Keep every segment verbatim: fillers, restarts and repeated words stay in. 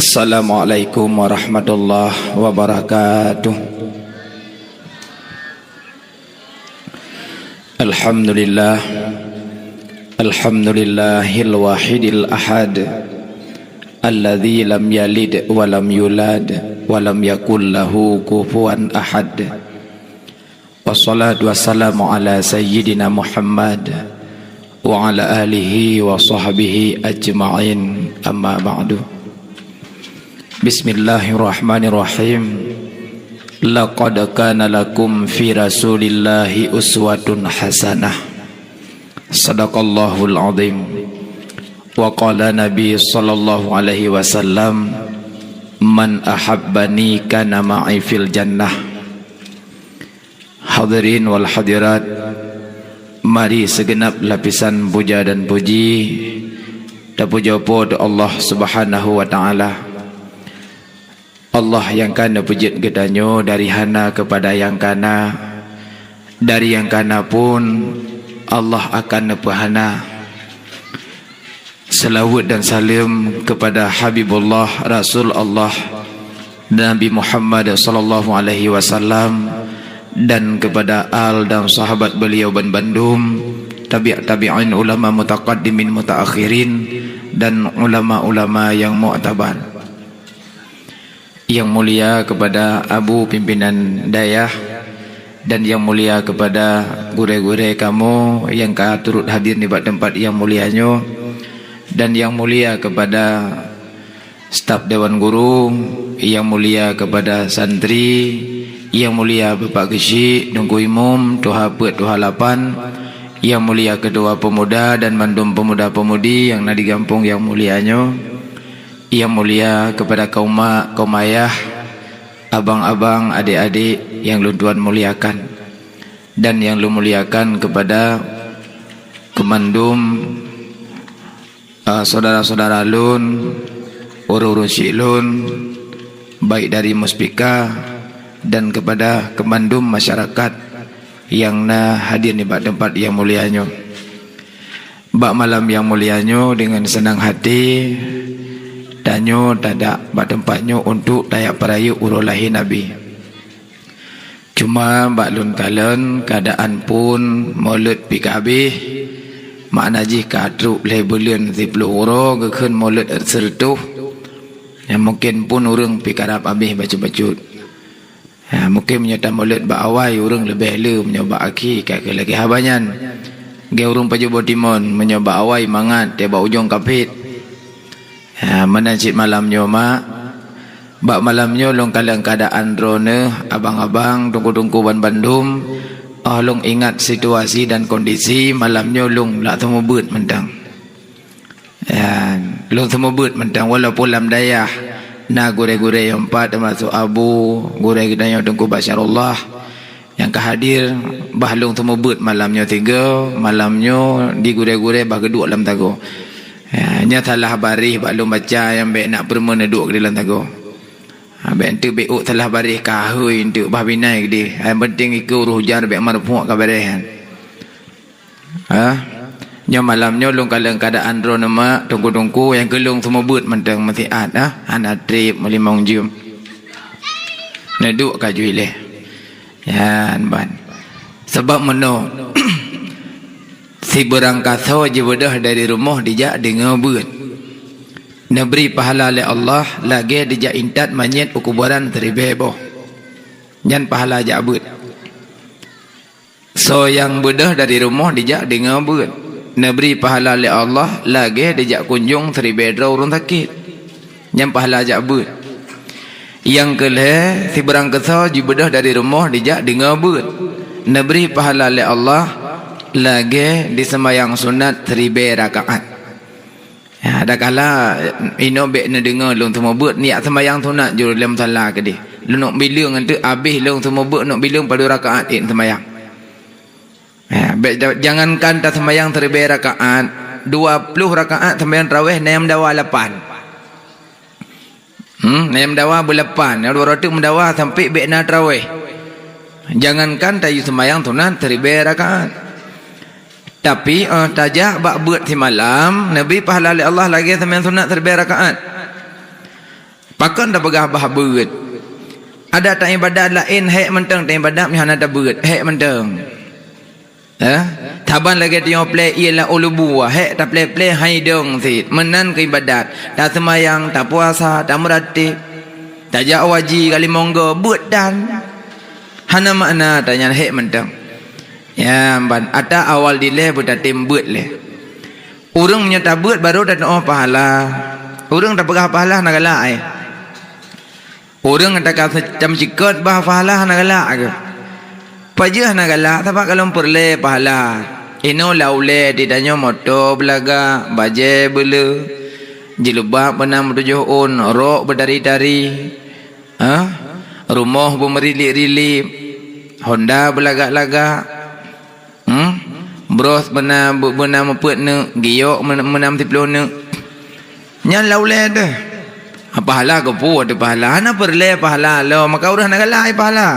Assalamualaikum warahmatullahi wabarakatuh. Alhamdulillah. Alhamdulillahil wahidil ahad. Alladzi lam yalid wa lam yulad wa lam yakul lahu kufuwan ahad. Wassalatu wassalamu ala sayyidina Muhammad wa ala alihi wa sahbihi ajma'in, amma ba'du. Bismillahirrahmanirrahim. Laqad kana lakum fi Rasulillahi uswatun hasanah. Sadaqallahul azim. Wa qala Nabi sallallahu alaihi wasallam, "Man ahabbani kana ma'i fil jannah." Hadirin wal hadirat, mari segenap lapisan puja dan puji tapujoe Po teu Allah Subhanahu wa Ta'ala. Allah nyang ka neupeujeuet geutanyoe dari hana keupada nyang kana, dari nyang kana pun Allah akan neupeuhana. Selawat dan salam kepada Habibullah, Rasul Allah, Nabi Muhammad sallallahu alaihi wasallam, dan kepada al dan sahabat beliau ban bandum, tabi' tabi'in, ulama mutaqaddimin mutaakhirin, dan ulama-ulama yang mu'tabar. Yang mulia kepada Abu Pimpinan Dayah dan yang mulia kepada gurée-gurée kamoe nyang ka turut hadir nibak teumpat nyang mulia nyoe, dan yang mulia kepada staf Dewan Guru, yang mulia kepada santri, yang mulia Bapak Geuchik, Teungku Imum, Tuha Peuet, Tuha Lapan, yang mulia Ketua Pemuda dan mandum pemuda-pemudi nyang na di gampông nyang mulia nyoe, yang mulia kepada kaum mak, kaum ayah, abang-abang, adik-adik yang lôn tuan muliakan, dan yang lôn muliakan kepada keumandum, eh, saudara-saudara lôn, ureuëng-ureuëng syik lôn, baik dari Muspika dan kepada keumandum masyarakat nyang na hadir nibak teumpat nyang mulia nyoe. Bak malam nyang mulia nyoe, deungon seunang hati, tanyoe tadak bak teumpat nyoe untuk tajak peurayeuk uroe lahé Nabi. Cuma bak lôn kalon, keuadaan phon mulod pih ka habéh, makna jih ka trok lhée buleuen siplôh uroe geukheun mulod sireutôh. Nyang mungken phon ureuëng pih karab habéh bacut-bacut. Ha, mungken meunyoe tamulod bak awai, ureuëng leubeh le, meunyoe bak akhé ka keuh lagée haba nyan. Lagée ureuëng pajoh boh timon, meunyoe bak awai mangat, teuh bak ujong ka phet. Ha, meunan cit malam nyoe, mak. Bak malam nyoe lôn kalon keuadaan droeneuh, abang-abang, teungku-teungku ban bandum. Oh lôn ingat situasi dan kondisi malam nyoe, lôn lam seumeubeuet mantong. Ya, lôn seumeubeuet mantong, walaupun lam dayah na gurée-gurée nyang pat, teumasok Abu, gurée geutanyoe Teungku Basyarullah, nyang ka hadir, bah lôn seumeubeuet malam nyoe tiga, malam nyoe di gurée-gurée bah geuduek lam sagoe. Ya, nyoe salah baréh bak lôn baca nyang bék na peurumoh neuduek keudeh lam sagoe. Ha, bék enteuk bék ôk salah baréh, ka hôi enteuk bah binai keudeh. Nyang penting ikeue uroe hujan bék marfu'ka baréh nyan. Ha? Nyoe malam nyoe lôn kalon keuadaan droeneuh mak, teungku-teungku nyang keu lôn seumeubeuet mantong meusiat, ha? Hana treb meulimong jeuem. Neuduek ka ju ilée. Nyan ban. Sabab meunoe, sibeurangkasoe jibeudôh dari rumoh dijak deungoe beuet. Neubri pahala lé Allah lagée dijak intat manyét u kuboran siribée boh. Nyan pahala jak beuet. Soe nyang beudôh dari rumoh dijak deungoe beuet, neubri pahala lé Allah lagée dijak kunjong siribée droe ureuëng sakét. Nyan pahala jak beuet. Nyang keu lhée, sibeurangkasoe jibeudôh dari rumoh dijak deungoe beuet, neubri pahala lé Allah lagée diseumayang sunat siribée rakaat. Ya, adakala inoe bék neudeungoe lôn seumeubeuet, neujak seumayang sunat jroh lom sala keudeh. Lôn nok bileueng enteuk, habéh lôn seumeubeuet nok bileueng padum rakaat ék seumayang. Ya, bék, jangankan taseumayang siribée rakaat, dua ploh rakaat seumayang tarawéh na nyang meudawa lapan. Hmm, na nyang meudawa beulapan, nyang dua ratus meudawa sampai bék na tarawéh. Jangankan tayue seumayang sunat siribée rakaat. Tapi, eh, tajak bak beuet simalam, neubri pahala lé Allah lagée seumayang sunat siribée rakaat. Pakon tapeugah bah beuet? Adak taibadat laén hék mantong taibadat, meuhana tabeuet, hék mantong. Eh? Saban lagée tanyoe plé ié lam ulubu, hék taplé-plé hai dong cit. Meunan keu ibadat. Taseumayang, tapuasa, tameuratéb, tajak haji, kali monggo, beuet tan. Hana makna tanyan, hék mantong. Ya, ban ata awal dilée beutatem beuet lé. Ureuëng meunyoe tabeuet baru tatuoh pahala. Ureuëng tapeugah pahala na galak, eh. Ureuëng nyang ka tameucikot bah pahala hana galak keuh. Pajoh hana galak, sabab ka lom peureulée pahala. Inoe lam ulée di tanyoe moto beulagak, bajée beuleu, jilbab beuna meutujoh ôn, rok beutari-tari, ha? Rumoh beumeuriliek-riliek, honda beulagak-lagak. Hmm? Bros beuna, beuna meupeuet neuk, giok meuna, meuna siplôh neuk. Nyan lam ulée deuh. Pahala keupeue teuh pahala? Hana peureulée pahala lom, maka ureuëng hana galak pahala.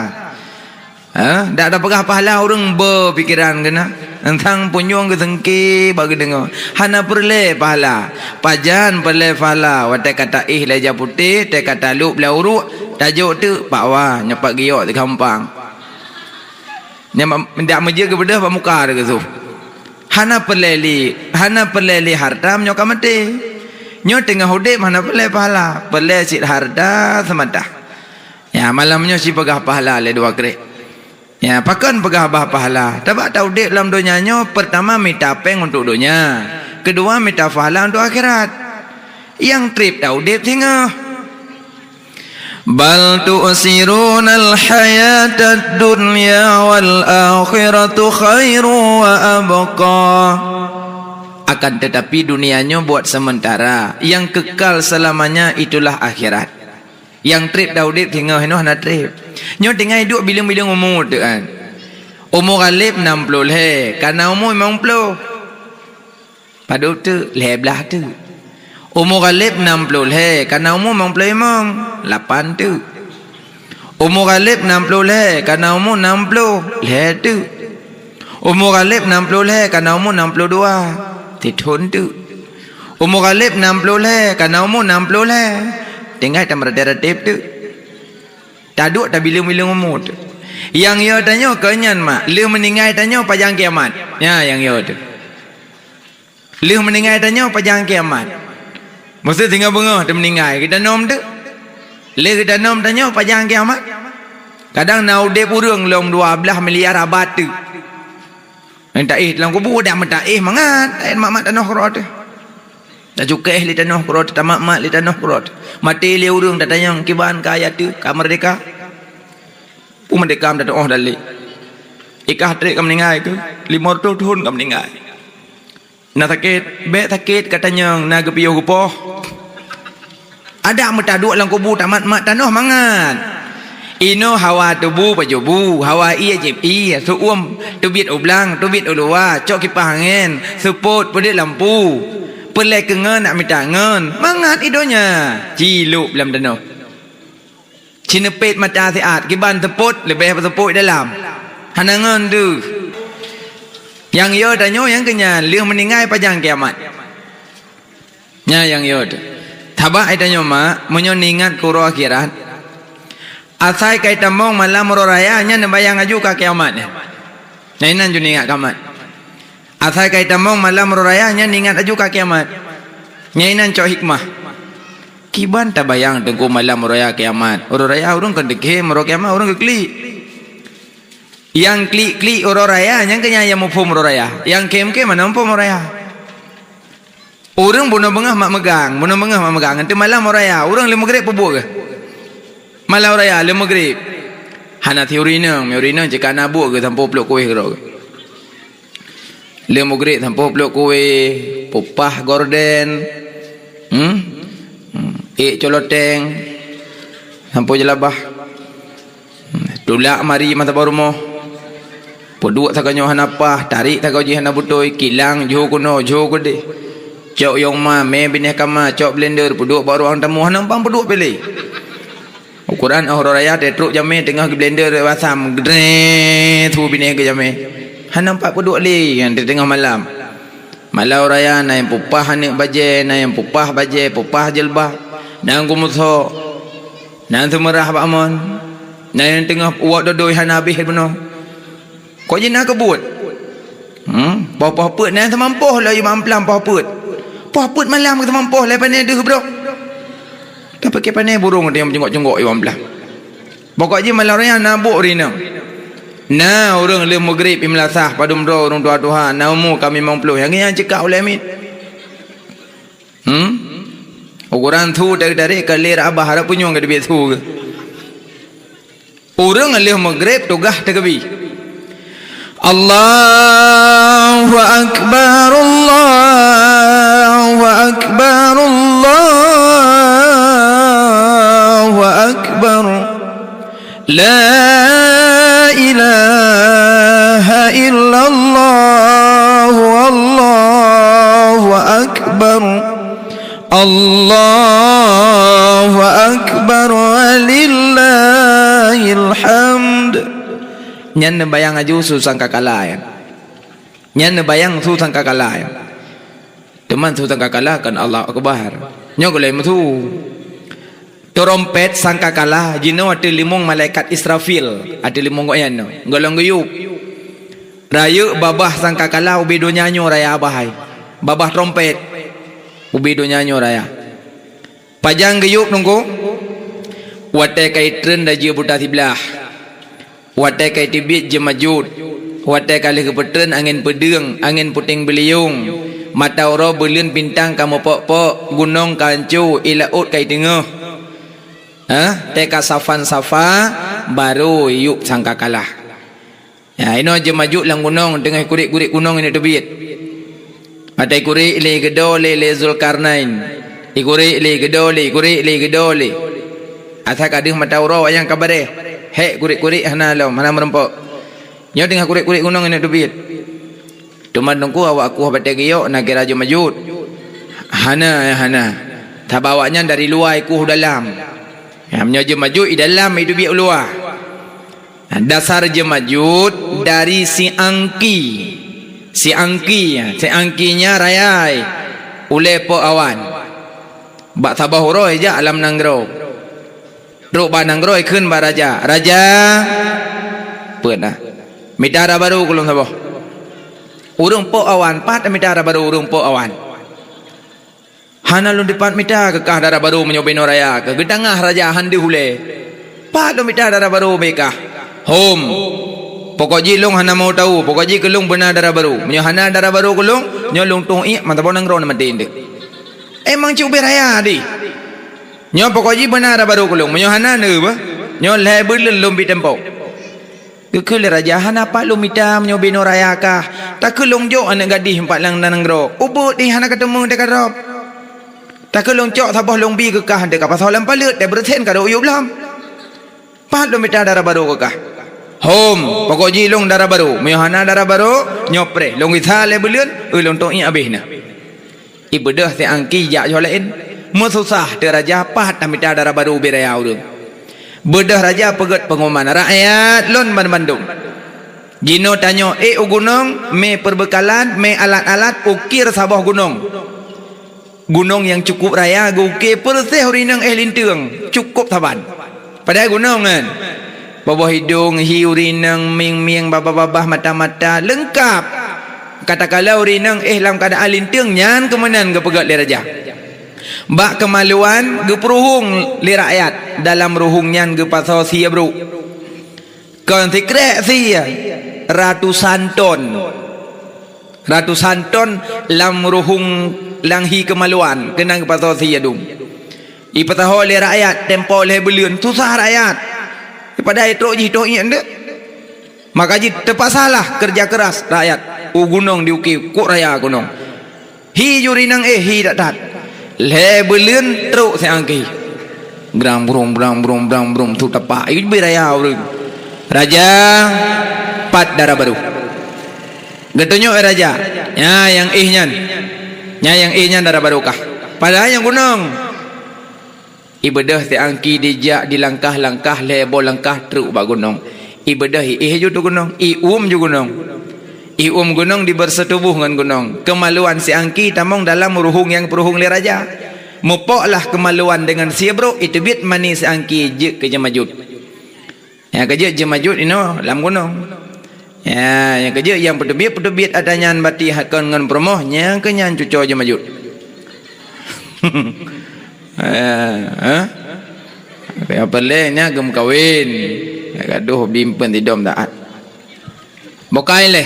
Ha? Dak tapeugah pahala ureuëng beu pikeran keunan. Entang punyueng geuseungki bak geudeungoe. Hana peureulée pahala. Pajan peureulée pahala? Watée ka taéh lé ija putéh, watée ka talop lé uruek, tajok teuk pak wa, nyoe pat giok teugampang. Nyan dak meujeuet geubeudôh bak muka teuh geusoh. Hana peureulée lé, hana peureulée lé hareuta meunyoe ka maté. Nyoe teungoh udeb hana peureulée pahala, peureulée cit hareuta seumata. Ya, malam nyoe sipeugah pahala lé dua krek. Ya, pakon peugah bah pahala? Sabab taudeb lam donya nyoe, peurtama mita péng untuk donya, keudua mita pahala untuk akhirat. Nyang treb taudeb singoh. Bal tu'sirunal hayatad dunya wal akhiratu khairu wa abqa. Akan tetapi dunia nyoe buat sementara, yang kekal selamanya itulah akhirat. Nyang treb taudeb singoh, inoe hana treb. Nyoe tinggai duek bileueng-bileueng umu teuh kan. Umu Ghalib nam ploh lhée, ka na umu limong ploh. Padub teuk, lhée blaih teuk. Umu Ghalib nam ploh lhée, ka na umu limong ploh limong, lapan teuk. Umu Ghalib nam ploh lhée, ka na umu nam ploh lhée teuk. Umu Ghalib nam ploh lhée, ka na umu nam ploh dua, sithon teuk. Umu Ghalib nam ploh lhée, ka na umu nam ploh lhée, tinggai tameuratéb-ratéb teuk. Taduek tabileueng-bileueng umu teuk. Nyang yo tanyoe kon nyan mak, lheueh meuninggai tanyoe pajan kiamat. Nyan nyang yo teuk. Lheueh meuninggai tanyoe pajan kiamat. Maksud singoh beungoh teuh meuninggai, geutanyoe teuk. Lheueh geutanyoe tanyoe pajan kiamat. Kadang na udeb ureuëng lom dua blaih miliar abad teuk. Nyang taéh lam kubu dak meutaéh mangat, taéh mat-mat tanoh keudroe teuh. Tacukéh lé tanoh keudroe teuh, tamat-mat lé tanoh keudroe teuh. Maté lé ureuëng tatanyong kiban ka ayat teuk, ka meurdeka. Peue meurdeka meutatuoh dalek. Ikah treb ka meuninggai keuh, limong reutôh thon ka meuninggai. Na sakét, bék sakét ka tanyong, na geupiôh geupoh. Adak meutaduek lam kubu tamat-mat tanoh mangat. Inoe hawa tubu pajoh bu, hawa ié jieb ié, seu-uem teubiet u blang, teubiet u luwa, cok kipah angén, seupôt peuduek lampu, peureulée keu ngon nak mita ngon, mangat i donya, cilop lam tanoh. Cineupet mata siat, kiban seupôt leubeh peuseupôt dalam. Hana ngon deuh. Nyang yo tanyoe nyang keu nyan, lheueh meuninggai pajan kiamat. Nyan nyang yo teuh. Sabab ai tanyoe mak, meunyoe neuingat keu uroe akhirat, asai kai tamong malam uroe raya nyan neubayang aju ka kiamat nyan. Nyan inan ju neuingat kiamat. Asai kai tamong malam uroe raya nyan neuingat aju ka kiamat. Nyan inan cok hikmah. Kiban tabayang teungku malam uroe raya kiamat. Uroe raya ureuëng kon deukem, uroe kiamat ureuëng geuklik. Nyang klik-klik uroe raya, nyang keu nyan nyang muphom uroe raya. Nyang khém-khém hana muphom uroe raya. Ureuëng bunoe beungoh mak meugang, bunoe beungoh mak meugang. Teuma malam uroe raya, ureuëng lheueh meugreb peubuet keuh? Malam uroe raya lheueh meugreb. Hana teuri inong, meuri inong cit ka na buet keuh sampoe plok kuéh keudroe. Lheueh meugreb sampoe plok kuéh, peupah gorden, hmm? Hmm. Ék coloteng, sampoe jeulabah. Tulak mari masa bak rumoh. Peuduek sagoe nyoe hana paih, tarék sagoe jih hana beutôi, kilang jho keunoe, jho keudeh. Cok yong ma, mé binéh kama, cok blender, peuduek bak ruang tamu, hana muphom peuduek piléh. Ukoran óh uroe raya, teutrok jamé teungoh geublender basam, gedreng, su binéh keu jamé. Hana muphom peuduek lé, nyan teungoh malam. Malam raya na nyang peupah aneuk bajée, na nyang peupah bajée, peupah jeuleuba, na nyang geumusoe. Na nyang seumeurah bak mon. Na nyang teungoh uwak dodoi hana habéh bunoe. Kok jih na keubuet? Hmm, poh-poh peuet na nyang seumampoh laju bak amplam poh peuet. Poh peuet malam ka seumampoh lé pané deuh brok. Tapi keu pané burông teuh nyang meujunggok-junggok i bak amplam. Pokok jih malam raya na buet ureueng inong. Na ureueng lheueh meugrib i meulasah padum droe ureueng tuha-tuha na umu ka limong ploh nyang nyan ceuka ulée miet. Hmm? Ukoran su tarék-tarék ka lé rot babah, rot punyueng ka teubiet su geuh. Ureueng lheueh meugrib tugaih teukeubie. Allahu Akbar, Allahu Akbar, Allahu Akbar. La ilaha illallah, Allahu Akbar. Allahu Akbar, walillahil hamd. Nyan neubayang aju su sangkakala nyan. Nyan neubayang su sangkakala nyan. Teuma su sangkakala kon Allahu Akbar. Nyoe gulée meusu. Trompet sangkakala jinoe ateueh limong malaikat Israfil, ateueh limong gobnyan nyoe. Gohlom geuyueb. Rayeuk babah sangkakala ubé donya nyoe raya bahai. Babah trompet ubé donya nyoe raya. Pajan geuyueb teungku? Watée ka itreun Rajeueb Buta Siblaih. Watée ka iteubiet Jeumajud. Watée ka lheueh geupeutreun angén peudeueng, angén puténg beuliyong. Mata uroe buleuen bintang ka meupok-pok, gunong ka hanco, i laôt ka iteungoh. Hah? Tée ka safan-safa, barô yueb sangkakala. Ya, inoe Jeumajud lam gunong, teungoh ikurek-kurek gunong inoe teubiet. Mata ikurek lé geudoe lé, lé Zulkarnain. Ikurek lé geudoe lé, ikurek lé geudoe lé. Asai ka deuh mata uroe awaknyan ka bareh. Hék kurek-kurek hana lom, hana meurumpok. Nyoe teungoh kurek-kurek gunong inoe teubiet. Teuma teungku awak kueh batée geuyok na kira Jeumajud. Hana, hana. Sabab awaknyan dari luwa ikueh u dalam. Ya, meunyoe Jeumajud i dalam, i teubiet u luwa. Nah, dasar Jeumajud dari siangki. Siangki, siangki nyan raya ulée pok awan. Bak saboh uroe jak lam nanggroe. Trok bak nanggroe kheun bak raja, "Raja, peuet na. Mita dara barô keu lôn saboh." Ureuëng pok awan, pat mita dara barô ureuëng pok awan. "Hana lôn dipat mita keu kah dara barô meunyoe binoe raya kah." Geutangah raja han deuh ulée. "Pat lôn mita dara barô beu kah?" "Hom. Pokok jih lôn hana mau tahu, pokok jih keu lôn beuna dara barô. Meunyoe hana dara barô keu lôn, nyoe lôn tueng iék mata bonang droe maté ndeuh." "Emang cit ubé raya deh. Nyoe pokok jih beuna dara barô keu lôn. Meunyoe hana neuh beuh, nyoe lhée buleuen lôn bi tempo." Geukheun lé raja, "Hana pat lôn mita meunyoe binoe raya kah. Takheun lôn jok aneuëk gadih pat lam nanggroe. Ubeuet deh hana kateumé teuka drob. Takheun lôn cok saboh lôn bi keu kah teuka pasoe lam paleuet teuh beureusen ka rot yueb lom. Pat lôn mita dara barô keu kah?" "Hom, pokok jih lôn dara barô. Meunyoe hana dara barô, nyoe preh lôn gisa lhée buleuen, eu lôn tueng iék abéh na." Ibeudôh siangki jak yoh laén. Meususah teuh raja pat tamita dara barô ubé raya ureuëng. Beudôh raja peugét peunguman, "Rakyat lôn banmandum. Jinoe tanyoe ék u gunong, mé peureubeukalan, mé alat-alat, ukir saboh gunong. Gunong nyang cukup raya geuukir peureuseh ureuëng inong éh linteueng, cukup saban." Padahai gunong kan? Boboh idong, hi ureuëng inong, mieng-mieng, babah-babah, mata-mata, leungkab. Katakalon ureuëng inong éh lam keuadaan linteueng, nyan keuh meunan geupeugét lé raja. Bak keumaluan geupeuruhueng lé rakyat, dalam ruhueng nyan geupasoe sie brôk. Kon sikrék sie, ratusan ton. Ratusan ton lam ruhueng lam hi keumaluan keunan geupasoe sie dum. Ipeusaho lé rakyat tempo lhée buleuen, susah rakyat. Padahai trok jih trok iék ndeuek. Maka jih teupasalah keureuja keuras rakyat u gunong diukir kok raya gunong. Hi ju rinang éh hi that-that. Lhée buleuen trok siangki. Brang brong, brang brong, brang brong, su tapak. Ié beu raya ureuëng. "Raja, pat dara barô?" Geutunyok raja, "Nyan nyang éh nyan. Nyan nyang éh nyan dara barô kah." Padahai nyang gunong. Ibeudôh siangki dijak dilangkah-langkah lhée boh langkah trok bak gunong. Ibeudôh iéh ju tu gunong, iuem ju gunong. Iuem gunong dibeureuseutubôh ngon gunong. Keumaluan siangki tamong dalam ruhueng nyang peuruhueng lé raja. Mupoklah keumaluan deungon sie brok, iteubiet mani siangki jeuet keu jeumajut. Nyang keu jeuet jeumajut inoe lam gunong. Ya, nyang keu jeuet nyang peuteubiet-peuteubiet ata nyan bati hakon ngon peurumoh, nyang keu nyan cuco jeumajut. Eh, eh? Nyang peureulée nyan geumeukawen. Gadoh bimpeuen sidom taát. Bukai lé.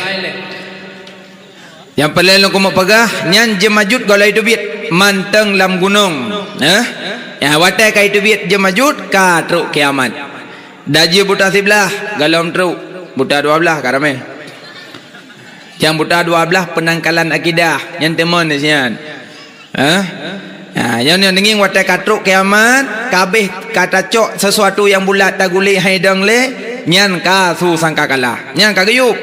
Nyang peureulée lôn keumeung peugah, nyan jeumajut gohlom iteubiet mantong lam gunong. Eh? Ya, watée ka iteubiet jeumajut, ka trok kiamat. Dajih buta siblaih, gohlom trok. Buta dua blaih ka ramé. Nyang buta dua blaih peunangkalan akidah, nyan teumon di sinan. Hah? Ha, nyan, nyan deungieng watée ka trok kiamat, ka abéh ka tacok sesuatu nyang bulat taguléh hai dong lé, nyan ka su sangkakala. Nyan ka geuyueb.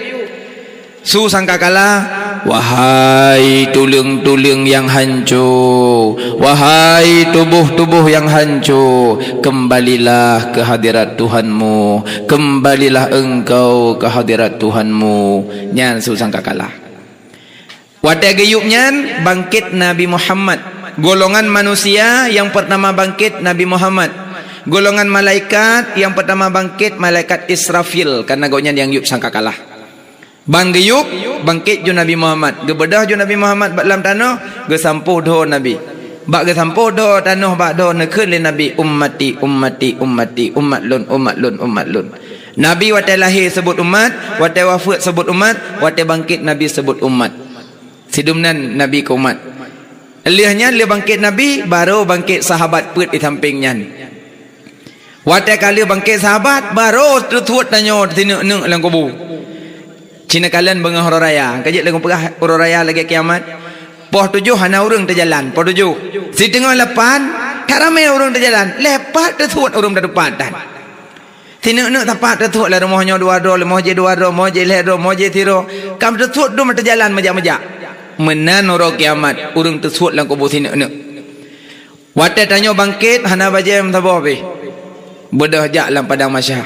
Su sangkakala, "Wahai tuleueng-tuleueng nyang hanco, wahai tuboh-tuboh nyang hanco, kembalilah ke hadirat Tuhanmu, kembalilah engkau ke hadirat Tuhanmu." Nyan su sangkakala. Watée geuyueb nyan, bangkét Nabi Muhammad. Golongan manusia nyang peurtama bangkét Nabi Muhammad. Golongan malaikat nyang peurtama bangkét malaikat Israfil, kareuna gobnyan nyang yueb sangkakala. Ban geuyueb, bangkét ju Nabi Muhammad. Geubeudôh ju Nabi Muhammad bak lam tanoh, geusampôh dhoe Nabi. Bak geusampôh dhoe tanoh bak dhoe neukheun lé Nabi, "Ummati, ummati, ummati, umat lôn, umat lôn, umat lôn." Nabi watée lahé seubut umat, watée wafeuet seubut umat, watée bangkét Nabi seubut umat. Sidum nan Nabi keu umat. Lheueh nyan lheueh bangkét Nabi, barô bangkét sahabat peuet di sampéng nyan. Watée ka lheueh bangkét sahabat, barô teusuet tanyoe sineuk-neuk lam kubu. Ci neukalon beungoh uroe raya, ka jeuet lôn peugah uroe raya lagée kiamat. Poh tujoh hana ureuëng teujalan, poh tujoh. Siteungoh lapan, ka ramé ureuëng teujalan, lhée pat teusuet ureuëng tatupat that. Sineuk-neuk tapat teusuet lam rumoh nyoe dua droe, rumoh jih dua droe, rumoh jih lhée droe, rumoh jih sidroe. Ka teusuet dum teujalan meujak-meujak. Meunan uroe kiamat, ureuëng teusuet lam kubu sineuk-neuk. Watée tanyoe bangkét, hana bajée meusaboh pih. Beudôh jak lam padang mahsyar.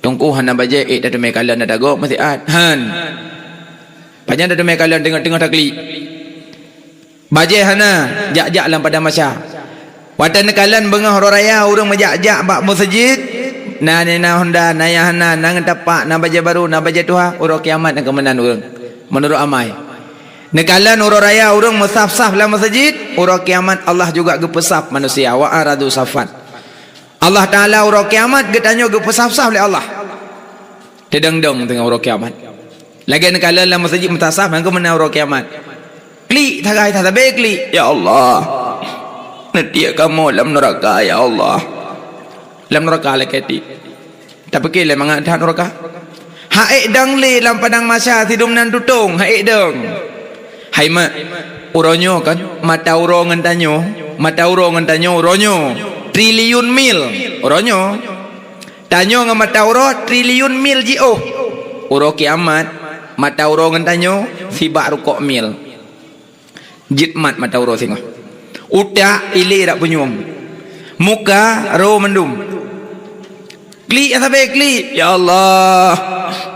Teungku hana bajée, ék tateumé kalon na dagoe meusiat. Han. Pajan tateumé kalon teungoh-teungoh taklik. Bajée hana, jak-jak lam padang mahsyar. Watée neukalon beungoh uroe raya ureuëng meujak-jak bak meuseujid, na nina honda, na nyang hana, na ngon tapak, na bajée barô, na bajée tuha, uroe kiamat nyang keu meunan ureuëng. Meunurot amai. Neukalon uroe raya ureuëng meusaf-saf lam meuseujid, uroe kiamat Allah juga geupeusaf manusia, wa aradu safan. Allah Taala uroe kiamat geutanyoe geupeusaf-saf lé Allah. Teudong-dong teungoh uroe kiamat. Lagée neukalon lam meuseujid meutasaf nyang keu meunan uroe kiamat. Klik, sagai that sabé klik. Ya Allah. Neutiek kamoe lam neuraka, ya Allah. Lam neuraka lakée tiek. Tapike lé mangat that neuraka. Haék dong lé lam padang mahsyar sidum nan tutong, haék dong. Hai mak, uroe nyoe kan, mata uroe ngon tanyoe, mata uroe ngon tanyoe uroe nyoe, triliun mil uroe nyoe. Tanyoe ngon mata uroe triliun mil jiôh. Uroe kiamat, mata uroe ngon tanyoe sibak rukok mil. Jeuet mat mata uroe singoh. Utak ilé rak punyueng. Muka ro mandum. Klik nyang sabe klik. Ya Allah.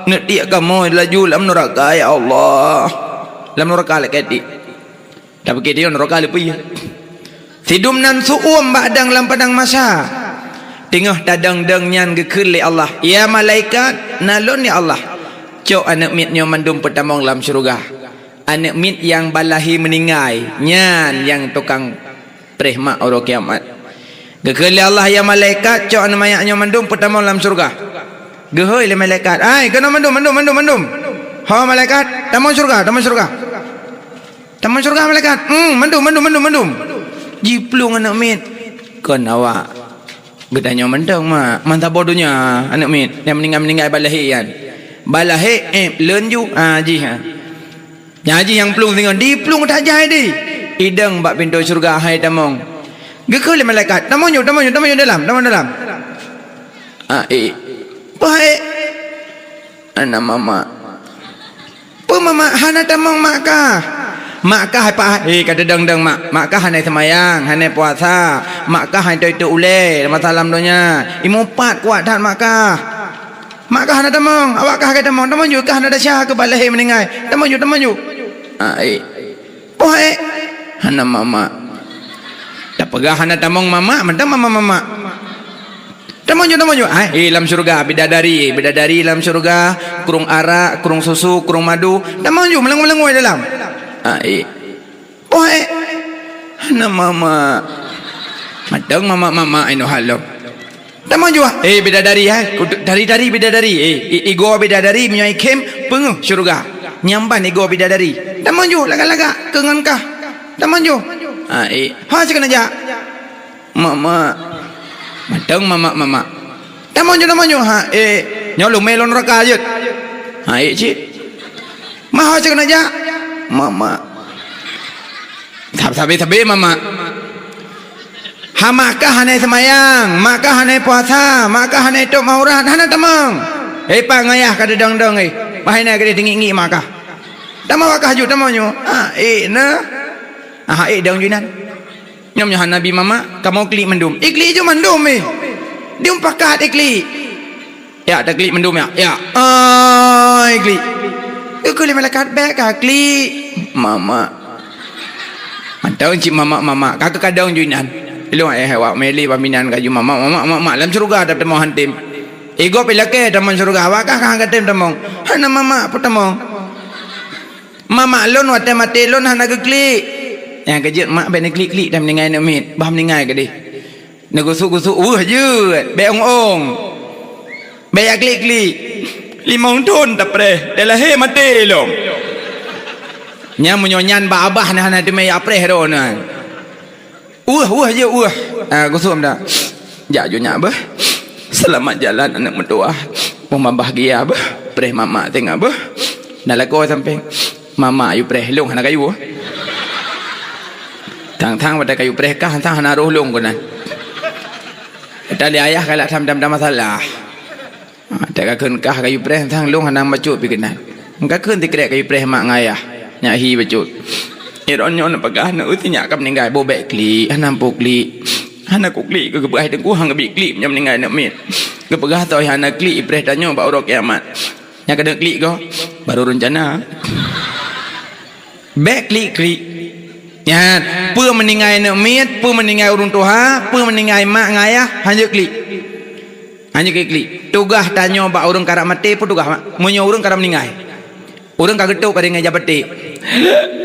Neutiek kamoe laju lam neuraka, ya Allah. Lam neuraka lakée tiek. Tapike di neuraka leupie. Sidum nan su'uem bak dang lam padang mahsyar. Teungoh tadong-dong nyan geukheun lé Allah, "Ya malaikat, na lôn ya Allah. Cok aneuëk miet nyoe mandum peutamong lam syeuruga." Aneuëk miet nyang balahé meuninggai, nyan nyang tukang preh mak uroe kiamat. Geukheun lé Allah, "Ya malaikat, cok aneuëk manyak nyoe mandum peutamong lam syeuruga." Geuhôi lé malaikat, "Ai, keunoe mandum, mandum, mandum, mandum. Ho malaikat, tamong syeuruga, tamong syeuruga." Tamong syeuruga malaikat, "Hmm, mandum, mandum, mandum, mandum." Jiplueng aneuëk miet. Kon awak geutanyoe mantong, mak. Mantabo donya aneuëk miet nyang meuninggai-meuninggai balahé nyan. Balahé, eh, leunju, ah, jih, ah. Nyan jih nyang plueng singoh, diplueng that jai deh. Idong bak pintoe syeuruga hai tamong. Geukheun lé malaikat, "Tamong nyoe, tamong nyoe, tamong nyoe dalam, tamong dalam." Ah, eh. Bah, eh. Ana mama. Peue mama hana tamong mak kah? Mak kah hai pa, eh, ka teudong-dong mak. Mak kah hana seumayang, hana puasa. Mak kah hai toe-toe ulée masa lam donya. Imeum pat kuat that mak kah. Mak kah hana tamong, awak kah ka tamong. Tamong ju kah hana desya keu balahé meuninggai. Tamong ju, tamong ju. Ah, eh. Poh, eh. Hana mama. Tapeugah hana tamong mamak, mantong mamak-mamak. Tamong ju, tamong ju. Ah, eh, lam syurga, bidadari, bidadari lam syurga, krueng arak, krueng susu, krueng madu. Tamong ju, meulangui-meulangui dalam. Ah, eh. Oh, eh. Hana mamak. Mantong mamak-mamak inoe halom. Tamong ju, ah. Eh, bidadari, eh. Kudu-, tari-tari bidadari. Eh, i-, igoe bidadari, meunyoe ikhém, peungeuh syurga. Nyang ban igoe bidadari. Tamong ju, lagak-lagak, keu ngon kah. Tamong ju. Ah, eh. Ha, cit keuneuk jak. Mak, mak. Mantong mamak, mamak. Tamong ju, tamong ju. Ha, eh. Nyoe lôn mé lôn raka jeuet. Ha, eh, cit. Mak, ha, cit keuneuk jak. Mak, mak. Sab-, sabe-sabe mamak. Ha, mak kah hana seumayang, mak kah hana puasa, mak kah hana tôb aurat, hana tamong. Eh, pat ngayah ka teudong-dong, eh. Bah inan ka teungiek-ngiek mak kah. Tamong wakah ju, tamong ju. Ha, eh, na. Ha, eh, dong ju inan. Nyoe meunyoe hana bi mamak, kamoe klik mandum. Iklik ju mandum, eh. Dium pakat iklik. Ya, taklik mandum ya. Ya. Ai, klik. Geukheun lé malaikat, "Bèk ka klik, Mamak." Mantong cit mamak-mamak, ka keukadang ju inan. Ilong eh awak meli paminan ka ju mamak, mamak, mamak, lam syeuruga tateumé hantem. Igob ilakèe tamong syeuruga, awak kah ka hantem tamong. Hana mamak peutamong. Mamak lôn watèe maté lôn hana geuklik. Nyang keujeuet mak bèk neuklik-klik dan meuninggai aneuk miet, bah meuninggai keudeh. Neugusuk-gusuk weueh jeuet, bèk ong-ong. Bèk jak klik-klik. Limong thôn tapreh, dan lahé maté lom. Nyan meunyoe nyan bak abah na hana teumé jak preh droeneuh. Weueh, weueh jeuet, weueh. Ah, gusuk dah. Jak ju nyak beuh. Seulamat jalan aneuk meutuwah. Boh mabah gia beuh. Preh mamak tengah beuh. Na lakoe sampéng. Mamak yue preh lôn hana kayue. Thang-thang pada kayue preh kah, thang hana roh lôn keunan. Tali ayah galak tham-tham masalah. Ha, tak kakheun kah kayue preh, thang lôn hana bacut pi keunan. Kakheun tikrek kayue preh mak ngon ayah. Nyak hi bacut. Iron nyoe na peugah na uti nyak ka meuninggai, boh bèk klik, hana ampu klik. Hana ku klik, keu geupeugah teungku hang geubi klik nyoe meuninggai aneuk miet. Geupeugah toh hana klik ipreh tanyoe bak uroe kiamat. Nyang keuneuk klik goh, baru reuncana. Bèk klik-klik. Nyan, peue meuninggai aneuk miet, peue meuninggai ureueng tuha, peue meuninggai mak ngon ayah, hanjeuet klik. Hanjeuet klik-klik. Tugaih tanyoe bak ureueng karab maté, peue tugaih mak? Meunyoe ureueng karab meuninggai. Ureueng ka geutôp ka ringai jabat té.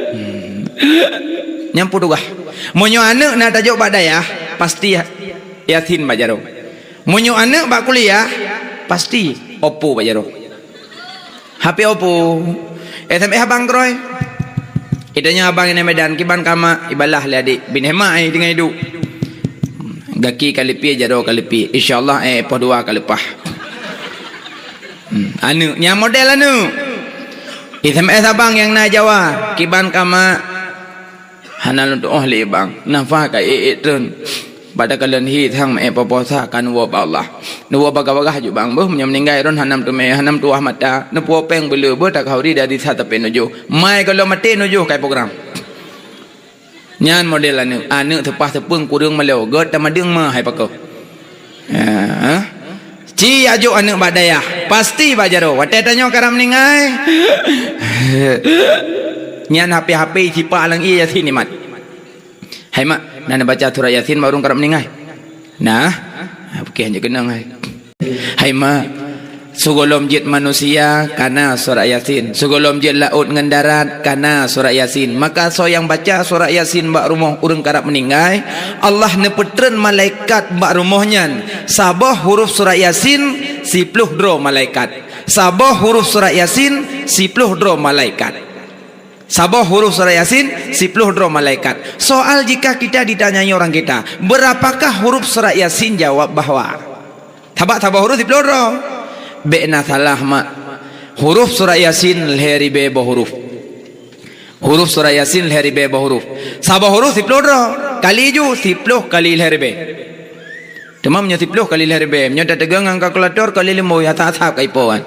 Hmm. Nyan peue tugaih. Meunyoe aneuk na tajok bak dayah, pasti Yasin bak jaroe. Meunyoe aneuk bak kuliah, pasti Oppo bak jaroe. H P Oppo. S M S abang keurôi. Itanya abang nyang Medan, kiban ka mak, ibalah lé adék. Bin hemat ai tinggai duek. Gaki ka leupie, jaroe ka leupie. Insya Allah, eh, poh dua ka leupah. Hmm, aneuk, nyan model aneuk. S M S abang nyang na Jawa, kiban ka mak. Hana lôn tu'oh lé bang, nafah ka ék-ék treun. Pada kalon hi thang meu'èk poh-poh sa ka neuwoe bak Allah. Neuwoe bagah-bagah ju bang, beuh meunyoe meuninggai droen hana meuteumé, hana meutuwah mata, neupuwoe péng beuleu beuh takhauri dari sa tapé nujoh. Mai goh lom maté nujoh kai program. Nyan model aneuk, aneuk seupah seupeueng kureueng malèe, gèt tamadeueng ma hai pakoh. Ya, ha? Ci ajok aneuk bak dayah, pasti bak jaroe. Watèe tanyoe karab meuninggai. Nyan H P-H P sipak lam ié Yasin imat. Hai mak, na neubaca surat Yasin bak ureueng karab meuninggai? Nah, oke, hanjeuet keunong hai. Hai mak, sigohlom jeuet manusia kana surat Yasin, sigohlom jeuet laôt ngon darat kana surat Yasin. Maka soe nyang baca surat Yasin bak rumoh ureueng karab meuninggai, Allah neupeutreun malaikat bak rumoh nyan. Saboh huruf surat Yasin, siploh droe malaikat. Saboh huruf surat Yasin, siploh droe malaikat. Saboh huruf surat Yasin, siploh droe malaikat. Soal jika kita ditanyai orang kita, "Berapakah huruf surat Yasin?" Jawab bahwa Sabab saboh huruf siploh droe. Bèk na salah mak. Huruf surat Yasin lhèe ribèe boh huruf. Huruf surat Yasin lhèe ribèe boh huruf. Saboh huruf siploh droe. Kali ju siploh kali lhèe ribèe. Teuma meunyoe siploh kali lhèe ribèe, meunyoe tateugon ngon kalkulator kali limong, ya that-that ka ipo kan.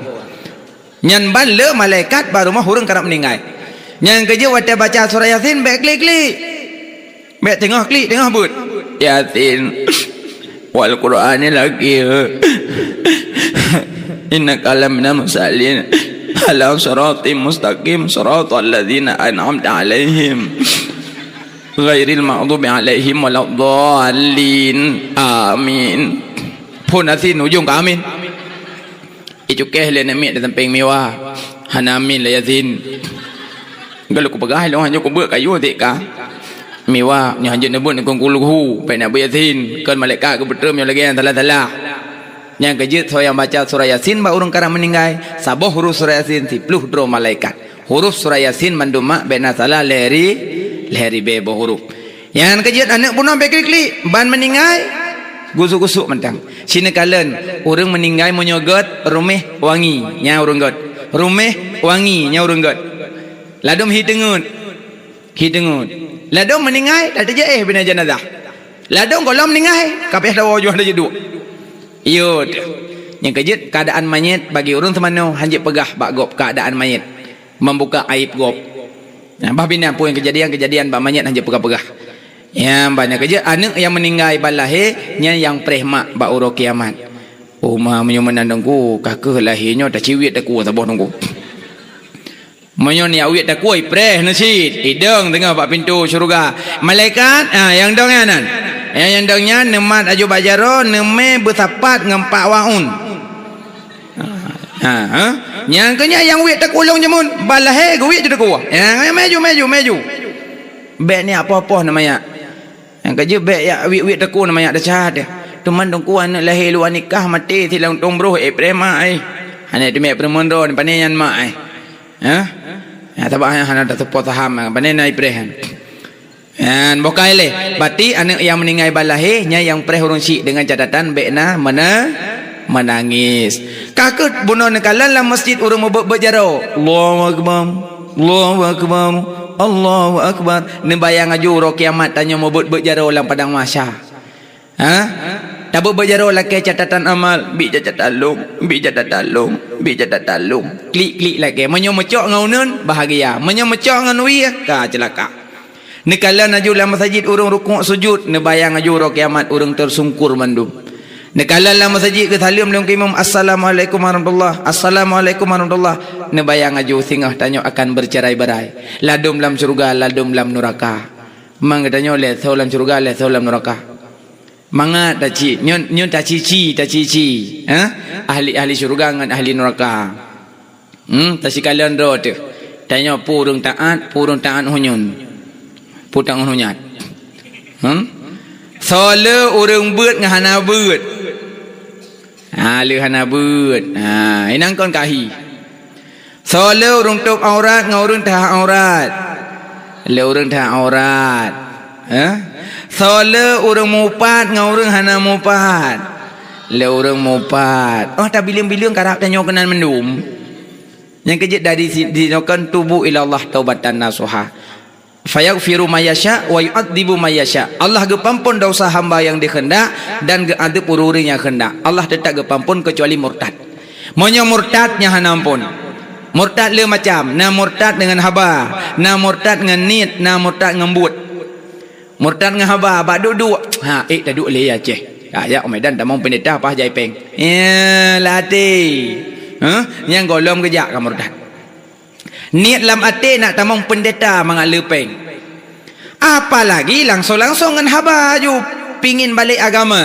Nyan ban le malaikat bak rumoh ureueng karab meuninggai. Nyang keujeuet watèe baca surat Yasin bèk klik-klik. Bèk teungoh klik, teungoh beuet. Yasin. Wal Qur'anil Hakim. Innaka laminal mursalin. Ala siratim mustaqim, siratal ladzina an'amta 'alaihim. Ghairil maghdubi alaihim waladdallin. Amin. Phon Yasin ujong ka amin. Icukéh lé aneuk miet di sampéng Miwa. Hana amin lé Yasin. Galak kupeugah lôn hanjeuet kubeuet kayue tiek ka. Miwa, nyoe hanjeuet neubeuet neukheun kulhu, pék neubeuet Yasin. Kon malaikat geupeutrön nyoe lagée nyang salah-salah. Nyang keujeuet soe nyang baca surah Yasin bak ureuëng karab meuninggai, saboh huruf surah Yasin siplôh droe malaikat. Huruf surah Yasin mandum mak bék na salah lhée ri-, lhée ribée boh huruf. Nyang keujeuet aneuk bunoe bék klik-klik, ban meuninggai gusuk-gusuk mantong. Sineukaleuen ureuëng meuninggai meunyoe gét ruméh wangi, nyan ureuëng gét. Ruméh wangi, nyan ureuëng gét. Ladôm hi teungeut. Hi teungeut. Ladôm meuninggai, ka teujeuet éh bina jenazah. Ladôm gohlom meuninggai, ka payah tawoe juah laju duek. Iyo teuh. Nyang keujeuet keuadaan manyét bagi ureuëng seumanoe hanjeuet peugah bak gob keuadaan manyét, membuka aib gob. Nah, bah bina peue nyang keujadian-keujadian bak manyét hanjeuet peugah-peugah. Nyang banyak keujeuet aneuk nyang meuninggai ban lahé, nyan nyang preh mak bak uroe kiamat. Oh ma, meunyoe meunan Teungku, ka kheueh lahé nyoe taciwiet takue saboh Teungku. Meunyoe neujak wiet takue, ipreh neusit, idong teungoh bak pintoe syeuruga. Malaikat, ah, nyang dong nyan nan. Nyang, nyang dong nyan neumat aju bak jaroe, neumé beusapat ngon pak waun. Ha, ha. Nyang keu nyan nyang wiet takue lôn jameun, ban lahé geuwiet ju takue. Nyang maju, maju, maju. Bék neujak poh-poh neuh manyak. Nyang keujeuet bék jak wiet-wiet takue neuh manyak desya teuh. Teuma Teungku aneuk lahé luwa nikah maté silang tueng broh, eh, preh mak ai. Hana teumé peurumoh droe, pane nyan mak ai. Hah? Ya, sabab hana, hana tatupo saham, pane na ipreh nyan. Nyan boh kai lé. Berarti aneuk nyang meuninggai ban lahé, nyan nyang preh ureuëng syiek deungon catatan bék na meuna-, meunangis. Ka kheueh bunoe neukalon lam meuseujid ureuëng meubeuet-beuet jaroe. Allahu Akbar. Allahu Akbar. Allahu Akbar. Neubayang aju uroe kiamat tanyoe meubeuet-beuet jaroe lam padang mahsyar. Ha? Tabeuet-beuet jaroe lakée catatan amal, bit catatan lôn, bit catatan lôn, bit catatan lôn. Klik-klik lakée. Meunyoe meucok ngon uneuen, bahagia. Meunyoe meucok ngon wie, ka ceulaka. Neukalon aju lam meuseujid ureuëng rukuk sujud, neubayang aju uroe kiamat ureuëng teusungkur mandum. Neukalon lam meuseujid geusaleuem lé imum, "Assalamualaikum warahmatullah, assalamualaikum warahmatullah." Neubayang aju singoh tanyoe akan bercerai-berai. Ladôm lam syeuruga, ladôm lam nuraka. Mang geutanyoe lé soe lam syeuruga, lé soe lam nuraka. Mangat taci, nyoe, nyoe tacici, tacici, ha? Ahli-ahli syeuruga ngon ahli nuraka. Hmm, tasikalon droe teuh. Tanyoe peue ureuëng taát, peue ureuëng taát hunyun. Peue taát hunyat. Hmm? Soe le ureuëng beuet ngon hana beuet. Ha, le hana beuet. Ha, inang kon kahi. Soe le ureuëng tôb aurat ngon ureuëng teuhah aurat. Le ureuëng teuhah aurat. Eh? Soe le ureuëng mupat ngon ureuëng hana mupat. Le ureuëng mupat. Oh, tabileueng-bileueng karab tanyoe keunan mandum. Nyang keujeuet dari si-, dinoe kan tubu ilallah taubatan nasuha. Fayaghfiru may yasha wa yu'adzibu may yasha. Allah geupeuampon dosa hamba nyang dikeundak dan geuadeueb ureuëng-ureuëng nyang keundak. Allah teutab geupeuampon keucuali murtad. Meunyoe murtad nyan hana ampon. Murtad le macam, na murtad deungon haba, na murtad ngon niet, na murtad ngon buet. Murtad ngon haba, bak duek-duek. Ha, ék taduek lé Aceh. Ha, jak u Medan tamong pendeta paih jai péng. Ya, latih. Huh? Nyang gohlom geujak ka murtad. Niet lam até nak tamong pendeta mangat le péng. Apalagi langsong-langsong ngon haba aju pingin balek agama.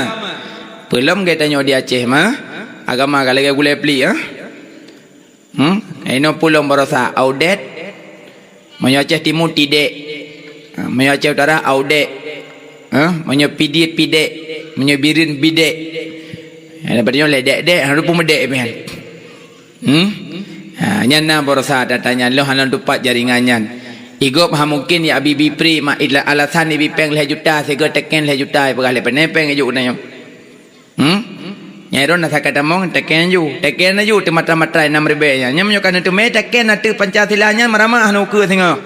Peulom geutanyoe di Aceh mah, agama ka lagée gulée pli, ha? Hmm? Inoe peulom barosa audet. Meunyoe Aceh Timu tidek. Ha, meunyoe Aceh Utara audek. Ha, meunyoe Pidie pidek. Meunyoe Bireuen bidek. Ya, daripada nyoe lé dek-dek, harôh peumedek pian. Hmm? Ha, nyan na barosa tata nyan lôn hana tupat jaringan nyan. Igob ha mungkin ya Abi Bipri mak ila alasan ibi péng lhée juta sigoe teken lhée juta ipeugah lé pane péng ijuk na nyoe. Hmm? Nyai ron na sakai tamong teken ju. Teken ju teumata-mata enam ribée nyan. Nyan meunyoe ka neuteumé teken ateueh Pancasila nyan meuramah neukeue singoh.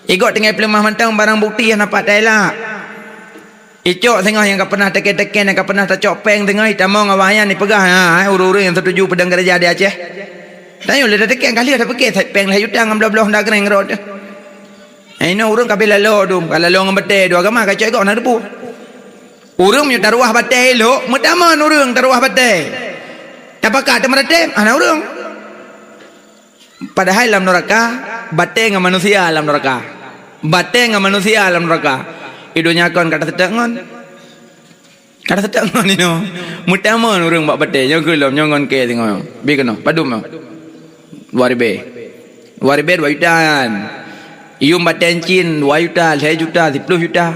Igob tinggai peuleumah mantong barang bukti hana pat taela. Icok singoh nyang ka pernah teken-teken, nyang ka pernah tacok péng singoh, itamong awak nyan ipeugah, ha, hai ureuëng-ureuëng nyang setuju peudong gereja di Aceh. Tanyoe lé tateken, ka lheueh tapike péng lhée juta ngon bloh-bloh honda keuréng rot. Hai inoe ureuëng ka bela lalo dum, ka lalo ngon batée dua agama ka cok igob na deupue. Ureuëng meunyoe taruwah batée ilok, meutamon ureuëng taruwah batée. Tapaka teumeuratem, hana ureuëng. Padahai lam nuraka, batée ngon manusia lam nuraka. Batée ngon manusia lam neuraka. I donya kon ka taseutôt ngon. Ka taseutôt ngon inoe. Meutamong ureuëng bak batée, nyoe keu lom, nyoe ngon kée singoh. Bi keunoe, padum nyoe? Dua ribée. Dua ribée dua juta nyan. Yuem batée cin dua juta, lhée juta, siploh juta.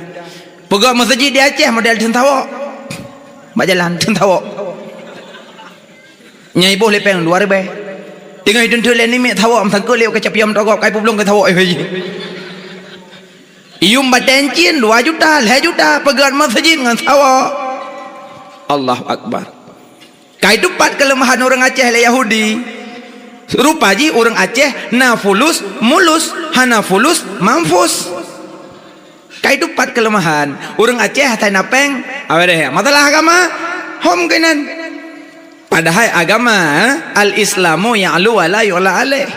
Peugöt meuseujid di Aceh model theun sawok. Bak jalan theun sawok. Nyang iboh lé péng dua ribée. Teungoh iteunteu lé namiet sawok, meusangkot lé ka capiam togop, kai peubloe keu sawok, eh, yuem batée cin dua juta, lhée juta, peugöt meuseujid ngon sawok. Allahu Akbar. Kai teupat keuleumahan ureuëng Aceh lé Yahudi. Rupa jih ureuëng Aceh na fulus mulus, hana fulus manfus. Kai teupat keuleumahan. Ureuëng Aceh asai na péng, awai deh. Masalah agama, hom keunan. Padahai agama, eh, al-Islamu ya'lu wa la yu'la alaih.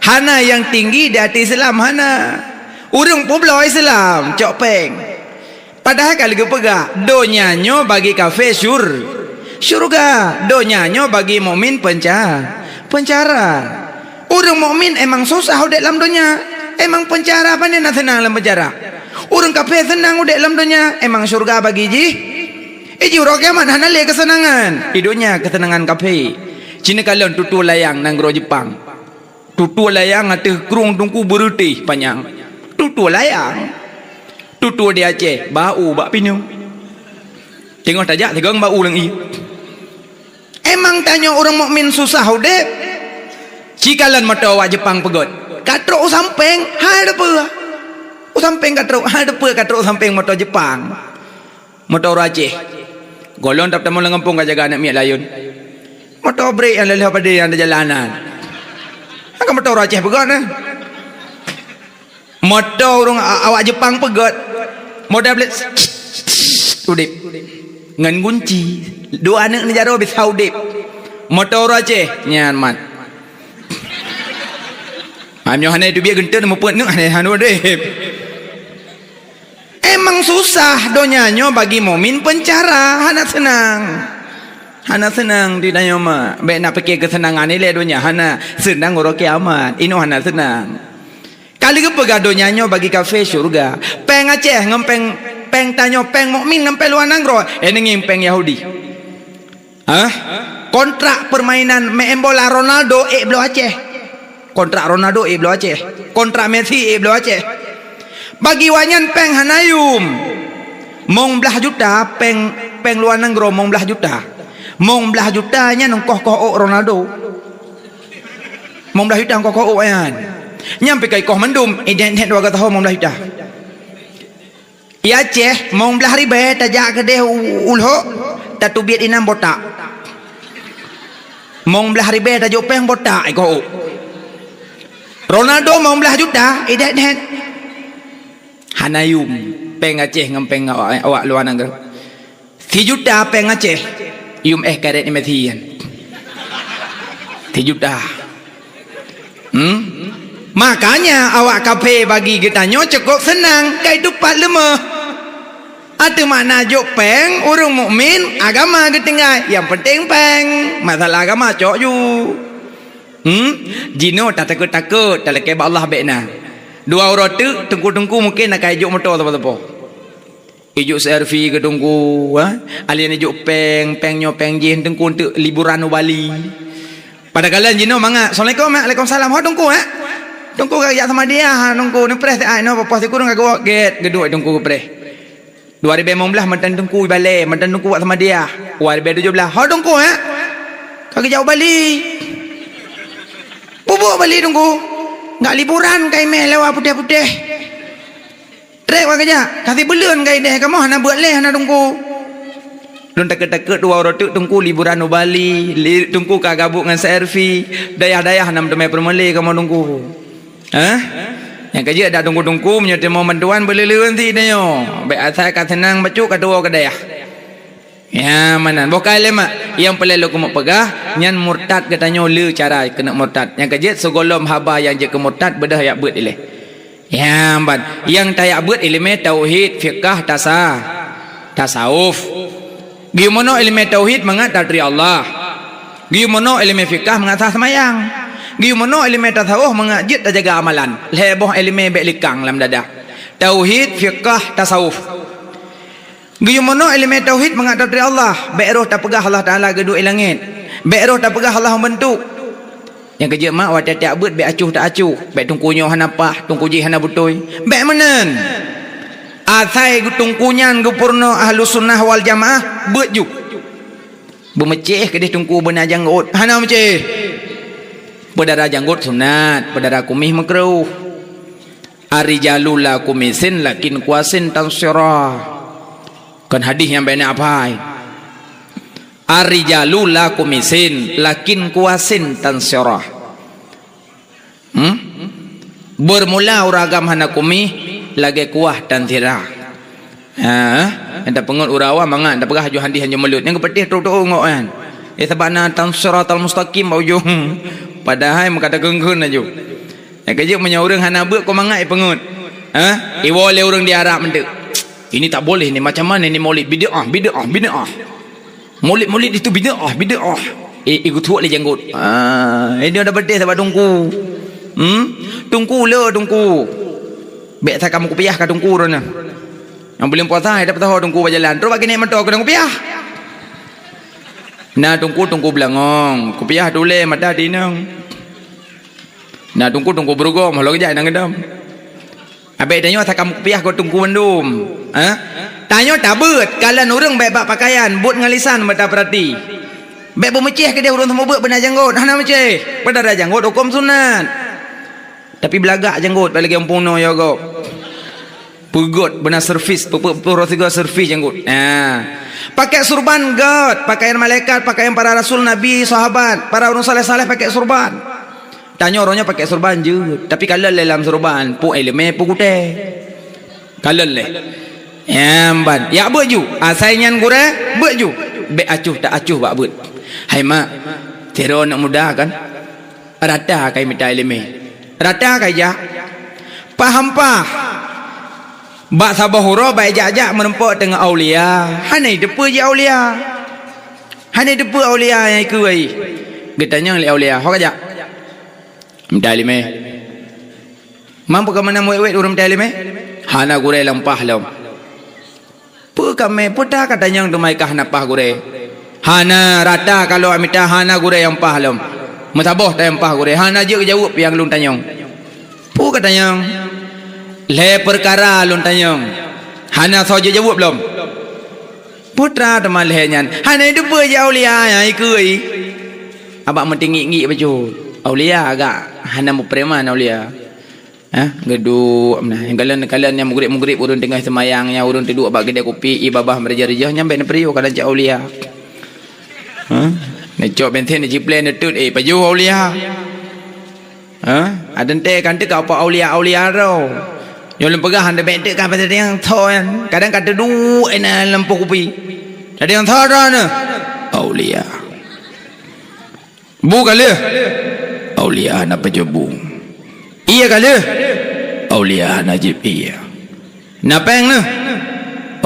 Hana nyang tinggi di ateueh Islam, hana. Ureuëng peubloe Islam, cok péng. Padahai ka lheueh geupeugah, donya nyoe bagi kafé syur-, syurga, donya nyoe bagi mukmin penca-, pencara. Ureuëng mukmin emang susah udeb lam donya, emang pencara pane na seunang lam pencara. Ureuëng kafé seunang udeb lam donya, emang syurga bagi jih. Iji uroe kiamat hana lé keuseunangan. Di donya keuseunangan kafé. Cina kalon tutoe layang nanggroe Jepang. Tutoe layang ateueh krueng teungku beureutéh panyang. Tutoe layang. Tutoe di Aceh, bau bak pineung. Teungoh tajak, teungoh bau lam ié. Emang tanyoe ureuëng mukmin susah udeb? Cikalon moto awak Jepang peugöt. Ka trok u sampéng, hai depeue. U sampéng ka trok, hai depeue ka trok u sampéng moto Jepang. Moto ureuëng Aceh. Gohlom teutamong lam gampông ka jaga aneuk miet layeuen. Moto brek nyang lheueh padé nyang di jalanan. Kan moto ureuëng Aceh peugöt, eh. Moto ureuëng a-, awak Jepang peugöt. Moto brek udeb. Ngon gunci. Dua aneuk neujaroe bisa udeb. Moto ureuëng Aceh nyan mat. Am nyoe hana teubiet geuntén meupeuet neuk hana, hana udeb. Emang susah donya nyoe bagi mukmin pencara, hana seunang. Hana seunang di tanyoe ma. Bék na pike keuseunangan ilée donya, hana seunang uroe kiamat. Inoe hana seunang. Ka lheueh geupeugah donya nyoe bagi kafé syurga. Péng Aceh ngon péng, péng tanyoe, péng mukmin ngon péng luwa nanggroe, eh, ngieng péng Yahudi. Hah? Kontrak permainan main bola Ronaldo ék bloe Aceh. Kontrak Ronaldo ék bloe Aceh. Kontrak Messi ék bloe Aceh. Bagi awaknyan péng hana yuem. Mong blaih juta péng, péng luwa nanggroe mong blaih juta. Mong blaih juta nyan koh-koh ôk Ronaldo. Mong blaih juta koh-koh ôk nyan. Nyan pih ka ikoh mandum, idéh-idéh dua gata ho mong blaih juta. I Aceh, mong blaih ribée tajak keudeh u-, u Lhok, tateubiet inan botak. Mong blaih ribée tajok péng botak ikoh ôk. Ronaldo mong blaih juta, idéh-idéh. Hana yuem, péng Aceh ngon péng awak, awak luwa nanggroe. Sijuta péng Aceh, yuem éh karét Messi nyan. Sijuta. Hmm? Makanya awak kafé bagi geutanyoe cukôp seunang, kai teupat leumah. Ateueh makna jok péng, ureuëng mukmin, agama geutinggai. Nyang penting péng, masalah agama cok ju. Hmm? Jinoe tatakot-takot, talakée bak Allah bék na. Dua uroe teuk, teungku-teungku mungken akai jok moto sapo-sapo. Ijok C R V keu teungku, ha? Alien ijok péng, péng nyoe péng jih teungku untuk liburan u Bali. Padahai jinoe mangat, "Assalamualaikum, Mak." "Waalaikumsalam." "Ho teungku, ha?" "Teungku ka jak Samadiyah, ha, teungku. Neupreh siat inoe, poh sikureueng ka geuwok." Gét, geuduek teungku geupreh. Dua ribée limong blaih mantan teungku ibalée, mantan teungku wak Samadiyah. Dua ribée tujoh blaih, "Ho teungku, ha?" "Ka geujak u Bali." "Peue buet Bali teungku?" "Gak liburan ka imeh lewat putéh-putéh." "Trép ka geujak, ka sibuleuen ka idéh kamoe hana beuet lé hana teungku." Lôn takot-takot dua uroe teuk teungku liburan u Bali, li-, teungku ka gabuk ngon C R V, dayah-dayah hana meuteumé peureulée kamoe teungku. Hah? Nyang ka jeuet dak teungku-teungku meunyoe teurimong bantuan beuleuleuen si tanyoe. Bék asai ka seunang bacut ka tuwoe keu dayah. Ya, meunan. Boh kai lé mak. Nyang peureulée lôn keumeung peugah, nyan murtad geutanyoe le cara keuneuk murtad. Nyang ka jeuet sigohlom haba nyang jeuet keu murtad beudôh yak beuet ilée. Ya, ban. Nyang tayak beuet iéleumé tauhid, fiqah, tasa-, tasawuf. Geuyue meunoe iéleumé tauhid mangat taturi Allah. Geuyue meunoe iéleumé fiqah mangat sah seumayang. Geuyue meunoe iéleumé tasawuf mangat jeuet tajaga amalan. Lhée boh iéleumé bék likang lam dada. Tauhid, fiqah, tasawuf. Geuyue meunoe ileumèe tauhid mangat taturi Allah, bèk roh tapeugah Allah Taala geuduek i langèt, bèk roh tapeugah Allah meubeuntuk. Nyang keujeuet mak watèe tiep beuet bèk acuh ta acuh, bèk teungku nyoe hana paih, teungku jih hana beutôi. Bèk meunan. Asai teungku nyan geupeurunoe Ahlussunnah wal Jamaah, beuet ju. Beumeucéh keudeh teungku beuna janggot, hana meucéh. Peudara janggot sunat, peudara kumis meukruh. Ar-rijalu la kumisin lakin kuasin tansirah. Kan hadis nyang bèk na apai. Ar-rijalu la kumisin lakin kuasin tansirah. Hmm? Beurmula ureueng agam hana kumis lagèe kuah tansirah. Ha, nyang tapeungeut ureueng awam mangat tapeugah aju hadis hanjeuet meulut. Nyang geupeuteh trok-trok ngok nyan. Eh, sabab na tansiratal mustaqim bak ujong. Padahai meukateukheun-kheun aju. Nyang keujeuet meunyoe ureueng hana beuet kon mangat ipeungeut. Ha? Iwoe lé ureueng di Arab meuteuk. Ini tak boleh ni, macam mana ni maulid? Bid'ah, bid'ah, bid'ah. Maulid-maulid itu bid'ah, bid'ah. Eh, eh, geutuek lé janggot. Ah, ini ada peudeh sabab teungku. Hmm? Teungku le teungku. Bèk takam kupiah ka teungku droeneuh. Nyang buleuen puasa, hai dapeutoe teungku bak jalan. Trok bak keuneuk meutoe keuneuk kupiah. Na teungku, teungku beulangong. Kupiah tulèe mata tinong. Na teungku, teungku beurugom, halo geujak inong geudom. Abéh tanyoe takam kupiah keu teungku mandum. Ha? Tanyoe tabeuet, kalon ureueng bèk bak pakaian, buet ngon lisan bèk tapeurati. Bèk beumeucéh keudeh ureueng seumeubeuet beuna janggot, hana meucéh. Peudara janggot hukôm sunat. Tapi beulagak janggot bèk lagèe umpung noe yogo. Peugot beuna servis, peupeue-peue roh sigoe servis janggot. Ha. Pakai surban göt, pakaian malaikat, pakaian para rasul, nabi, sahabat, para ureueng saleh-saleh pakai surban. Tanyoe uroe nyoe pakai surban jeuet, tapi kalon lé lam surban, peue ileumèe peue gutèe. Kalon lé. Nyang ban, yak beuet ju, asai nyan gurèe, beuet ju. Bèk acuh ta acuh bak beuet. Hai mak, sidroe aneuk muda kan? Rata kai mita ileumèe. Rata kai jak. Paham pah. Bak saboh uroe bak jak-jak meurumpok teungoh aulia. Hana jiteupeue jih aulia. Hana jiteupeue aulia nyang ikeue ai. Geutanyong lé aulia, "Ho ka jak?" "Mita ileumèe." "Man peue ka meunan wèt-wèt ureueng mita ileumèe?" "Hana gurèe lam paih lom." "Peue ka mè, peue ta ka tanyong teuma ka hana paih gurèe?" "Hana, rata kalon mita hana gurèe nyang paih lom. Meusaboh ta nyang paih gurèe, hana jeuet geujaweueb nyang lôn tanyong." "Peue ka tanyong?" "Lhèe peukara lôn tanyong. Hana soe jeuet jaweueb lom." "Peue teuma lhèe nyan?" "Hana jiteupeue jih aulia nyang ikeue ai." Abak meutinggi-tinggi bacut. Aulia agak hana meupreman aulia. Ha, geuduek meunan. Nyang kalon-kalon nyang mugrib-mugrib ureueng teungoh seumayang, nyang ureueng teuduek bak keudè kupi, ié babah meurijah-rijah, nyan bèk neupeuruyoh kadang cit aulia. Ha? Neucok bensin, neucipleng, neutot, eh, pajoh aulia. Ha? Adan teuka teuka apa aulia-aulia droe. Nyoe lôn peugah hana bèk teuka pasal nyang tho nyan. Kadang ka teuduek inan lam poh kupi. Ada nyang tho droeneuh. Aulia. Bu ka lheueh? Aulia hana pajoh bu. Ié ka lheueh? Aulia hana jieb ié. Na péng neuh?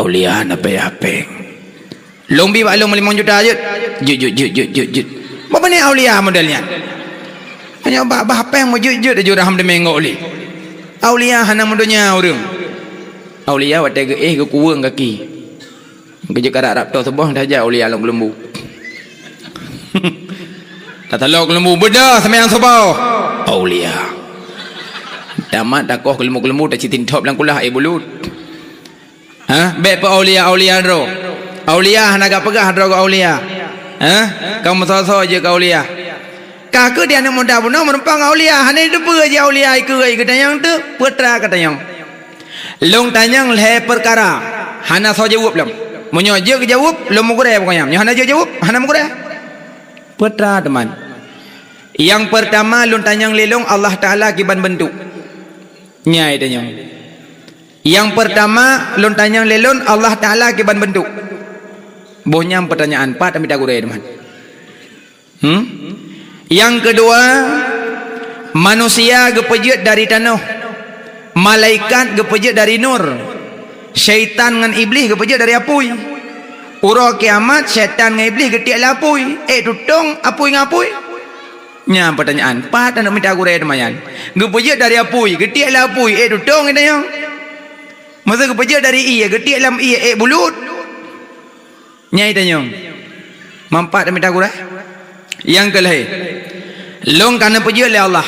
Aulia hana payah péng. Lôn bi bak lôn limong juta jeuet. Jeuet, jeuet, jeuet, jeuet, jeuet, jeuet. Bak mana aulia model nyan? Hanya bak bah péng meujeuet-jeuet aju raham deungon ulih. Aulia hana meudonya ureueng. Aulia watèe geuéh geukuweueng gaki. Geujeuet karap-rap toh suboh tajak aulia lom keuleumbu. Tatalo keuleumbu, beudôh seumayang suboh. Aulia. Tamat takoh keuleumbu-keuleumbu tacit tintop lam kulah, eh, bulut. Ha? Bèk peu aulia-aulia droe. Aulia hana gak peugah droe gak aulia. Ha? Kamoe soe-soe jeuet keu aulia. Ka keuh di aneuk muda bunoe meurumpok ngon aulia, hana jiteupeue jih aulia ikeue ai geutanyong teuk, peue teuma ka tanyong. Lôn tanyong lhèe peukara, hana soe jaweueb lom. Meunyoe jeuet geujaweueb, lôn meugurèe bukon nyan. Meunyoe hana jeuet jaweueb, hana meugurèe. Peue teuma teuma. Nyang peurtama lôn tanyong lé lôn Allah Taala kiban beuntuk. Nyan tanyong. Nyang peurtama lôn tanyong lé lôn Allah Taala kiban beuntuk. Boh nyan peutanyaan pat mita gurèe teuma. Hmm? Nyang keudua, manusia geupeujeuet dari tanoh, malaikat geupeujeuet dari nur, syaitan ngon iblih geupeujeuet dari apui. Uroe kiamat, syaitan ngon iblih geutiek lam apui. Eh, tutong apui ngon apui? Nyan peutanyaan, pat aneuk mita gurèe teuma nyan. Geupeujeuet dari apui, geutiek lam apui, eh, tutong geutanyoe. Masa geupeujeuet dari ié, geutiek lam ié ék bulut. Nyai tanyong, manfaat mita gurée? Nyang keu lhée, lôn ka neupeujeuet lé Allah.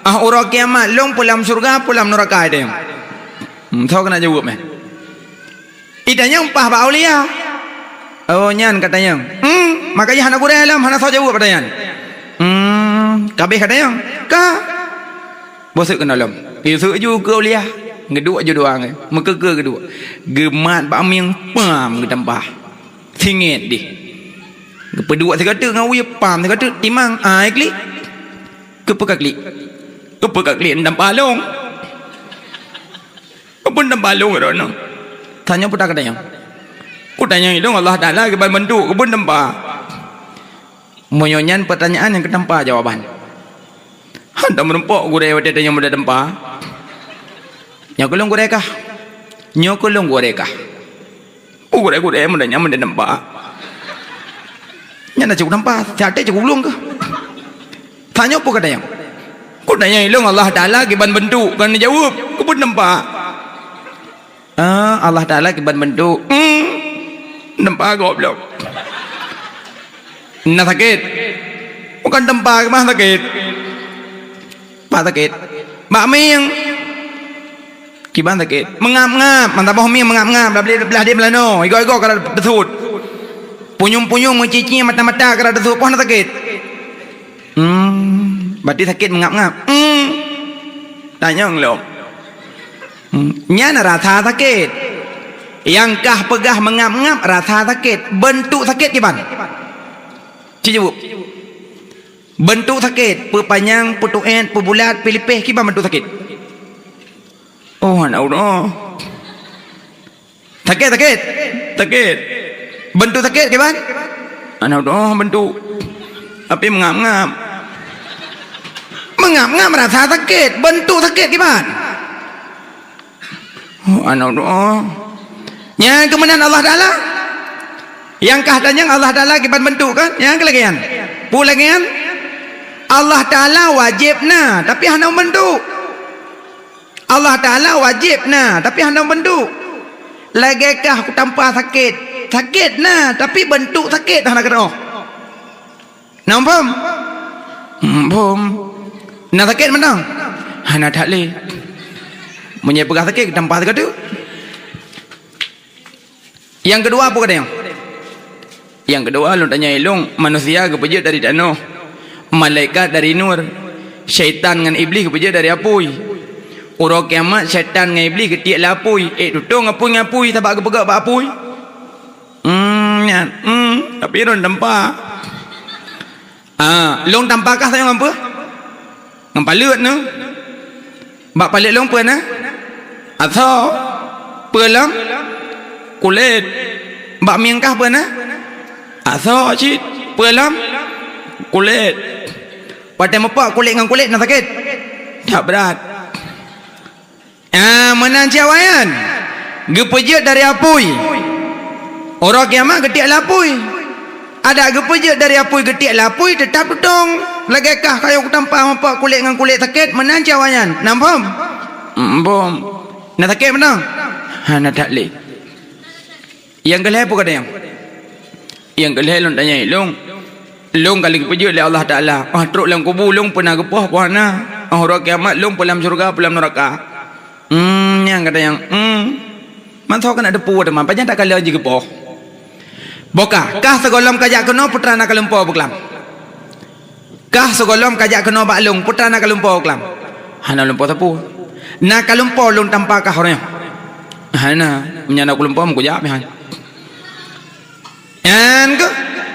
Ah, uroe kiamat lôn peu lam syeuruga, peu lam neuraka, tanyong. Hmm, soe keuneuk jaweueb meh? Itanyong paih bak aulia. Oh, nyan ka tanyong. Hmm, makajih hana gurée lom, hana soe jaweueb pertanyaan. Hmm, ka abéh ka tanyong. Ka. Boh seuek keunoe lom. Yusuf ju keu aulia. Geuduek ju dua ngai. Meukeukeu geuduek. Geumat bak mieng pam geutampa. Singet dih. Geupeuduek sigoe teuk ngon wie pam sigoe teuk timang. Ai klik. Keupeue ka klik? Keupeue ka klik tampa lôn? Keupeue tampa lôn droeneuh? Tanyoe peue ka tanyong? Kutanyong ilôn Allah Taala kiban beuntuk, keupeue tampa? Meunyoe nyan peutanyaan nyang keutampa jawaban. Hana meurumpok gurée watée tanyoe muda tampa. Nyoe keu lôn gurée kah? Nyoe keu lôn gurée kah? Peue gurée-gurée muda nyan muda tampa. Nyan na cukôp tampa, siat cukôp ulông keuh. Tanyoe peue ka tanyong? Kutanyong ilôn Allah Taala kiban beuntuk, kon neujaweueb, keupeue tampa? Ah, Allah Taala kiban beuntuk. Hmm, tampa goblok. Na sakét. Bukon tampa keumah sakét. Bak sakét. Bak mieng. Kiban sakét. Meungab-ngab. Mantong boh mieng meungab-ngab. Blah, blah, blah di meulanoe. Igoe-igoe ka teusut. Punyueng-punyueng meucici mata-mata ka teusut. Poh na sakét. Hmm, berarti sakét meungab-ngab. Hmm. Tanyong lom. Hmm. Nyan rasa sakét. Nyang kah peugah meungab-ngab rasa sakét. Beuntuk sakét kiban? Ci jaweueb. Beuntuk sakét, peupanyang, peutuét, peubulat, peulipéh, kiban beuntuk sakét? Oh, aneuk uroe. Sakét, sakét. Sakét. Beuntuk sakét kiban? Aneuk uroe beuntuk. Tapi meungab-ngab. Meungab-ngab rasa sakét, beuntuk sakét kiban? Oh, aneuk doa. Nyang keu meunan Allah Taala? Nyang kah tanyong Allah Taala kiban beuntuk kan? Nyang keu lagée nyan. Peue lagée nyan? Allah Taala wajéb na, tapi hana beuntuk. Allah Taala wajéb na, tapi hana beuntuk. Lagée kah kutampa sakét. Sakét na, tapi beuntuk sakét hana keudroe. Na muphom? Muphom. Na sakét mantong? Hana that lé. Meunyoe peugah sakét, tampa sigoe teuk. Nyang keudua peue ka tanyong? Nyang keudua lôn tanyong ilôn, manusia geupeujeuet dari tanoh, malaikat dari nur, syaitan ngon iblih geupeujeuet dari apui. Uroe kiamat syaitan ngon iblih geutiek lé apui, ék tutong apui ngon apui sabab geupeugét bak apui. Hmm, nyan. Hmm, tapi lôn tampa. Ah, lôn tampa kah tanyoe ngon peue? Ngon paleuet nyoe. Bak paleuet lôn peue na? Asoe. Peue lom? Kulét. Bak mieng kah peue na? Asoe cit. Peue lom? Kulét. Watée meupok kulét ngon kulét na sakét? That brat. Ah, meunan cit awak nyan. Geupeujeuet dari apui. Uroe kiamat geutiek lé apui. Adak geupeujeuet dari apui geutiek lé apui, teutab tutong. Lagée kah kayong tampa meupok kulét ngon kulét sakét, meunan cit awak nyan. Na muphom? Muphom. Na sakét meunan? Hana that lé. Nyang keu lhée peue ka tanyong? Nyang keu lhée lôn tanyong ilôn. Lôn ka lheueh geupeujeuet lé Allah Taala. Ah, trok lam kubu lôn peue na geupoh, peue hana. Ah, uroe kiamat lôn peue lam syeuruga, peue lam neuraka. Hmm, nyang ka tanyong. Hmm. Mantong keuneuk teupeu teuma, pajan takalon jih geupoh. Boh kah, kah sigohlom kajak keunoe peue teuma na kalumpo beuklam. Kah sigohlom kajak keunoe bak lôn, peue teuma na kalumpo klam? Hana lumpo sapeue. Na kalumpo lôn tampa kah uroe nyoe? Hana, meunyoe na kalumpo meukujak meuhan. Nyan keuh,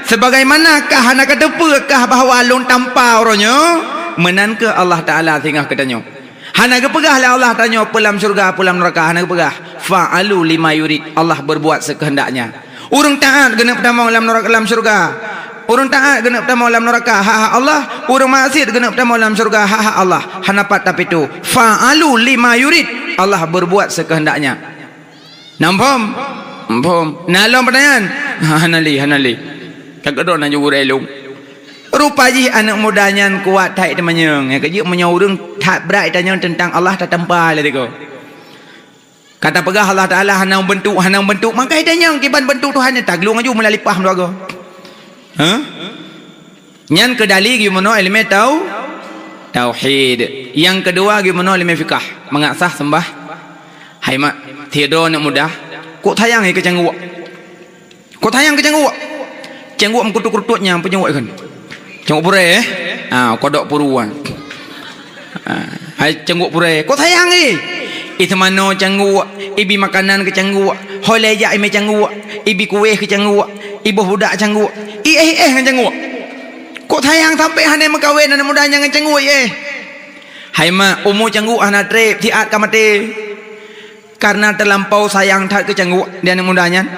sebagaimana kah hana kateupeue kah bahwa lôn tampa uroe nyoe, meunan keuh Allah Taala singoh keu tanyoe. Hana geupeugah lé Allah tanyoe peue lam syeuruga, peue lam neuraka, hana geupeugah. Fa'alu lima yurid, Allah berbuat sekeuheundaknya. Ureuëng taát geuneuk peutamong lam neuraka, lam syeuruga. Ureuëng taát geuneuk peutamong lam neuraka, hak-hak Allah. Ureuëng maksiet geuneuk peutamong lam syeuruga, hak-hak Allah. Hana pat tapeutoe. Fa'alu lima yurid, Allah berbuat sekeuheundaknya. Na muphom? Muphom. Na lom peutanyaan? Ha, hana lé, hana lé. Ka keudroe na jeuet gurée lôn. Rupa jih aneuëk muda nyan kuat that teumanyong. Nyang keujeuet meunyoe ureuëng that brat tanyong teuntang Allah tatampa lé tiko. Ka tapeugah Allah Taala hana meubeuntuk, hana meubeuntuk, maka itanyong kiban beuntuk Tuhan nyan taglung aju meulalipah meudogo. Hah? Nyan keu dali geumono ileumé tau, tauhid. Nyang keudua geumono ileumé fikah, mangat sah seumbah. Hai mak, sidroe aneuk muda, kok sayang keu cangguek. Kok sayang keu cangguek? Cangguek meukutot-kutot nyan, peue cangguek ikheun? Cangguek purée, eh? Ha, kodok puru, ah. Ha, hai cangguek purée. Kok sayang, eh? Ih, seumanoe cangguek, ibi makanan keu cangguek, ho lé jak imé cangguek, ibi kuéh keu cangguek, iboh budak cangguek, iéh-iéh ngon cangguek. Kok sayang sampai hana meukawen aneuk muda nyan ngon cangguek, eh? Hai mak, umu cangguek hana treb, siat ka maté. Kareuna teulampau sayang that keu cangguek di aneuk muda nyan,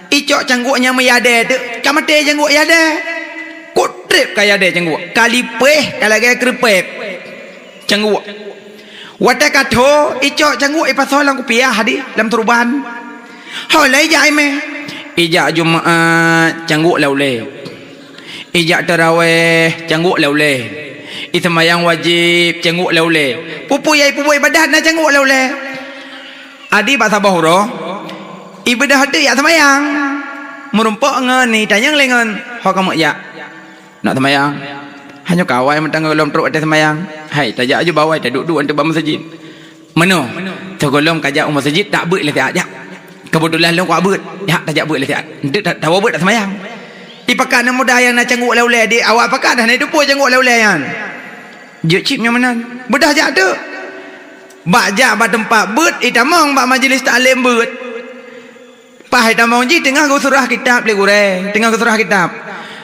icok cangguek nyang meuyadée teuk, ka maté cangguek yadée. Kok treb ka yadée cangguek, ka lipéh, ka lagée keureupeb cangguek. Watée ka tho, icok cangguek ipasoe lam kupiah di lam turban. Ho lé ijak imé, ijak Jumaat cangguek lé ulée. Ijak tarawéh, cangguek lé ulée. Iseumayang wajéb, cangguek lé ulée. Peue-peue nyang ipeubuet ibadat na cangguek lé ulée. Adi bak saboh uroe, ibeudoh teuk jak seumayang. Meurumpok ngon ni tanyong lé ngon, "Ho kamoe jak?" "Nak seumayang." "Hanyoe ka awai mantong gohlom trok watée seumayang." "Hai, tajak aju bak awai, taduek-duek anteuk bak meuseujid." Meunoe, sigohlom ka jak u meuseujid, tak beuet lé siat, jak. Keubeutulan lôn kuat beuet, jak tajak beuet lé siat. Enteuk ta-, tawoe beuet taseumayang. Ipakat aneuk muda nyang na cangguek lé ulée, di awak pakat dah na iteupeue cangguek lé ulée nyan. Jeuet cit nyoe meunan. Beudoh jak teuk. Bak jak bak teumpat beuet, itamong bak majeulis taklim beuet. Paih tamong jih teungoh geusurah kitab lé gurée, teungoh geusurah kitab.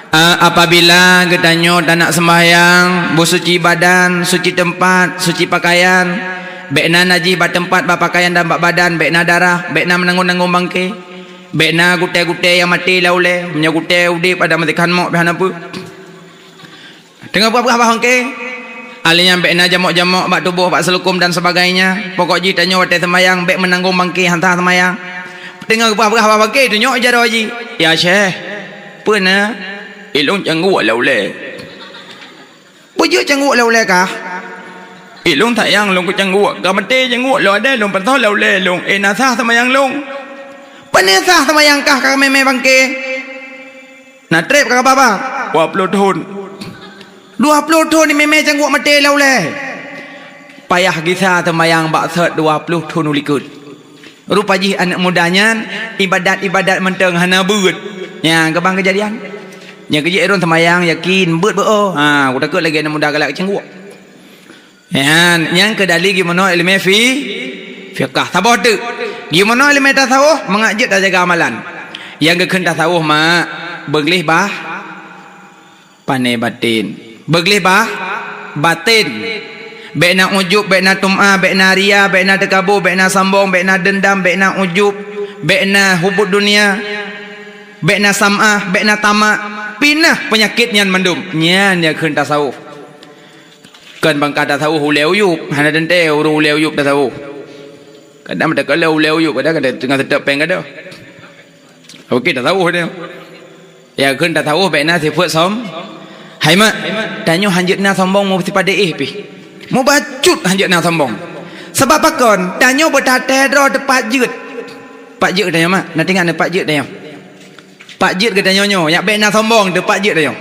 A, apabila geutanyoe tanak seumbahyang, beusuci badan, suci teumpat, suci pakaian, bék na najih bak teumpat, bak pakaian dan bak badan, bék na darah, bék na meunanggong-nanggong bangke, bék na gutée-gutée nyang maté lé ulée, meunyoe gutée udeb adak meusikan mok pih hana peue. Teungoh peugah-peugah bak bangke, alèh nyan bék na jamok-jamok bak tuboh, bak seuleukom dan sebagainya. Pokok jih tanyoe watée seumayang bék meunanggong bangke hana seumayang. Teungoh peugah-peugah bak bangke, tunyok jaroe jih, "Ya Syekh, peue na?" "Ilôn cangguek lé ulée." "Peue jeuet cangguek lé ulée kah?" "Ilôn sayang lôn keu cangguek, ka maté cangguek lôn, adak lôn pasoe lé ulée lôn, eh na sah seumayang lôn." "Pane sah seumayang kah ka mé-mé bangke?" "Na treb ka ba-ba?" "Dua ploh thon." "Dua ploh thon imé-mé cangguek maté lé ulée. Payah gisa seumayang bak sot dua ploh thon u likot. Rupa jih aneuk muda nyan ibadat-ibadat mantong hana beuet." Nyan keubang keujadian. Nyang keujeuet ureuëng seumayang yakin beuet beu-o. Ha, kutakot lagée aneuk muda galak cangguek. Nyan, nyang keu dali geumono ileumé fi-, fiqah. Saboh teuk. Geumono ileumé tasawuf, mangat jeuet tajaga amalan. Nyang geukheun tasawuf mak, beugleh bah, pane baten. Beugleh bah, baten. Bék na ujub, bék na tum'ah, bék na ria, bék na teukabu, bék na sambong, bék na deundam, bék na ujub, bék na hubud dunia, bék na sam'ah, bék na tamak. Pinah peunyakét nyan mandum. Nyan nyang kheun tasawuf. Kon bangka tasawuf ulée uyub, hana teuntée ureuëng ulée uyub tasawuf. Kadang meutakala ulée uyub, kadang, kadang teungoh seutôt péng gadoh. Oke, tasawuf dia. Ya, kheun tasawuf bék na sifeuet som-, hai mak, tanyoe hanjeuet na sombong meusipadé éh pih. Mubacut hanjeuet na sombong. Sabab pakon? Tanyoe beutaté droe teupat jeuet. Pat jeuet geutanyoe mak, na teuingat na pat jeuet tanyoe. Pat jeuet geutanyoe nyoe, nyak bék na sombong teupat jeuet tanyoe.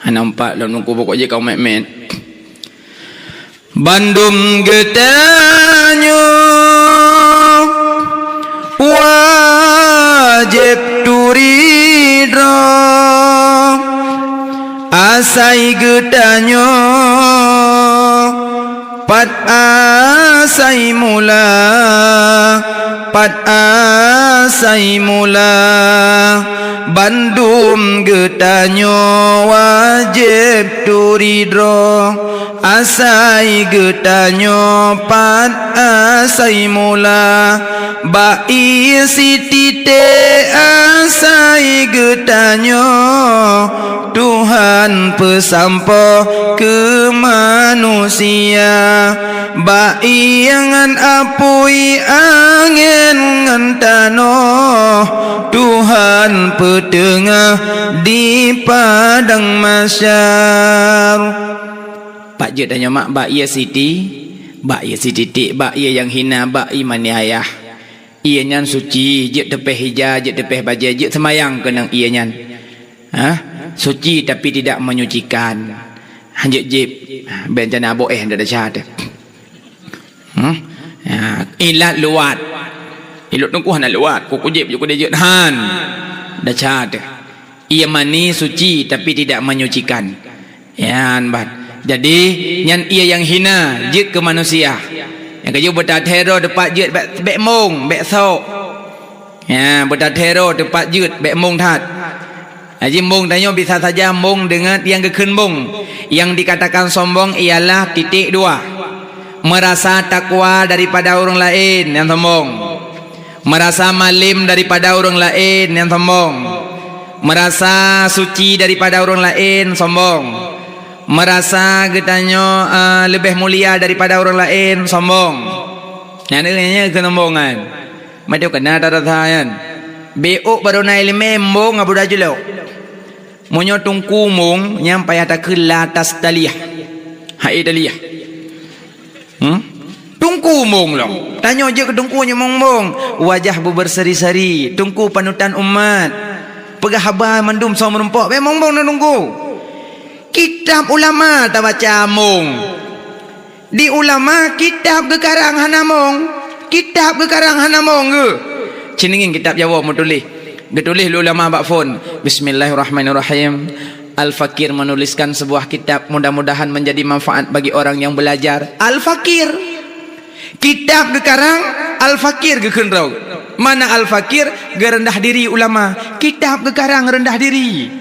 Hana umpat lom nungku pokok jih kaum mét-mét. Bandum geutanyoe wajéb turi droe, asai geutanyoe pat asai mula, pat asai mula, bandum geutanyoe wajéb turi droe, asai geutanyoe pat asai mula, bak ié sitité asai geutanyoe Tuhan peusampoe keu manusia. Bak ié ngon apui, angén ngon tanoh, Tuhan peuteungoh di padang mahsyar. Pat jeuet tanyoe mak bak ié siti, Bak ie sititik, bak ie nyang hina, bak ie maniayah. Ie nyan suci, jeuet teupéh ija, jeuet teupéh bajée, jeuet seumayang keunong ie nyan. Ha? Suci tapi tidak menyucikan. Hanjeuet jép. Bencana boh eh ndak desya teuh. Hmm? Ya, ilat luwat. Ilot teungku hana luwat, ku kujép jeuet kudeh jeuet han. Desya teuh. Ie mani suci tapi tidak menyucikan. Nyan ban. Jadi, nyan ie nyang hina jeuet keu manusia. Nyang keujeuet beutateuroe teupat jeuet bék, bék mong, bék sok. Ya, beutateuroe teupat jeuet bék mong that. Haji mong tanyoe bisa saja mong deungon nyang geukheun mong. Yang dikatakan sombong ialah titik dua. Merasa takwa daripada ureuëng laén, nyan sombong. Merasa malem daripada ureuëng laén, nyan sombong. Merasa suci daripada ureuëng laén, sombong. Merasa geutanyoe, eh, leubeh mulia daripada ureuëng laén, sombong. Nyan, nyan keusombongan. Meunyoe kana tarasa nyan. Bék barô na iéleumé mong abu dajulok. Meunyoe teungku mong, nyan payah takheun la tastaliah. Hai taliah. Hmm? Teungku mong lom. Tanyoe jeuet keu teungku nyang mong-mong. Wajah beuberseri-seri. Teungku panutan umat. Peugah haba mandum soe meurumpok. Bék mong-mong na teungku. Kitab ulama tabaca mong. Di ulama kitab geukarang hana mong. Kitab geukarang hana mong geuh. Ceuningieng kitab Jawoe meutuléh. Geutuléh lé ulama bak phon. Bismillahirrahmanirrahim. Al-Fakir menuliskan sebuah kitab, mudah-mudahan menjadi manfaat bagi orang yang belajar. Al-Fakir. Kitab geukarang, Al-Fakir geukheun droe. Mana Al-Fakir? Geureundah diri ulama. Kitab geukarang reundah diri.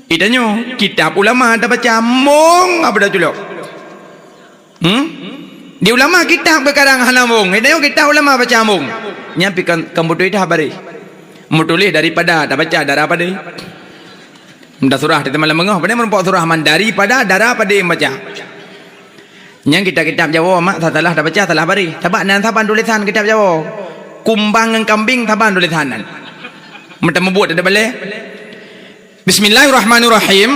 Itanyoe, kitab ulama tabaca mong abu dajulok. Hmm? Di ulama kitab geukarang hana mong. Itanyoe kitab ulama baca mong. Nyan pi kan, kan beutôi dah bari. Meutuléh daripada tabaca dara padé. Meuda surah teuh malam beungoh, padé meurumpok surah man daripada dara padé baca. Nyang kitab-kitab Jawoe mak salah tabaca salah bari. Sabab nan saban tulésan kitab Jawoe. Kumbang ngon kambing saban tulésan nan. Meuteumeubuet ada balée. Bismillahirrahmanirrahim.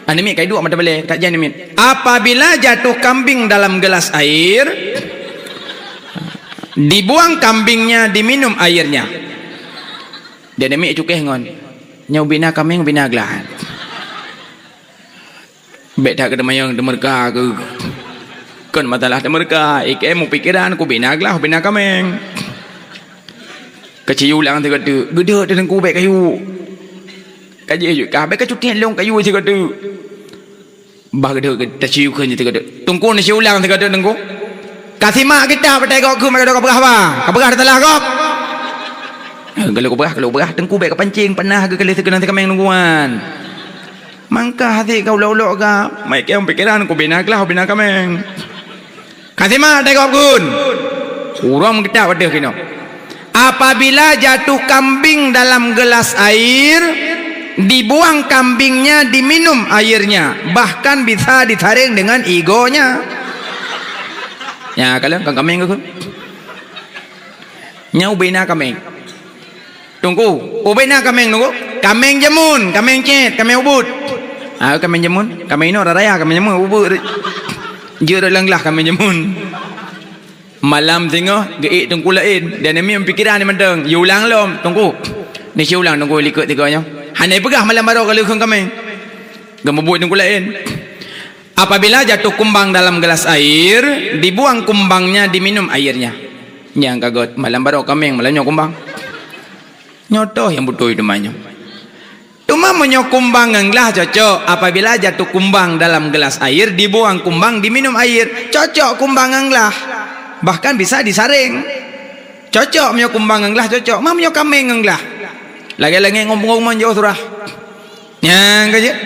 Aneuk miet kai duek mata balée, tak jan aneuk miet. Apabila jatuh kambing dalam gelas air, dibuang kambingnya, diminum airnya. Dia aneuk miet cukéh ngon. Nyoe ubina kameng, ubina glah. Bék that keu teumayang teumeureuka keu. Kon masalah teumeureuka, ikém mupikeran kubina glah, ubina kameng. Kaciyulang sigoe teuk, geudeuek teuh teungku bék kayu. Ka jih jeuet kah, bék kacutet lôn kayu sigoe teuk. Bah geudeuek taciyu kheun sigoe teuk. Teungku naciyulang sigoe teuk teungku. Kasimak kitab patai gob kheun, maka gob peugah haba. Kapeugah teusalah gob. Galak kupeugah, galak kupeugah, teungku bék kapancéng, panah geukaleh sigoe ngon sikameng teungku nyan. Mangka hase ka ulok-ulok ka, mai kém pikeran kubina glah, ubina kameng. Kasimak teugob gun. Ureuëng meukitab ateueh keunoe. Apabila jatuh kambing dalam gelas air, dibuang kambingnya, diminum airnya, bahkan bisa disaring dengan igonya. Ya, kalian kan kameng ke? Nyau bina kameng. Teungku, ubena kameng teungku. Kameng jamun, kameng cét, kameng ubit. Ah, kameng jamun, kameng inoe raya, kameng jamun ubit. Jeuet rot lam glah kameng jamun. Malam singoh geuék teungku laén, dan namiet pikiran mantong. Yue ulang lom, teungku. Ni si ulang teungku likot tiga nyoe. Hana peugah malam baroe ka lheueh kameng. Geumubuet teungku laén. Apabila jatuh kumbang dalam gelas air, dibuang kumbangnya, diminum airnya. Nyang ka göt malam baroe kameng, malam nyoe kumbang. Nyoe toh nyang beutôi teuma nyoe. Teuma meunyoe kumbang ngon glah cocok, apabila jatuh kumbang dalam gelas air, dibuang kumbang, diminum air, cocok kumbang ngon glah. Bahkan bisa disaring. Cocok meunyoe kumbang ngon glah cocok, ma meunyoe kameng ngon glah. Lagée-lagée ngom-ngom jauh surah. Nyang ka jeuet,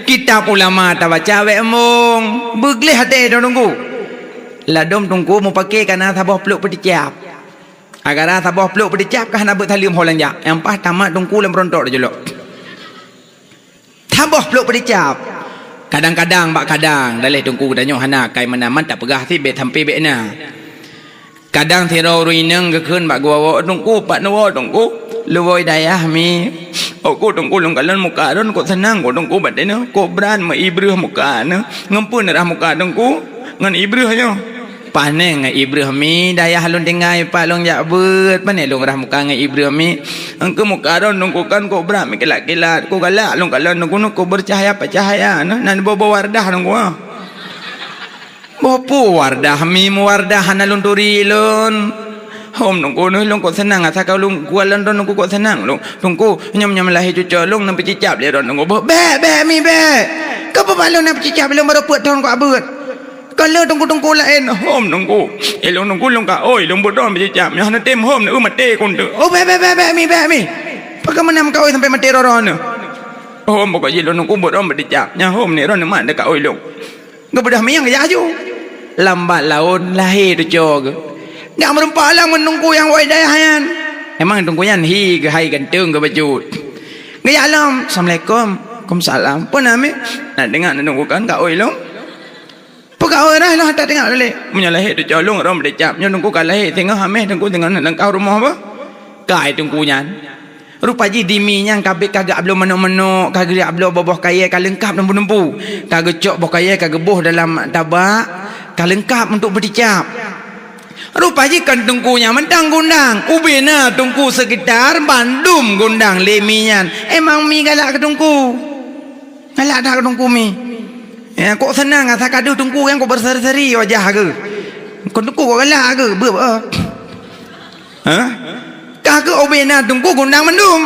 kitab ulama tabaca bék embong, beugleh até teungku. Ladom teungku mupake kana saboh pluek peuticap. Agara saboh pluek peuticap ka hana beuet saleuem ho lanjak, nyang paih tamat teungku lam rontok tajulok. Saboh pluek peuticap. Kadang-kadang bak kadang, daleh teungku geutanyoe hana kai meunaman tapeugah sit bék sampai bék na. Kadang sidroe ureuëng inong geukheun bak geuwoe, "Teungku, pat neuwoe teungku?" "Lôn woe dayah mi." "Oku teungku lôn kalon muka droen kok seunang kok teungku batin nyoe, kok brat meuibreuh muka nyoe. Ngon peue neurah muka teungku ngon ibreuh nyoe?" Pané ngon ibreuh mi, dayah lôn tinggai pat lôn jak beuet. Pané lôn rhah muka ngon ibreuh mi. Engkeu muka droeneuh Teungku kan kok brat meukilat-kilat. Kok galak lôn kalon Teungku, kok bercahaya-peucahaya. Nah, nan boh-boh Wardah Teungku, ah. Boh peue Wardah mi, meuwardah hana lôn turi lôn. Hom Teungku, neuh lôn kok seunang asa ka lôn kualan droeneuh Teungku kok seunang lôn. Teungku, nyoe meunyoe lahé cucoe lôn neupeucicap lé droeneuh Teungku. Bèk, bèk mi, bèk. Keu peue bak lôn neupeucicap lôn barô peuet thon kok abeuet. Ka le teungku-teungku laén, hom teungku. Ilôn teungku lôn ka oi, lôn beuet droe beucicap. Nyoe hana tem hom, neueu maté kon teuk. Oh, bèk, bèk, bèk, bèk, mi, bèk, mi. Pakon meunan ka oi sampai maté droe-droe nyoe? Hom, pokok jih lôn teungku beuet droe beucicap. Nyan hom ni droe neumat dekat oi lôn. Geubeudôh miang geujak aju. Lambat laôn lahé cucoe geuh. Gak meureumpok lom ngon teungku nyang wai dayah nyan. Emang teungku nyan hi geuhai ganteng geuh bacut. Geujak lom, "Assalamualaikum." "Waalaikumsalam." "Peue na, mi?" "Nak deungoe na teungku kan ka oi lôn." Peugah ureueng lôn hana teuingat lé. Meunyoe lahé cucoe lôn rhom dicap, nyoe teungku ka lahé singoh hameh teungku singoh na lam rumoh bah. Kai teungku nyan. Rupa jih di mi nyan ka bit ka geuabloe manok-manok, ka geuabloe boh-boh kayèe ka leungkap teumpu-teumpu. Ka geucok boh kayèe ka geuboh dalam tabak, ka leungkap untuk beuticap. Rupa jih kon teungku nyan mantong gundang, ubé na teungku sekitar bandum gundang lé mi nyan. Emang mi galak keu teungku. Galak that keu teungku mi. Ya, kok seunang asa ka deuh teungku nyang kok beuseri-seri wajah geuh. Kon teungku kok galak geuh, beuh, beuh. Hah? Ka keuh ubé na teungku gundang mandum.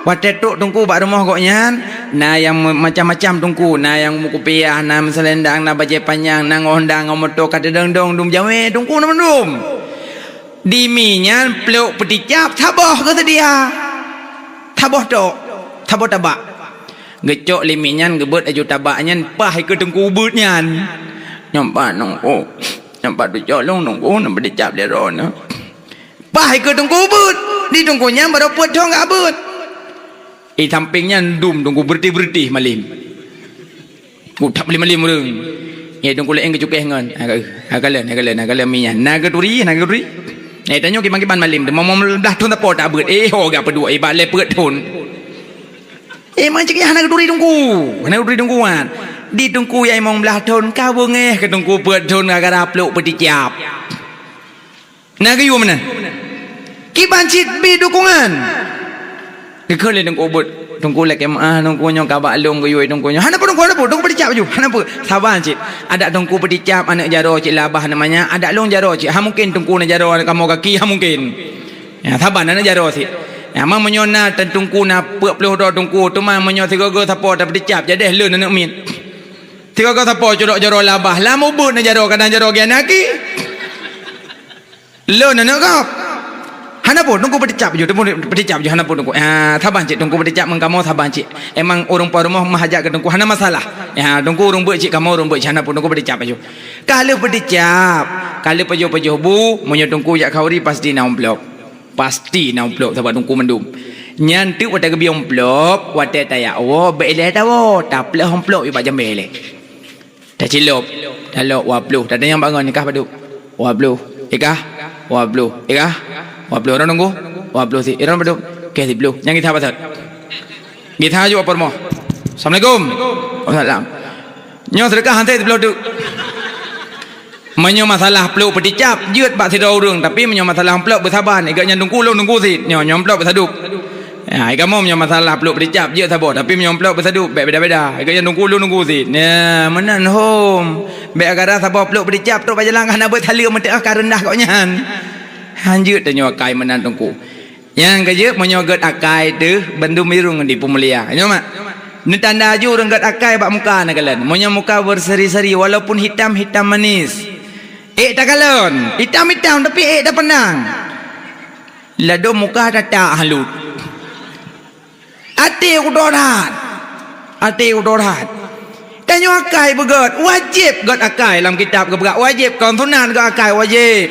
Watèe trok teungku bak rumoh gobnyan, na nyang macam-macam teungku, na nyang meukupiah, na meuselendang, na bajèe panyang, na ngon honda ngon moto ka teudong-dong dum jawèe teungku na mandum. Di mi nyan plôk peuticap saboh geuseudia. Saboh tok, saboh tabak. Geucok lé mi nyan geubeuet aju tabak nyan paih keu teungku beuet nyan. Nyoe pat teungku, nyoe pat tucok lôn teungku, na beuticap lé droeneuh. Paih keu teungku beuet, di teungku nyan barô peuet thon ka beuet. Di sampéng nyan dum teungku beureuti-beureuti malem. Ku that malem-malem ureueng. Nyan teungku laén geucukéh ngon. Ha, ka, ha, kalon, ha, kalon, ha, kalon mi nyan. Na geuturi, na geuturi. Eh, tanyoe kiban-kiban malem teuh, moe-moe blah thon sapo tak beuet. Eh, ho gak peuduek, eh, bak lé peuet thon. Eh, macam hana geuturi teungku. Hana geuturi teungku wan. Di teungku nyang limong blah thon ka beungéh keu teungku peuet thon gara-gara plôk peuticap. Na geuyue meunan. Kiban cit bi dukungan. Geukheun lé teungku beuet. Teungku lakèe meu'ah teungku nyoe ka bak lôn geuyue teungku nyoe. Hana peue teungku, hana peue. Teungku peuticap ju. Hana peue. Saban cit. Adak teungku peuticap aneuk jaroe cit labah aneuk manyak. Adak lôn jaroe cit. Ha mungken teungku na jaroe kamoe gaki. Ha mungken. Ya, saban aneuk jaroe cit. Ya, ma meunyoe na teungku na peuet ploh droe teungku. Teuma meunyoe sigoe-goe sapo tapeuticap. Jadeh lôn aneuk miet. Sigoe-goe sapo codok jaroe labah. Lam ubeut na jaroe kadang jaroe geuh aneuk gaki. Lôn aneuk gob. Hana peue, teungku peuticap ju, teungku peuticap ju, hana peue teungku. Ah, saban cit, teungku peuticap ngon kamoe saban cit. Emang ureueng po rumoh meuhajat keu teungku, hana masalah. Ya, teungku ureueng beuet cit, kamoe ureueng beuet cit, hana peue, teungku peuticap ju. Ka lheueh peuticap, ka lheueh pajoh-pajoh bu, meunyoe teungku jak khauri pasti na amplop. Pasti na amplop sabab teungku mandum. Nyan teuk watèe geubri amplop, watèe tajak woe, bèk ilèe tawoe, taplôh amplop bak jambèe ilèe. Tacilop, talop dua ploh, tatanyong bak ngon, "Ikah padub?" "Dua ploh." "Ikah?" "Dua ploh." "Ikah?" "Dua ploh." Droeneuh teungku? "Dua ploh sit." "Droeneuh padub?" "Kèe siploh." Nyan gisa patot. Gisa ju bak po rumoh. "Assalamualaikum." "Waalaikumsalam." "Nyoe seudeukah han siploh teuk." Meunyoe masalah plôk peuticap, jeuet bak sidroe ureueng, tapi meunyoe masalah amplop beusaban, "Igak nyan teungku lôn teungku sit, nyoe, nyoe amplop beusadub." Ya, i kamoe meunyoe masalah plôk peuticap, jeuet saboh, tapi meunyoe amplop beusadub, bèk beda-beda. "Igak nyan teungku lôn teungku sit." Ya, meunan hom. Bèk gara-gara saboh plôk peuticap trok bak jalan ka hana beuet saleuem meuteuh ka reundah gobnyan. Han jeuet tanyoe akai meunan teungku. Nyang keujeuet meunyoe gèt akai teuh bandum irong di peumulia. Nyoe mak. Neutanda ju ureueng gèt akai bak muka neukalon. Meunyoe muka berseri-seri walaupun hitam-hitam manis. Ék takalon, hitam-hitam tapi ék tapandang. Ladôm muka tatak halut. Até udoe that. Até udoe that. Tanyoe akai beugèt, wajéb gèt akai lam kitab geupeugah wajéb, kon sunat gèt akai wajéb.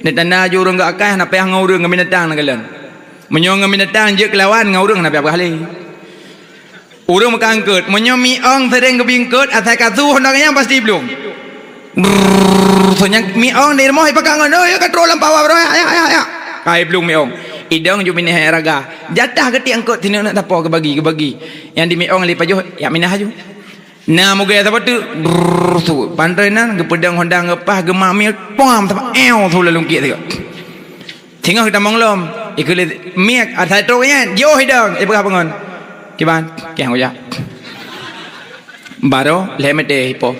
Neutanda ju ureueng gèt akai hana payah ngon ureueng ngon binatang neukalon. Meunyoe ngon binatang jeuet keulawan ngon ureueng hana payah peugah lé. Ureueng meukeungkeut, meunyoe miong seuréng geubingkeut asai ka su honda nyan pasti blueng. Brrrr, so nyang miong di rumoh ipakat ngon, "Oh, ya ka trôh lam pawa baroe, ya, ya, ya, ya." Kai blueng miong. Idong ju minah raga. Jatah geuti angkot sineuk neuk tapo geubagi, geubagi. Nyang di miong lé pajoh, ya minah aju. Na mugée saboh teuk, brrr, su. Pantoe nan, geupeudong honda geupah, geumamil, pom, sama, ew, su lalu kiek sigoe. Singoh geutamong lom, ikeu lé miek, asai trok nyan, jiôh idong, ipeugah peungon. Kiban, kiang kujak. Baroe, lhée meudeh ipo.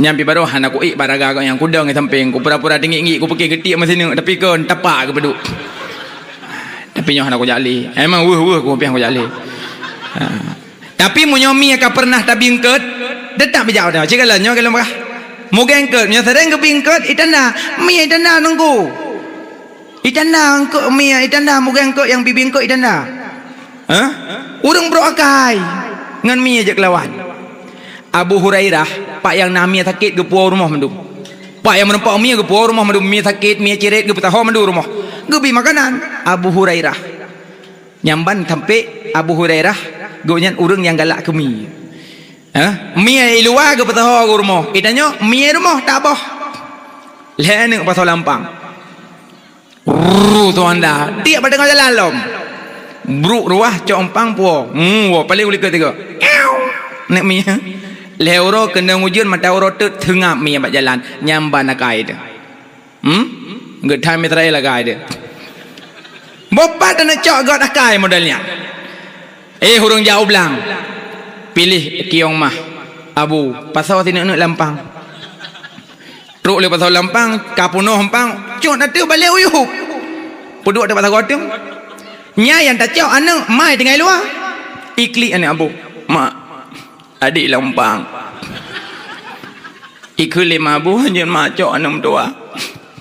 Nyan pi baroe hana kuék baraga geuh nyang kudong di sampéng, kupura-pura teungiek-ngiek, kupike geutiek meusineuk, tapi kon tapak geupeuduek. Tapi nyoe hana kujak lé. Emang weueh-weueh kupiah kujak lé. Ha. Tapi meunyoe mie ka pernah tabingkot, teutap bijak udah. Cik kala nyoe kala bah. Mugengkot, nyoe sering geubingkot, itanda. Mie itanda nunggu. Itanda engkot mie, itanda mugengkot nyang bibingkot itanda. Hah? Ureuëng brok akai ngon mie jeuet keulawan. Abu Hurairah, pak nyang na mie sakét geupuwoe rumoh mandum. Pak nyang meureumpok mie geupuwoe rumoh mandum, mie sakét, mie cirét geupeusaho mandum rumoh. Geubi makanan Abu Hurairah. Nyang ban sampai Abu Hurairah, gobnyan ureuëng nyang galak keu mie. Hah? Mie i luwa geupeusaho u rumoh. Itanyoe mie rumoh taboh. Lhée aneuëk pasoe lampang. Ruu, tuan dah. Tiek bak teungoh jalan lom. Bruk ruah cok empang puo. Hmm, wo paling ulikot tiga. Ew. Nek mie. Lhée uroe keunong ujeuen mata uroe teuk teungap mie bak jalan. Nyang ban akai teuh. Hmm? Geuthai Israel akai teuh. Boh pat aneuk cok göt akai model nyan. Eh, ureuëng jak u blang. Piléh kiyong mah. Abu, pasoe sineuk-neuk lampang. Trok lé pasoe lampang, ka peunoh empang, cot ateueh balée uyueb. Peuduek teuk bak sagoe teueng. Nyan nyang tacok aneuk mai tinggai luwa. Iklik aneuk abu. Mak, adik lampang. Ikheun lé ma abu, hanjeuet mak cok aneuk meutuah.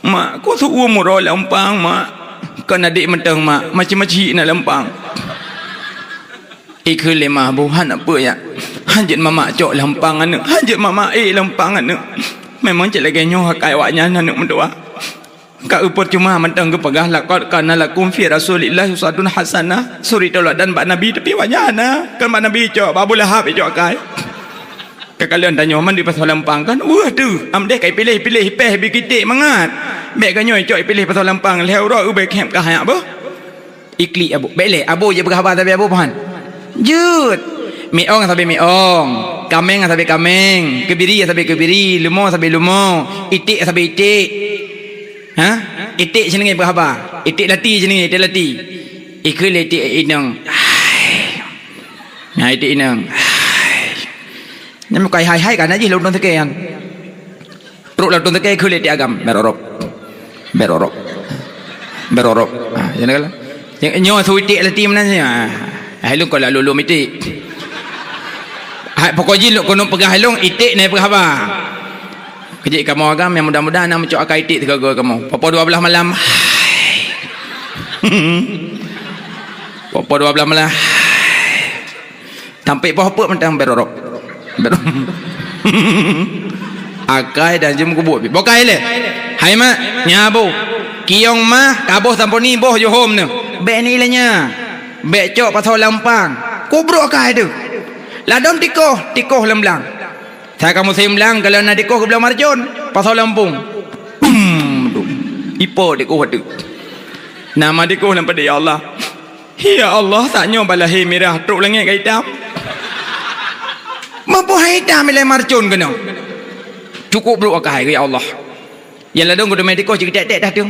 Mak, kok seuuem uroe lampang, mak. Kon adik mantong, mak. Macam-macam na lampang. Ikheun lé ma abu, hana peue, ya. Hanjeuet mamak cok lampang aneuk, hanjeuet mamak ék lampang aneuk. Memang cit lagée nyoe akai awaknyan aneuk meutuah. Ka eu peucuma mantong geupeugah, "Laqad kana lakum fi Rasulillahi uswatun hasanah." Suri tauladan bak Nabi, tapi awaknyan hana. Kan bak Nabi cok, bak Abu Lahab cok akai. Ka kalon tanyoe man di pasoe lampang kan, weueh teuh, am deh kai piléh-piléh peh bi kiték mangat. Bék geuh nyoe cok piléh pasoe lampang, lhée uroe ubé khem ka hayak beuh. Iklik abu. Bék lé, abu jeuet peugah haba sabe abu pahan. Jeuet. Miong sabe miong, kameng sabe kameng, keubiri sabe keubiri, lumo sabe lumo, iték sabe iték. Ha? Iték sineungi peugah haba. Iték lati sineungi, iték lati. Ikheun lé iték inong. Hai. Nah, iték inong. Hai. Nyan mukai hai-hai kana jih lôn teuke nyan. Trok lam teuntèe kheun lé tiek agam, berorok. Berorok. Berorok. Ha, jangan kala. Yang nyoe su iték lati meunan nya. Hai lôn kala lôn lôn iték. Hai pokok jih lôn keuneuk peugah hai lôn iték nai peugah haba. Kejak kamoe agam nyang muda-muda na meucok akai iték sigoe-goe kamoe. Popo dua belas malam. Popo dua belas malam. Tampék poh peuet mantong berorok. Berorok. Akai dan jeuem kubuet. Bokai lé. Hai mak, nya bu. Kiyong mah, kaboh samponi boh johom neu. Bék ni lé nya. Bék cok pasoe lampang. Kubrok akai tu. Ladom tikoh, tikoh lem blang. Sa ka musém blang, kalau na tikoh geublang marcon, pasoe lampung. Pum, dum. Ipo tikoh tu. Nama tikoh lam padé, ya Allah. Ya Allah, tanyoe balahé mirah trok langét ka itam. Meupeuhai itam ilée marcon keunoe. Cukup brok akai, ya Allah. Nyang ladom geuteumé tikoh cit tek-tek dah tu.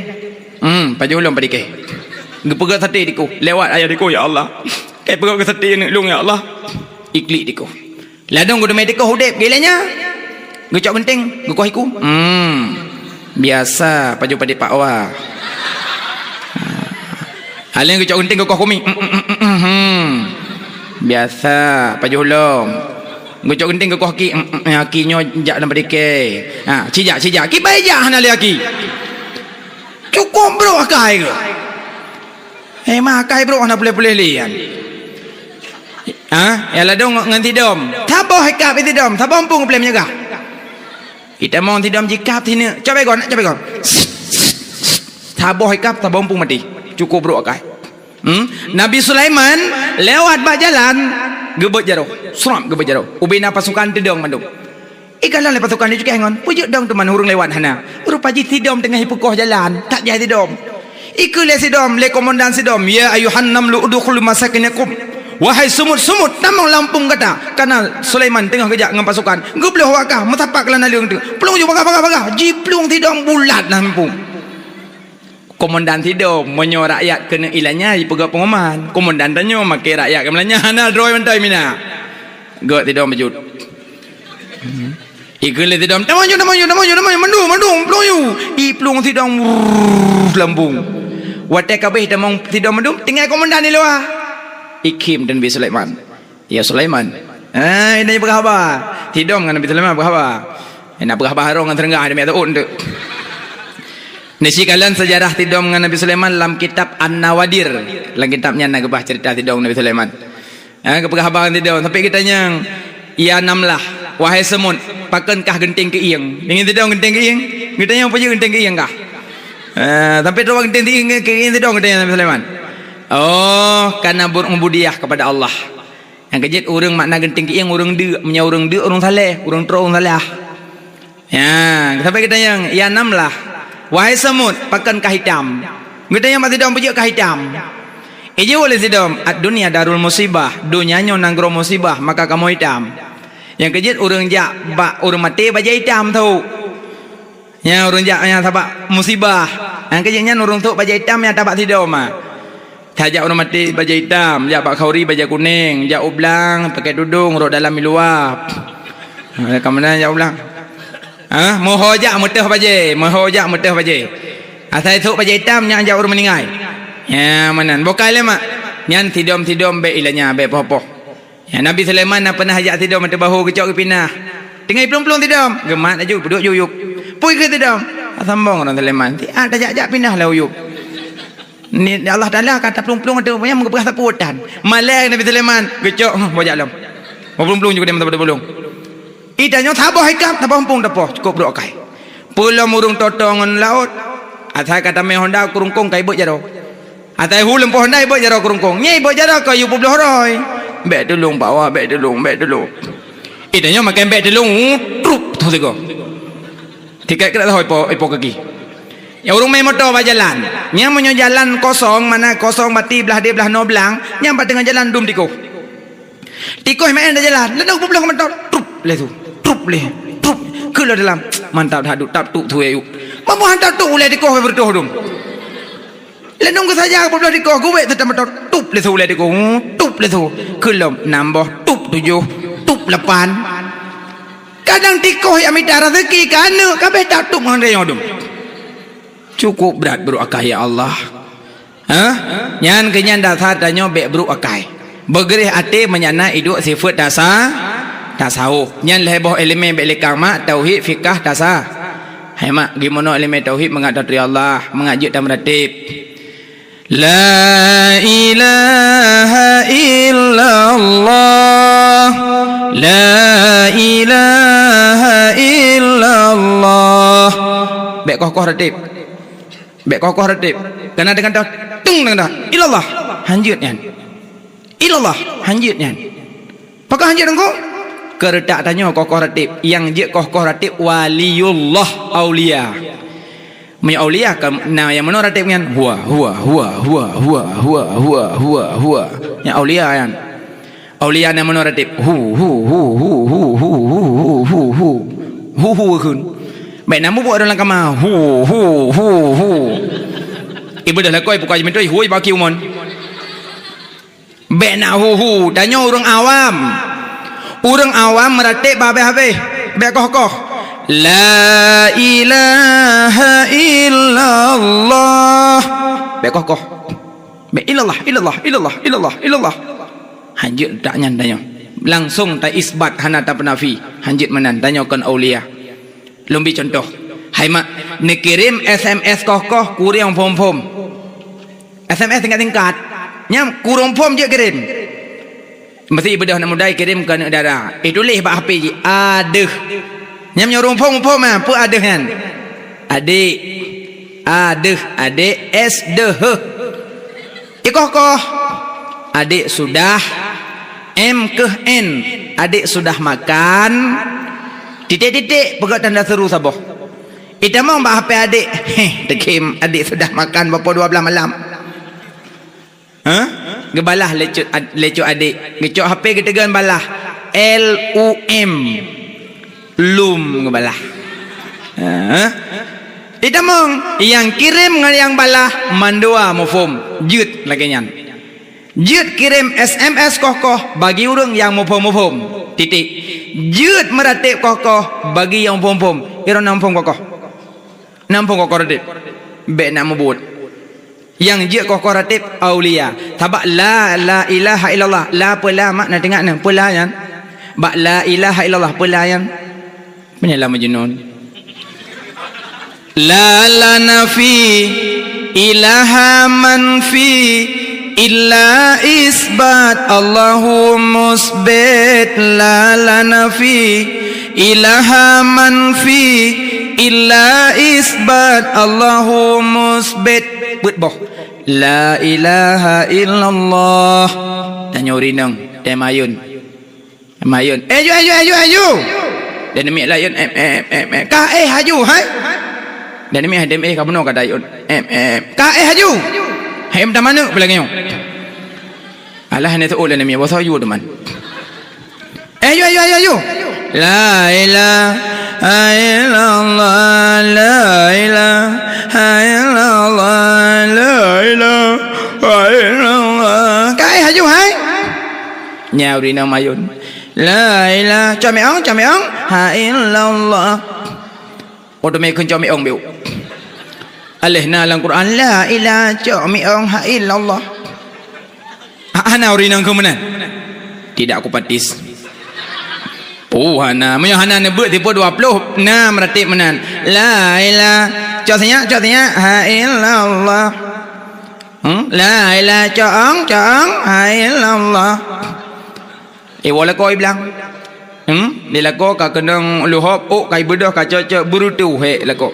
Hmm, pajoh lom padikeh. Geupeugah saté tikoh, lewat ayah tikoh, ya Allah. Kai peugah saté aneuk lôn, ya Allah. Iklik tikoh. Ladom geuteumé tikoh udeb gilanya. Geucok geunteng, geukoh iku. Hmm. Biasa pajoh padé pakwa. Aleng geucok geunteng geukoh kumi. Hmm, hmm, hmm, hmm, hmm. Biasa pajoh lom. Geucok geunteng geukoh aki. Hmm, hmm, hmm, aki nyoe jak lam padikeh. Ha, cijak, cijak. Kibai jak hana lé aki. Cukup brok akai geuh. Eh, ma akai brok hana puléh-puléh lé nyan. Ha? Ya ladom ngon sidom. Saboh ikab sidom, saboh empung puléh meunyeugah. Itamong sidom jikab sineuk. Cobai gon, cobai gon. Saboh ikab, saboh empung maté. Cukup brok akai. Hmm? Nabi Sulaiman lewat bak jalan, geubeuet jaroe. Srap geubeuet jaroe. Ubena pasukan teudong mandum. Ikalon lé pasukan di cukéh ngon, peujeuet dong teuma ureuëng lewat hana. Rupa jih sidom teungoh ipeukoh jalan, that jai sidom. Ikheun lé sidom, lé komandan sidom, "Ya ayuhan namlu udkhulu masakinakum." "Wahai sumut-sumut, tamong lam lampung gata, kana Sulaiman teungoh geujak ngon pasukan, geubloh awak kah, meusapat keu lam naleueng teuh. Plueng ju, bagah, bagah, bagah." Jiplueng sidom bulat lam lampung. Komandan sidom, meunyoe rakyat keuneuk ilanya jipeugah pengumuman, komandan tanyoe makai rakyat keu meulanya, hana droe mantong mina. Gok sidom beujeuet. Ikheun lé sidom, "Tamong ju, tamong ju, tamong ju, tamong ju, mandum, mandum, plueng ju." Iplueng sidom, wurr, lampung. Watée ka abéh tamong sidom mandum, tinggai komandan di luwa. Ikhém dan Nabi Sulaiman. "Ya Sulaiman." "Ah, ini peugah haba." Sidom ngon Nabi Sulaiman peugah haba. Nak peugah haba harong ngon seureuga demi ateuôt tu. Neusikalon seujarah sidom ngon Nabi Sulaiman lam kitab An-Nawadir. Lam kitab nyan na geupeugah ceurita sidom Nabi Sulaiman. Ha, geupeugah haba ngon sidom, sampai geutanyong, "Ya namlah, wahai semut, pakon kah geunteng keuieng?" Deungon sidom geunteng keuieng. Geutanyong, "Peue jeuet geunteng keuieng kah?" Ha, sampai troh geunteng keuieng, keuieng sidom geutanyong Nabi Sulaiman. "Oh, karena berubudiyah kepada Allah." Nyang keujeuet ureuëng makna geunteng keuieng ureuëng deuk, meunyoe ureuëng deuk ureuëng saleh, ureuëng troh ureuëng salah. Ya, sampai geutanyong, "Ya namlah, wahai semut, pakon kah hitam?" Geutanyong bak sidom, "Peue jeuet kah hitam?" Ijaweueb lé sidom, "Ad-dunya darul musibah, donya nyoe nanggroe musibah, maka kamoe hitam." Nyang keujeuet ureuëng jak bak ureuëng maté bajée hitam tho. Nyan ureuëng jak nyan sabab musibah. Nyang keujeuet nyan ureuëng sôk bajée hitam nyang tabak sidom. Tajak ureuëng maté bajée hitam, jak bak khauri bajée kunéng, jak u blang pakai tudong, rok dalam i luwa. Ha, ka meunan jak u blang. Ha, meuho jak meutoh bajée, meuho jak meutoh bajée. Asai sôk bajée hitam nyan jak ureuëng meuninggai. Nyan meunan. Boh kai lé mak. Nyan sidom-sidom bék ilanya, bék poh-poh. Ya, Nabi Sulaiman na peunah jak sidom ateueh bahô geucok geupinah. Tinggai plueng-plueng sidom, geumat laju peuduek ju u yup. Pui keu sidom. Sambong ureuëng Sulaiman. Siat tajak-jak pinah lam u yup. Ni Allah Taala ka taplueng-plueng ateueh nyang meupeugah sapeue tan. Malée Nabi Sulaiman geucok, huh, bajak lom. Meupeulueng-plueng ju keudeh meusaboh plueng. Ih, tanyoe saboh ikab, saboh muphom tapoh, cukôp brôk akai. Peulom ureuëng toto ngon laôt, asai ka tamé honda keu rungkông ka ibeuet jaroe. Asai hu leumpôh honda ibeuet jaroe keu rungkông. Nyan ibeuet jaroe ka yue peubloh roi. "Bék tulông, Pak Wah, bék tulông, bék tulông." Ih, tanyoe makai bék tulông, trup, tho sigoe. Tiket keurak tho ipo, ipo kaki. Nyang ureuëng mé moto bak jalan. Nyan meunyoe jalan kosong, mana kosong bati blah deh blah noe blang, nyan bak teungoh jalan dum tikôh. Tikôh meu'en dah jalan, lalu peubloh moto, trup lé su, trup lé, trup, keu lom dalam. Mantap that duek, tap tuek su ayuk. Mamoh han tap tuek ulée tikôh beureutoh dum. Lalu geusaja peubloh tikôh, geuwék teutam moto, tup lé su ulée tikôh, tup lé su. Keu lom nam boh, tup tujoh, tup lapan. Kadang tikôh nyang mita raseuki keu aneuk, ka abéh tap tuek ngon rayeuk dum. Cukôp brat brôk akai, ya Allah. Hah? Nyan keuh nyan dasar tanyoe bék brôk akai. Beugréh até meunyan na iduek sifeuet tasa-, tasawuf. Nyan lhée boh iéleumé bék lé kang mak, tauhid, fikah, tasa-. Hai mak, geumono iéleumé tauhid mangat taturi Allah, mangat jeuet tameuratéb. La ilaha illallah, la ilaha illallah. Bék koh-koh ratéb. Bék koh-koh ratéb. Kana deungon dah, teng deungon dah. Ilallah. Hanjeuet nyan. Ilallah. Hanjeuet nyan. Pakon hanjeuet engko? Keureutak tanyoe koh-koh ratéb. Nyang jeuet koh-koh ratéb waliullah, aulia. Meunyoe aulia ka na nyang meunoe ratéb nyan. Huwa, huwa, huwa. Nyang aulia nyan. Aulia na meunoe ratéb. Hu, hu, hu. Hu, hu kheun. Bék na mubuet lam kama. Hu, hu, hu, hu. Ibadah lakoe buka jimintui hui baki umon. Bék na hu, hu. Tanyoe ureuëng awam. Ureuëng awam meuratéb bah habéh-habéh. Bék koh-koh. La ilaha illallah. Bék koh-koh. Bék ilallah, ilallah, ilallah, ilallah, ilallah. Hanjeuet that nyan tanyoe. Langsong ta isbat hana tapeunafi. Hanjeuet meunan tanyoe kon aulia. Lôn bi contoh. Hai mak, neukirém S M S koh-koh kureueng phom-phom. S M S singkat-singkat. Nyan kureueng phom jeuet kirém. Meusi beudôh aneuk muda kirém keu aneuk dara. Eh, tuléh bak H P jih, adeuh. Nyan meunyoe ureuëng phom-phom, ah, peue adeuh nyan? Adék. Adeuh, adék, S deuh. Ikoh-koh. Adék sudah. M keuh N. Adék sudah makan. Titik-titik, peugah tanda seru saboh. Itamong bak H P adék. Heh, teukim adék sudah makan bak poh dua belas malam. Hah? Geubalah lé cut ad-, lé cut adék. Geucok H P geuteugon balah. L U M. Lum geubalah. Ha? Itamong, nyang kirém ngon nyang balah mandua muphom. Jeuet lagée nyan. Jeuet kirém S M S koh-koh bagi ureuëng nyang muphom-muphom. Titik. Jeuet meuratéb koh-koh bagi nyang muphom-muphom. Iron na muphom koh-koh. Na muphom koh-koh ratéb. Bék na mubuet. Nyang jeuet koh-koh ratéb aulia. Sabab la, la ilaha illallah. La peue la makna teungoh nyan? Peue la nyan? Bak la ilaha illallah peue la nyan? Meunyoe la Majnun. La lana fi ilaha man fi illa isbat Allahu musbit. La lana fi ilaha man fi illa isbat Allahu musbit. Peuet boh. La ilaha illallah. Tanyoe ureuëng inong, teumayun. Mayun. Eh, ju, eh, ju, eh, ju, eh, ju. Dan demi layan, em, em, em, em. Ka, eh, haju, hai. Dan demi, eh, dem, eh, ka bunoe ka dayun. Em, em. Ka, eh, haju. Hai, em, tamane, peulangeu. Alah, ni tu, oh, dan demi, basa ju, teman. Eh, ju, eh, ju, eh, ju, eh, ju. La ilaha illallah, la ilaha illallah, la ilaha illallah. Ka, eh, haju, hai. Nyau ri na mayun. La ilaha, camiong, camiong. Ha illallah. Oh, teumé kheun camiong biu. Aléh na lam Quran, la ilaha, camiong, ha illallah. Ha, hana ureuëng inong keu meunan. Tidak kupatis. Oh, hana. Meunyoe hana neubeuet tipe dua puluh, na meuratéb meunan. La ilaha, cok sinyak, cok sinyak, ha illallah. Hmm? La ilaha, cok ong, cok ong, ha illallah. Eh, woe lakoe i blang. Hmm? Di lakoe ka keunong luhop, ôk ka ibeudôh ka cok-cok beureutu hék lakoe.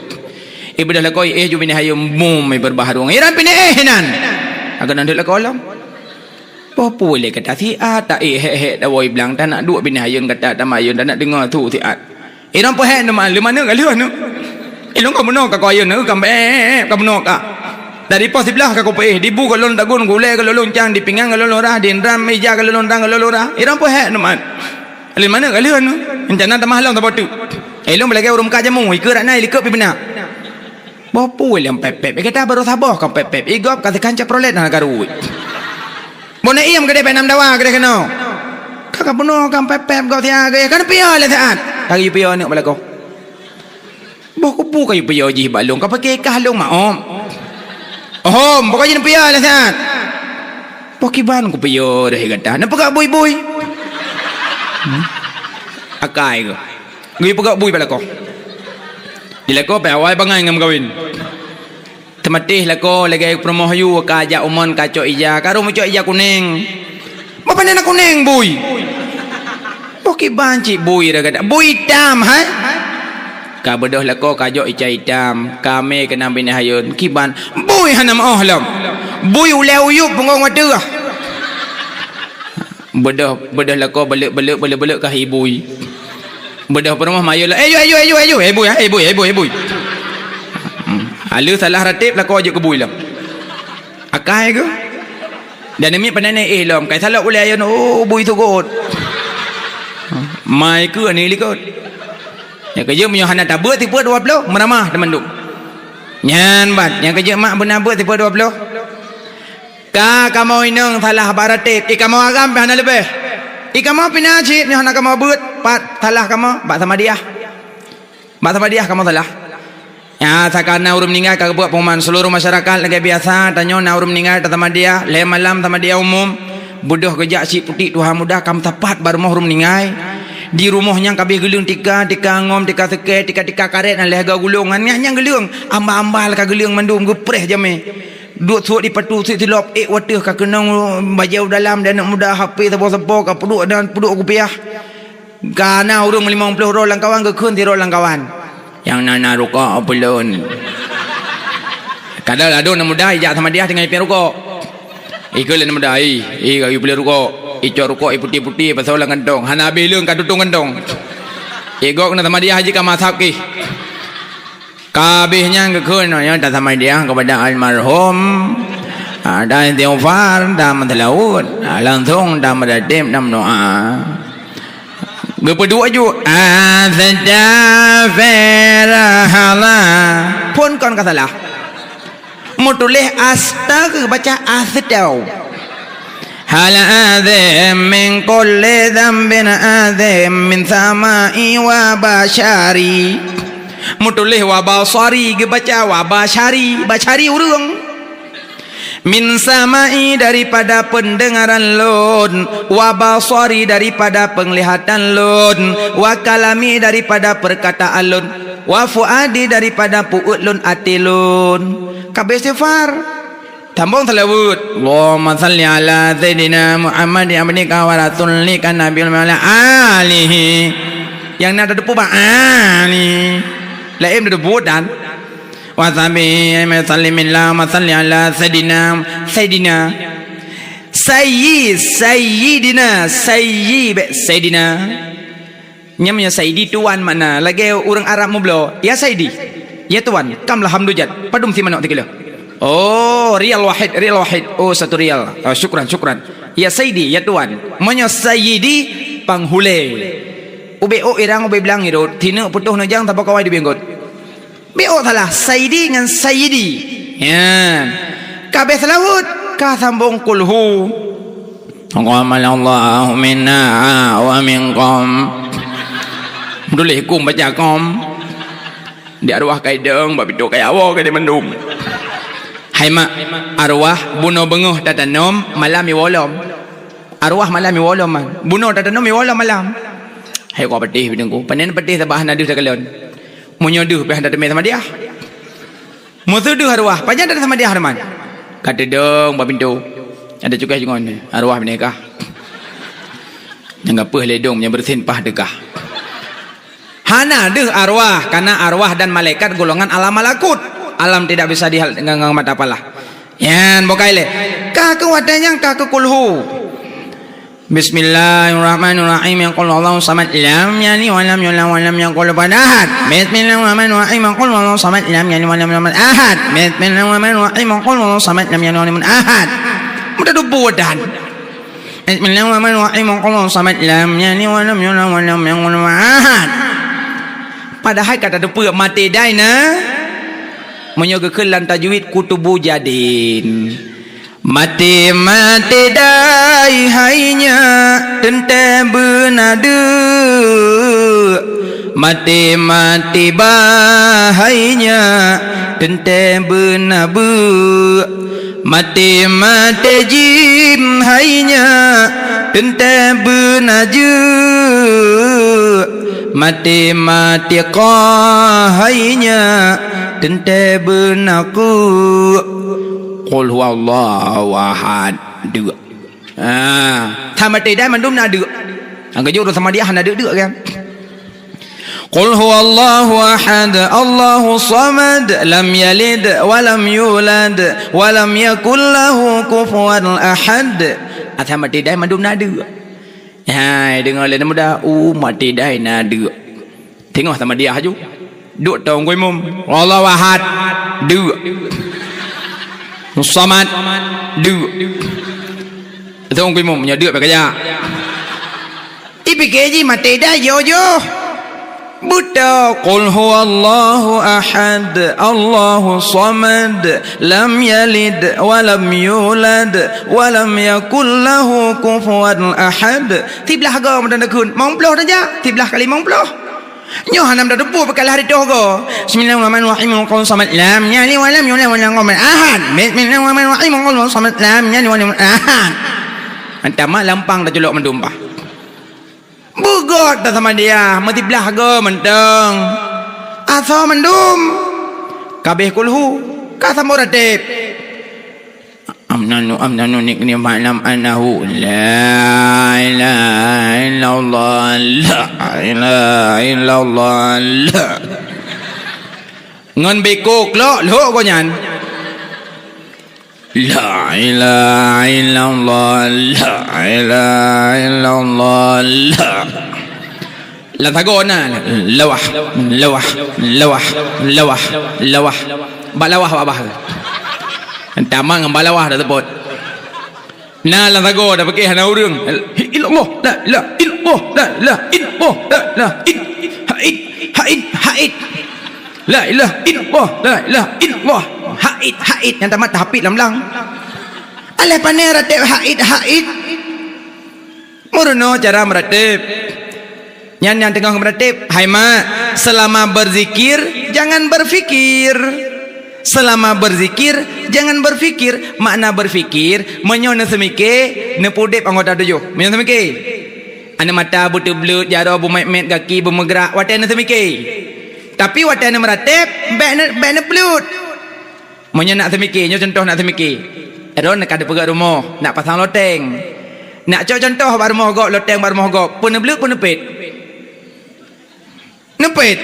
Ibeudôh lakoe, eh, ju binéh ayeuem bum, eh, beureubaharong. Iran pinéh, eh, nan. Ka keunong deuek lakoe lom. Boh peue lé gata siat, ta éh hék-hék tawoe i blang, ta nak duek binéh ayeuem gata, ta mayun, ta nak deungoe su siat. Iran peue hék neuman, leumaneuk ka lheueh neu. Ilong ka bunoe ka koyun neu, ka mbék, ka bunoe ka. Dari pos siblah ka kupeuéh, di bu ka lôn dagun, gulée ka lôn cang, di pingan ka lôn rah, di indram ija ka lôn dang ka lôn rah. Iran peue hék neuman. Leumaneuk ka lheueh neu. Rencana tamah lom saboh teuk. Ilong beulagée ureuëng ka jamu, ikeue rak na, ilikot pi beuna. Boh peue lé pép-pép, gata barô saboh ka pép-pép, igop ka teukan Chevrolet hana karu. Boh na iem keudeh bak nam dawa keudeh keunoe. Ka ka bunoe ka pép-pép gob siat keudeh, ka neupiôh lé siat. Ka geupiôh aneuk bak lakoe. Boh kubu ka geupiôh jih bak lôn, ka paké kah lôn maom. Ohom, boh ka jih neupiôh lé siat. Boh kiban kupiôh deh gata, neupeugah bui-bui. Hmm? Akai keuh. Geupeugah bui bak lakoe. Di lakoe pih awai bangai ngon meukawen. Teumatéh lakoe lagée peurumoh yu ka jak umon ka cok ija, ka rhom cok ija kuneng. Boh pane na kuneng bui. Boh kiban cit bui dah gata. Bui itam, hai? Ka beudôh lakoe ka jok ica itam, ka mé keunan binéh ayeuem, kiban bui hana meuoh lom. Bui ulée uyueb punggong wateuh. Beudôh, beudôh lakoe beuleuk-beuleuk, beuleuk-beuleuk ka hi bui. Beudôh peurumoh mayueb lah, "Eh, ju, eh, ju, eh, ju, eh, ju, eh, bui, eh, bui, eh, bui, eh, bui." Hmm. Aleuh salah ratéb lakoe jeuet keu bui lom. Akai keuh. Dan namiet panai éh lom, kai salok ulée ayeuem, oh, bui sugot. Mai keuh ni likot. Nyang keujeuet meunyoe hana tabeuet tipe dua ploh, meuramah teumandum. Nyan ban, nyang keujeuet mak beuna beuet tipe dua ploh. Ka kamoe inong salah bak ratéb, i kamoe agam pih hana leubeh. I kamoe pih na cit nyoe hana kamoe beuet, pat salah kamoe bak samadiah. Bak samadiah kamoe salah. Nyan, sakana ureuëng meuninggai ka geubuet pengumuman seuluruh masyarakat lagée biasa, tanyoe na ureuëng meuninggai tasamadiah, lhée malam samadiah umum, beudôh geujak cit putik tuha muda ka meusapat bak rumoh ureuëng meuninggai. Di rumoh nyan ka abéh geuleueng tika, tika ngom, tika seukée, tika-tika karét, na lhée gagulong, nyan, nyan geuleueng, ambal-ambal ka geuleueng mandum, geupreh jamé. Duek suet di patu sit silop, ék wateuh ka keunong bajée u dalam, dan aneuk muda H P sapo-sapo ka peuduek dan peuduek kupiah. Ka na ureuëng limong ploh droe lam kawan geukheun sidroe lam kawan. Nyang na na rukok peulon. Kadang ladôm aneuk muda ijak samadiah tinggai ipiah rukok. Ikheun lé aneuk muda, "Ih, ih, ka ipiah rukok." Icok rukok i puti-puti pasoe lam kantong. Hana abéh leuen ka tutong kantong. Igok na samadiah jih ka masab kih. Ka abéh nyan geukheun, nyoe tasamadiah keupada almarhum Ada istighfar dan meuseulaweuet, langsong dan meutatib dan meudoa. Geupeuduek ju, "Astaghfirullah." Phon kon ka salah. Meutuléh astaga, baca astau. "Hal azim min kulli dzambin azim min sama'i wa basyari." Meutuléh wa basari, geubaca wa basyari, basyari ureuëng. "Min sama'i daripada peundeungaran lôn, wa basari daripada peunglihatan lôn, wa kalami daripada peurkataan lôn, wa fuadi daripada peuet lôn até lôn." Ka beuistighfar. Tambong seulaweuet. Allahumma salli ala Sayyidina Muhammad abdika wa rasulika nabiyil wa ala alihi. Nyang na tateupeue bak ali. Laén tateupeue dan. Wa sahbihi sallim, Allahumma salli ala Sayyidina, Sayyidina. Sayyi, Sayyidina, Sayyi, bèk Sayyidina. Nyan meunyoe Sayyidi tuan makna, lagèe ureuëng Arab meubloe, "Ya Sayyidi, ya tuan, kam lah hamdujat, padum si manok tikilo?" "Oh, rial wahid, rial wahid." "Oh, satu rial." "Oh, syukran, syukran." "Ya Sayyidi, ya tuan." Meunyoe Sayyidi, panghulèe. Ubé ôk irang, ubé blang irot, tineuk putôh neujang, tabak kawai di bengkot. Bék salah, Saidi ngon Sayyidi. Ya. Ka abéh seulaweuet, ka sambông kulhu. Taqabbalallahu minna wa minkum. Tuléh kum baca kom. Di arwah kai deueng, bak pintoe kai awoe, kai mandum. Hai mak, arwah bunoe beungoh tatanom, malam iwoe lom. Arwah malam iwoe lom, man. Bunoe tatanom iwoe lom malam. Hai kok peudeh bideng ku. Panen peudeh sabab hana deuh takalon. Meunyoe deuh pih hana teumé samadiyah. Meuseu deuh arwah, pajan hana samadiyah teuma. Ka teudong bak pintoe. Ada cukai jungon ni. Arwah bineka. Nyang gapeue lé dong, nyang beureusin pah deukah. Hana deuh arwah, karena arwah dan malaikat golongan alam malakut. Alam tidak bisa dihal-, dengan, dengan mata palah. Nyan, bukai lé. Ka keu watèe nyan, ka keu kulhu. Bismillahirrahmanirrahim. Ya qul huwallahu samad. Lam yalid wa lam yulad wa lam yakul lahu kufuwan ahad. Bismillahirrahmanirrahim. Ya qul huwallahu samad. Lam yalid wa lam yulad ahad. Bismillahirrahmanirrahim. Ya qul huwallahu samad. Lam yalid wa lam yulad ahad. Mudah dubu dan. Bismillahirrahmanirrahim. Qul huwallahu samad. Lam yalid wa lam yulad wa lam yakul lahu kufuwan ahad. Padahai ka tateupeue maté dai na. Meunyoe geukheun lam tajwid kutubu jadin. Maté, maté dai hai nyak, teuntèe beuna deuk. Maté, maté ba hai nyak, teuntèe beuna beuk. Maté, maté jim hai nyak, teuntèe beuna jeuk. Maté, maté qaf hai nyak, teuntèe beuna khuek. Qul huwallahu ahad. Deuk. Ha, that maté dai mandum na deuk. Nyang keujeuet ureueng samadiyah hana deuk-deuk kan. Qul huwallahu ahad, Allahus samad, lam yalid wa lam yulad, wa lam yakul lahu kufuwan ahad. Asai maté dai mandum na deuk. Hai, deungoe lé muda, u maté dai na deuk. Teungoh samadiyah aju. Duek tong ku imum. Wallahu ahad. Deuk. Samad. Deuk. Tong ku imum, nyoe deuk pakai jak. Ipike jih maté dai joh-joh. Beutôi. Qul huwallahu ahad, Allahu samad, lam yalid wa lam yulad, wa lam yakul lahu kufuwan ahad. Siblah go meunan takheun, limong ploh saja, siblah kali limong ploh. Nyoe hana meutateupeue peukalah ritôh go. Bismillahirrahmanirrahim. Qul samad lam yalid wa lam yulad wa lam yakul ahad. Bismillahirrahmanirrahim. Qul samad lam yalid wa lam yulad ahad. Mantap mak lampang taculok mandum bah. Beugot ta samadiyah, meusiblah go mantong. Asoe mandum. Ka abéh kulhu, ka sambot rateb. Amnanu, amnanu nikni ma'lam annahu la ilaha illallah, la ilaha illallah, la. Ngon beko klok lhok go nyan. La ilaha illallah, la ilaha illallah, la. Lam sagoe na, lawah, lawah, lawah, lawah, lawah. Bak lawah, bak bah. Tamat ngon balawah dah teupot. Na lam sagoe dah pakai hana ureuëng. Ilallah, la ilaha illallah, la ilaha illallah, la ilaha il-, haid, haid, haid. La ilaha illallah, la ilaha illallah. Haid, haid. Nyang tamat tahapit lam lang. Alah pané rateb haid, haid. Meurunoe cara meuratéb. Nyan nyang teungoh meuratéb, hai mak, selama berzikir, jangan berfikir. Selama berzikir, jangan berfikir. Makna berfikir, meunyoe neuseumike, neupeudeb anggota tujoh. Meunyoe seumike, aneuk mata beuteubleuet, jaroe beumét-mét, gaki beumeugrak, watée neuseumike. Tapi watée neumeuratéb, bék ne-, bék neubleuet. Meunyoe nak seumike, nyoe cuntoh nak seumike. Droeneuh ka teupeugöt rumoh, nak pasang loteng. Nak cok cuntoh bak rumoh gob, loteng bak rumoh gob. Peue neubleuet, peue neupet? Neupet.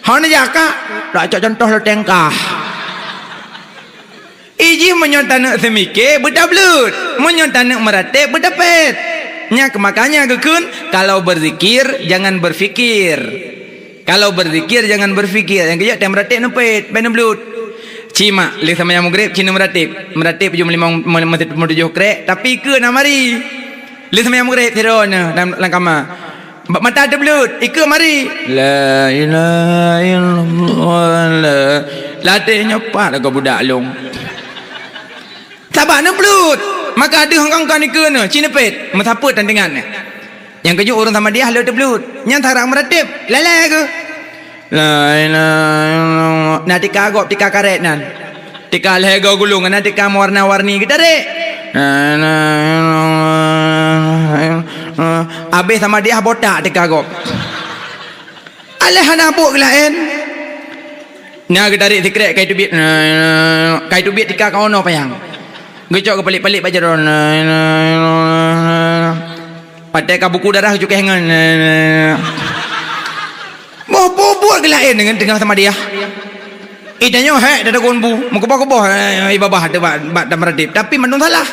Hana jak kah? Nak cok cuntoh loteng kah? Ijih meunyoe taneuk seumike, beutableuet. Meunyoe taneuk meuratéb, beutapet. Nyan keuh makanya geukheun, kalau berzikir, jangan berfikir. Kalau berzikir, jangan berfikir. Nyang keujeuet, teuh meuratéb neupet, bék neubleuet. Ci mak, lheueh seumayang Maghrib, ci neumeuratéb. Meuratéb jeuem limong, me-, me-, meutujôh krek, tapi ikeue na mari. Lheueh seumayang Maghrib, sidroe nyoe lam, lam kama. Bak mata teubleuet, ikeue mari. La ilaha illallah, la. Lateh nyoe pat lagoe budak lôn. Sabab neubleuet, maka deuh engkon-engkon ikeue nyoe, ci neupet, meusapeue tan teuingat nyoe. Nyang keujeuet ureuëng Samadiyah le teubleuet, nyan sarak meuratéb, lhèe-lhèe geuh. La ilaha illallah. Na tika gob, tika karet nan. Tika lhèe goe gulong, na tika meuwarna-warni geutarek. La ilaha illallah. Abéh Samadiyah botak tika gob. Alah hana buet geulaén. Na geutarek sikrek kai teubiet. Kai teubiet tika ka ono panyang. Geucok geupalék-palék bak jaroe. Watée ka buku darah cukéh ngon. Boh buet geulaén deungon teungoh Samadiyah. Ih, tanyoe hék tatagun bu, meukeubah-keubah, eh, i babah teuh bak, bak tameuratéb. Tapi mandum salah.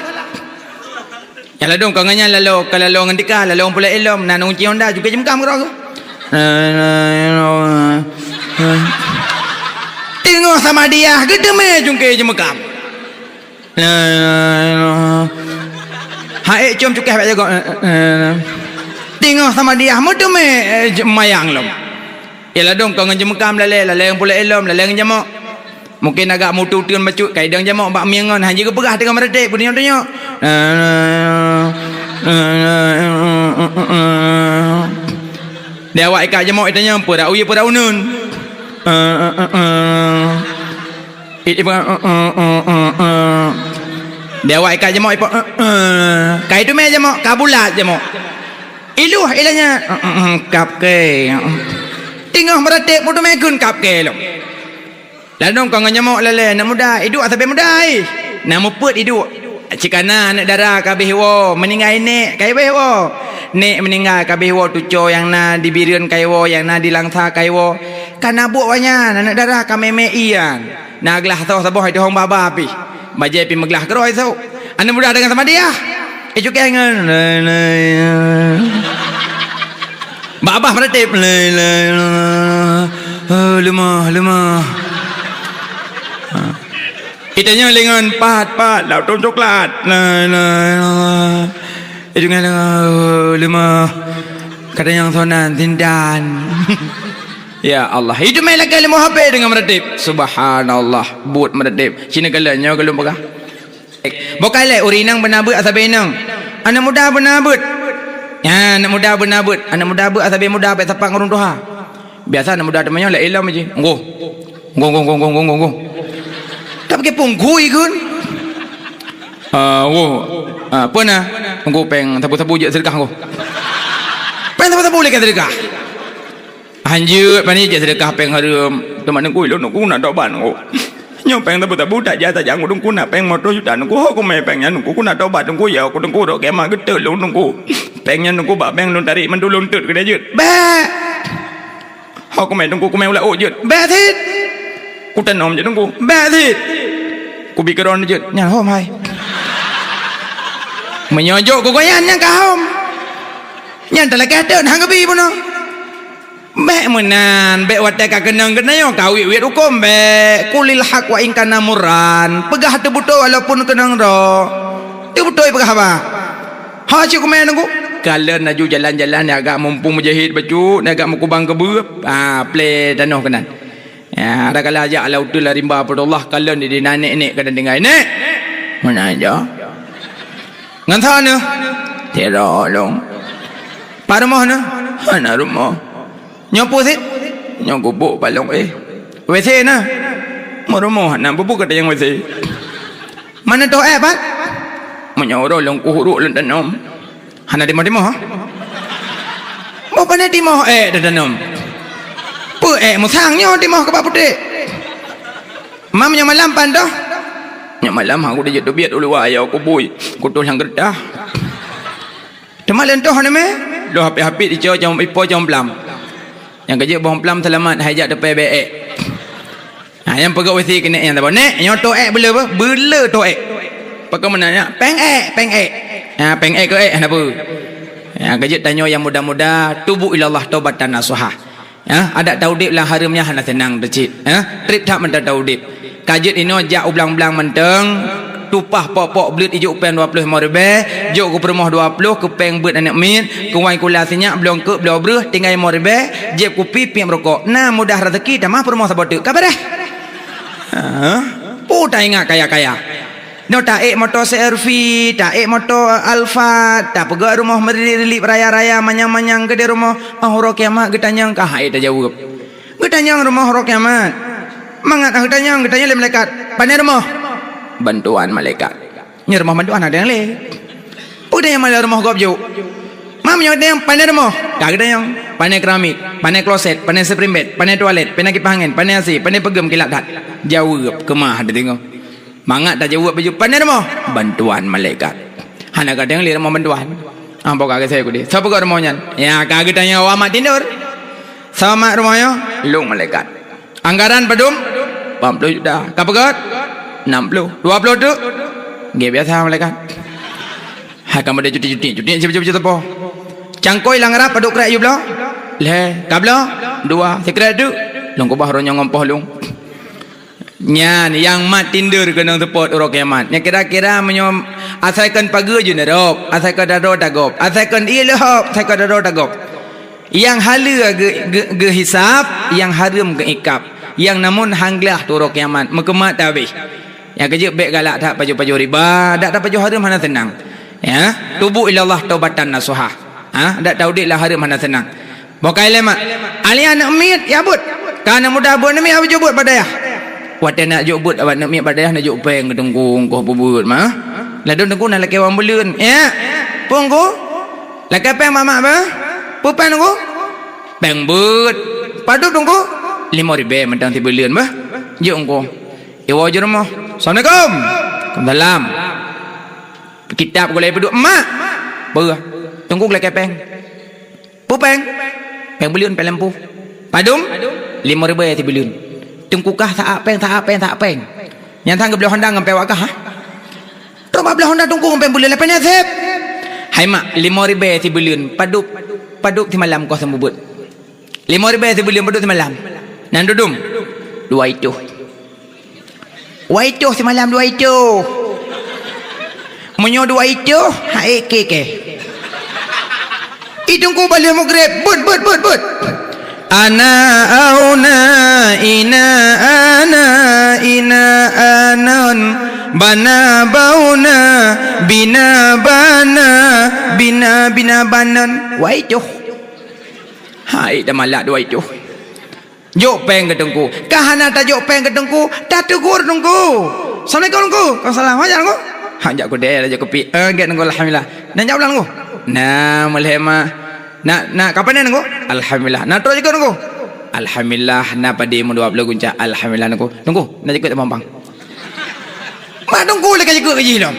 Nyang ladôm ka ngon nyan lalo, ka lalo ngon tika, lalo ngon pulai ilom, na ngon ci honda, jungke jeumeukam keudroe. Teungoh Samadiyah, geuteumé jungke jeumeukam. Hai, com cukéh bak jagoe. Teungoh Samadiyah, meuteumé, eh, je-, mayang lom. Ya ladôm ka ngon jeumeukam lalé, lalé ngon pulai ilom, lalé ngon jamok. Mungken agak mutu-uteuen bacut, ka idong jamok bak mieng ngon, hana jipeugah teungoh meuratéb, beudeunyoe-deunyoe. Di awak ikat jamok itanyong, "Peue rau ye, peue rau uneun?" It ipeugah, "Eh, eh, eh, eh, eh." Di awak ikat jamok, ipo, "Eh, eh." Ka iteumé jamok, ka bulat jamok. Iluh ilanya, "Eh, eh, eh, kap kée." Teungoh meuratéb, meuteumé kheun kap kée lom. Ladôm ka ngon jamok lalé, aneuk muda, iduek sabe muda, eh. Na mupeut iduek. Cit kana aneuk dara ka abéh woe, meuninggai nék ka abéh woe. Nék meuninggai ka abéh woe, tuco nyang na di Bireuen ka woe, nyang na di Langsa ka woe. Ka na buet awak nyan, aneuk dara ka mé-mé ié nyan. Na glah soh saboh ituhong baba pih. Bajée pih meuglah keudroe sôk. Aneuk muda deungon Samadiyah. Eh, cukéh ngon. Bak babah meuratéb. Eh, leumah, leumah. Ha. Itanyong lé ngon pat, pat, lam tom coklat. Eh, cukéh ngon, eh, leumah. Ka tanyong sonan, sintan. Ya Allah, iteumé lakée leumo H P deungon meuratéb. Subhanallah, buet meuratéb. Cina kala nyoe ka lôn peugah. Boh kalé ureuëng inong beuna beuet asai inong. Aneuk muda beuna beuet. Ya, aneuk muda beuna beuet. Aneuk muda beuet asai muda bék sapat ngon ureuëng tuha. Biasa aneuk muda teumanyong lé ilom ji. Nggoh. Nggoh, nggoh, nggoh. Tapi ke pungkui kun. Ah, nggoh. Ah, peue na? Nggoh péng sabu-sabu jeuet seudeukah nggoh. Péng sabu-sabu lé ka seudeukah. Hanjeuet pani jak seudeukah péng hareuem. Teuma teungku, ilôn teungku na tobat teungku. Nyoe péng tabu-tabu tajak tajak ngon teungku na péng moto juta teungku. Ho kumé péng nyan teungku, ku na tobat teungku, ya ku teungku rot keumat geutot lôn teungku. Péng nyan teungku bak bank lôn tarek mandum lôn tot keudeh jeuet. Bék! Ho kumé teungku, kumé u laôt jeuet. Bék cit! Ku tanom jeuet teungku. Bék cit! Ku bi keudroe jeuet. Nyan hom hai. Meunyoe jok keu goyan nyan ka hom. Nyan talakée teuk hana geubi bunoe. Bék meunan, bék watée ka keunong geutanyoe ka wiet-wiet hukôm bék. Qulil haq wa in kana murran. Peugah teubeutôi walaupun keunong droe. Teubeutôi peugah haba. Ha cit kumé nunggu. Kalon laju jalan-jalan nyang agak mumpung meujahét bacut, nyang agak meukubang keubeue. Ha, plé tanoh keunan. Ya, ada kala jak lam uteuen lam rimba Abdullah, kalon di dina nek-nek kadang tinggai. Nek! Meunan aja. Ngon soe neuh? Sidroe lôn. Pat rumoh neuh? Hana rumoh. Nyoe peue sit? Nyoe gubuk palong eh. W C na? Meurumoh na bubu kata nyang W C. Mana toh eh pat? Meunyoe uroe lôn kuhuruk lôn tanom. Hana timoh-timoh, ha? Boh pane timoh eh tatanom. Peue eh musang nyoe timoh keupak putéh. Mam nyoe malam pan toh? Nyoe malam aku dijak teubiet u luwa ya aku bui. Kutoh nyang geutah. Teuma leuntôh ni meh, lôn hapit-hapit ico cong ipo cong plam. Nyang keujeuet boh plam seulamat hai jak teupée bée ék. Ha, nyang peugah wasi keuneuk nyang saboh. Nek, nyoe toh ék beuleu beuh? Beuleu toh ék. Pakon meunan nyak? Péng ék, péng ék. Ha, péng ék keu ék hana peue. Nyang keujeuet tanyoe nyang muda-muda, tubu ilallah taubatan nasuha. Ya, adak taudeb lam hareuem nyan hana seunang teuh cit. Ya, treb that mantong taudeb. Ka jeuet inoe jak u blang-blang mantong, tupah pok-pok bleuet ijok péng dua ploh limong ribée, jok keu peurumoh dua ploh, keu péng beuet aneuk miet, keu wai kula sinyak, bloe eungkôt, bloe breueh, tinggai limong ribée, jieb kupi, piep rukok. Na mudah raseuki, tamah peurumoh saboh teuk. Ka beureh. Ha? Peue taingat kaya-kaya. Nyoe taék moto C R V, taék moto Alphard, tapeugöt rumoh meurili-rili raya-raya manyang-manyang keudeh rumoh, oh, uroe kiamat geutanyong ka hai tajaweueb. Geutanyong rumoh uroe kiamat. Mangat ah geutanyong, geutanyong lé malaikat, "Pane rumoh?" "Bantuan malaikat." Nyoe rumoh bantuan ada nyang lé. Peue geutanyong malah rumoh gob jok. Mam nyoe geutanyong pane rumoh? Ka geutanyong, pane keramik, pane kloset, pane spring bed, pane toilet, pane kipah angén, pane A C, pane peugeuem kilat that. Jaweueb keumah teudeungoe. Mangat tajaweueb baju, "Pane rumoh?" "Bantuan malaikat." Hana gadeng lé rumoh bantuan. Ambo ka geusai kudeh. Soe peugöt rumoh nyan? Ya, ka geutanyoe awak mat tindur. Soe mat rumoh nyoe? Lôn malaikat. Anggaran padum? Lapan ploh juta. Ka peugöt? Enam ploh. Dua ploh teuk? Gét biasa malaikat. Hai kamoe deh cuti-cuti, cuti siapa-siapa teupeu. Cangkôi lam rab padub krek yue bloe? Lhèe. Ka bloe? Dua. Sikrek teuk? Lôn keubah roh nyoe ngon poh lôn. Nyan nyang mat tinder keunong seupôt uroe kiamat. Nyang kira-kira meunyoe asai kon pageue jeuet neurôb, asai kon daroe tagob, asai kon ié leuhob, asai kon daroe tagob. Nyang haleue geu-, geu-, geuhisab, nyang hareuem geuikab. Nyang namun hangglah tu uroe kiamat, meukeumat tabeh. Nyang keujeuet bék galak that pajoh-pajoh riba, dak that pajoh hareuem hana seunang. Ya, tubu ilallah taubatan nasuha. Ha, dak taudeb lam hareuem hana seunang. Boh kai lé mak. Alèh aneuk miet ya buet. Ka aneuk muda buet aneuk miet ya jok buet bak dayah. Watèe nak jok buet bak aneuk miet bak dayah nak jok péng keu teungku, engkoh peubeuet mah. Ladôm teungku na lakèe wan buleuen. Ya. Peue engkoh? Lakèe péng mak-mak bah. Peue péng engkoh? Péng beuet. Padub engkoh? Limong ribèe mantong sibuleuen bah. Jok engkoh. Iwoe jeuet rumoh. Assalamualaikum. Waalaikumsalam. Kitab gulai peuduek, "Mak." "Peue?" "Teungku lakèe péng." "Peue péng?" "Péng buleuen, péng lampôh." "Padum?" "Limong ribèe sibuleuen." "Teungku kah sa-a péng, sa-a péng, sa-a péng." Nyan sang geubloe honda ngon péng awak kah, ha? Trok bak bloe honda teungku ngon péng buleuen, lapan nyan sép. "Hai mak, limong ribèe sibuleuen, padub, padub simalam kah seumeubeuet." "Limong ribèe sibuleuen, padub simalam." "Nan dudum?" "Dua itoh." "Dua itoh simalam, dua itoh." "Meunyoe dua itoh, hai kèe-kèe." Ih teungku bak lheueh mugreb, beuet, beuet, beuet, beuet. Ana auna ina ana ina anon bana bauna bina bana bina bina banon. Dua itoh. Hai dah malak dua itoh. Jok péng keu teungku. Ka hana tajok péng keu teungku, tateugur teungku. "Assalamualaikum teungku." "Waalaikumsalam." "Hajat teungku?" "Hajat kudeh, hajat kupi." "Eh, gét teungku, alhamdulillah." "Nah, jak pulang teungku." "Nah, meulhèe mah." "Nak, nak kapan teungku?" "Alhamdulillah." "Nah, trok jikeu teungku." "Alhamdulillah, na padé meudua ploh gunca." "Alhamdulillah teungku." "Teungku, na jikeu tamong bang." Mak teungku lé ka jikeu keu jih lom.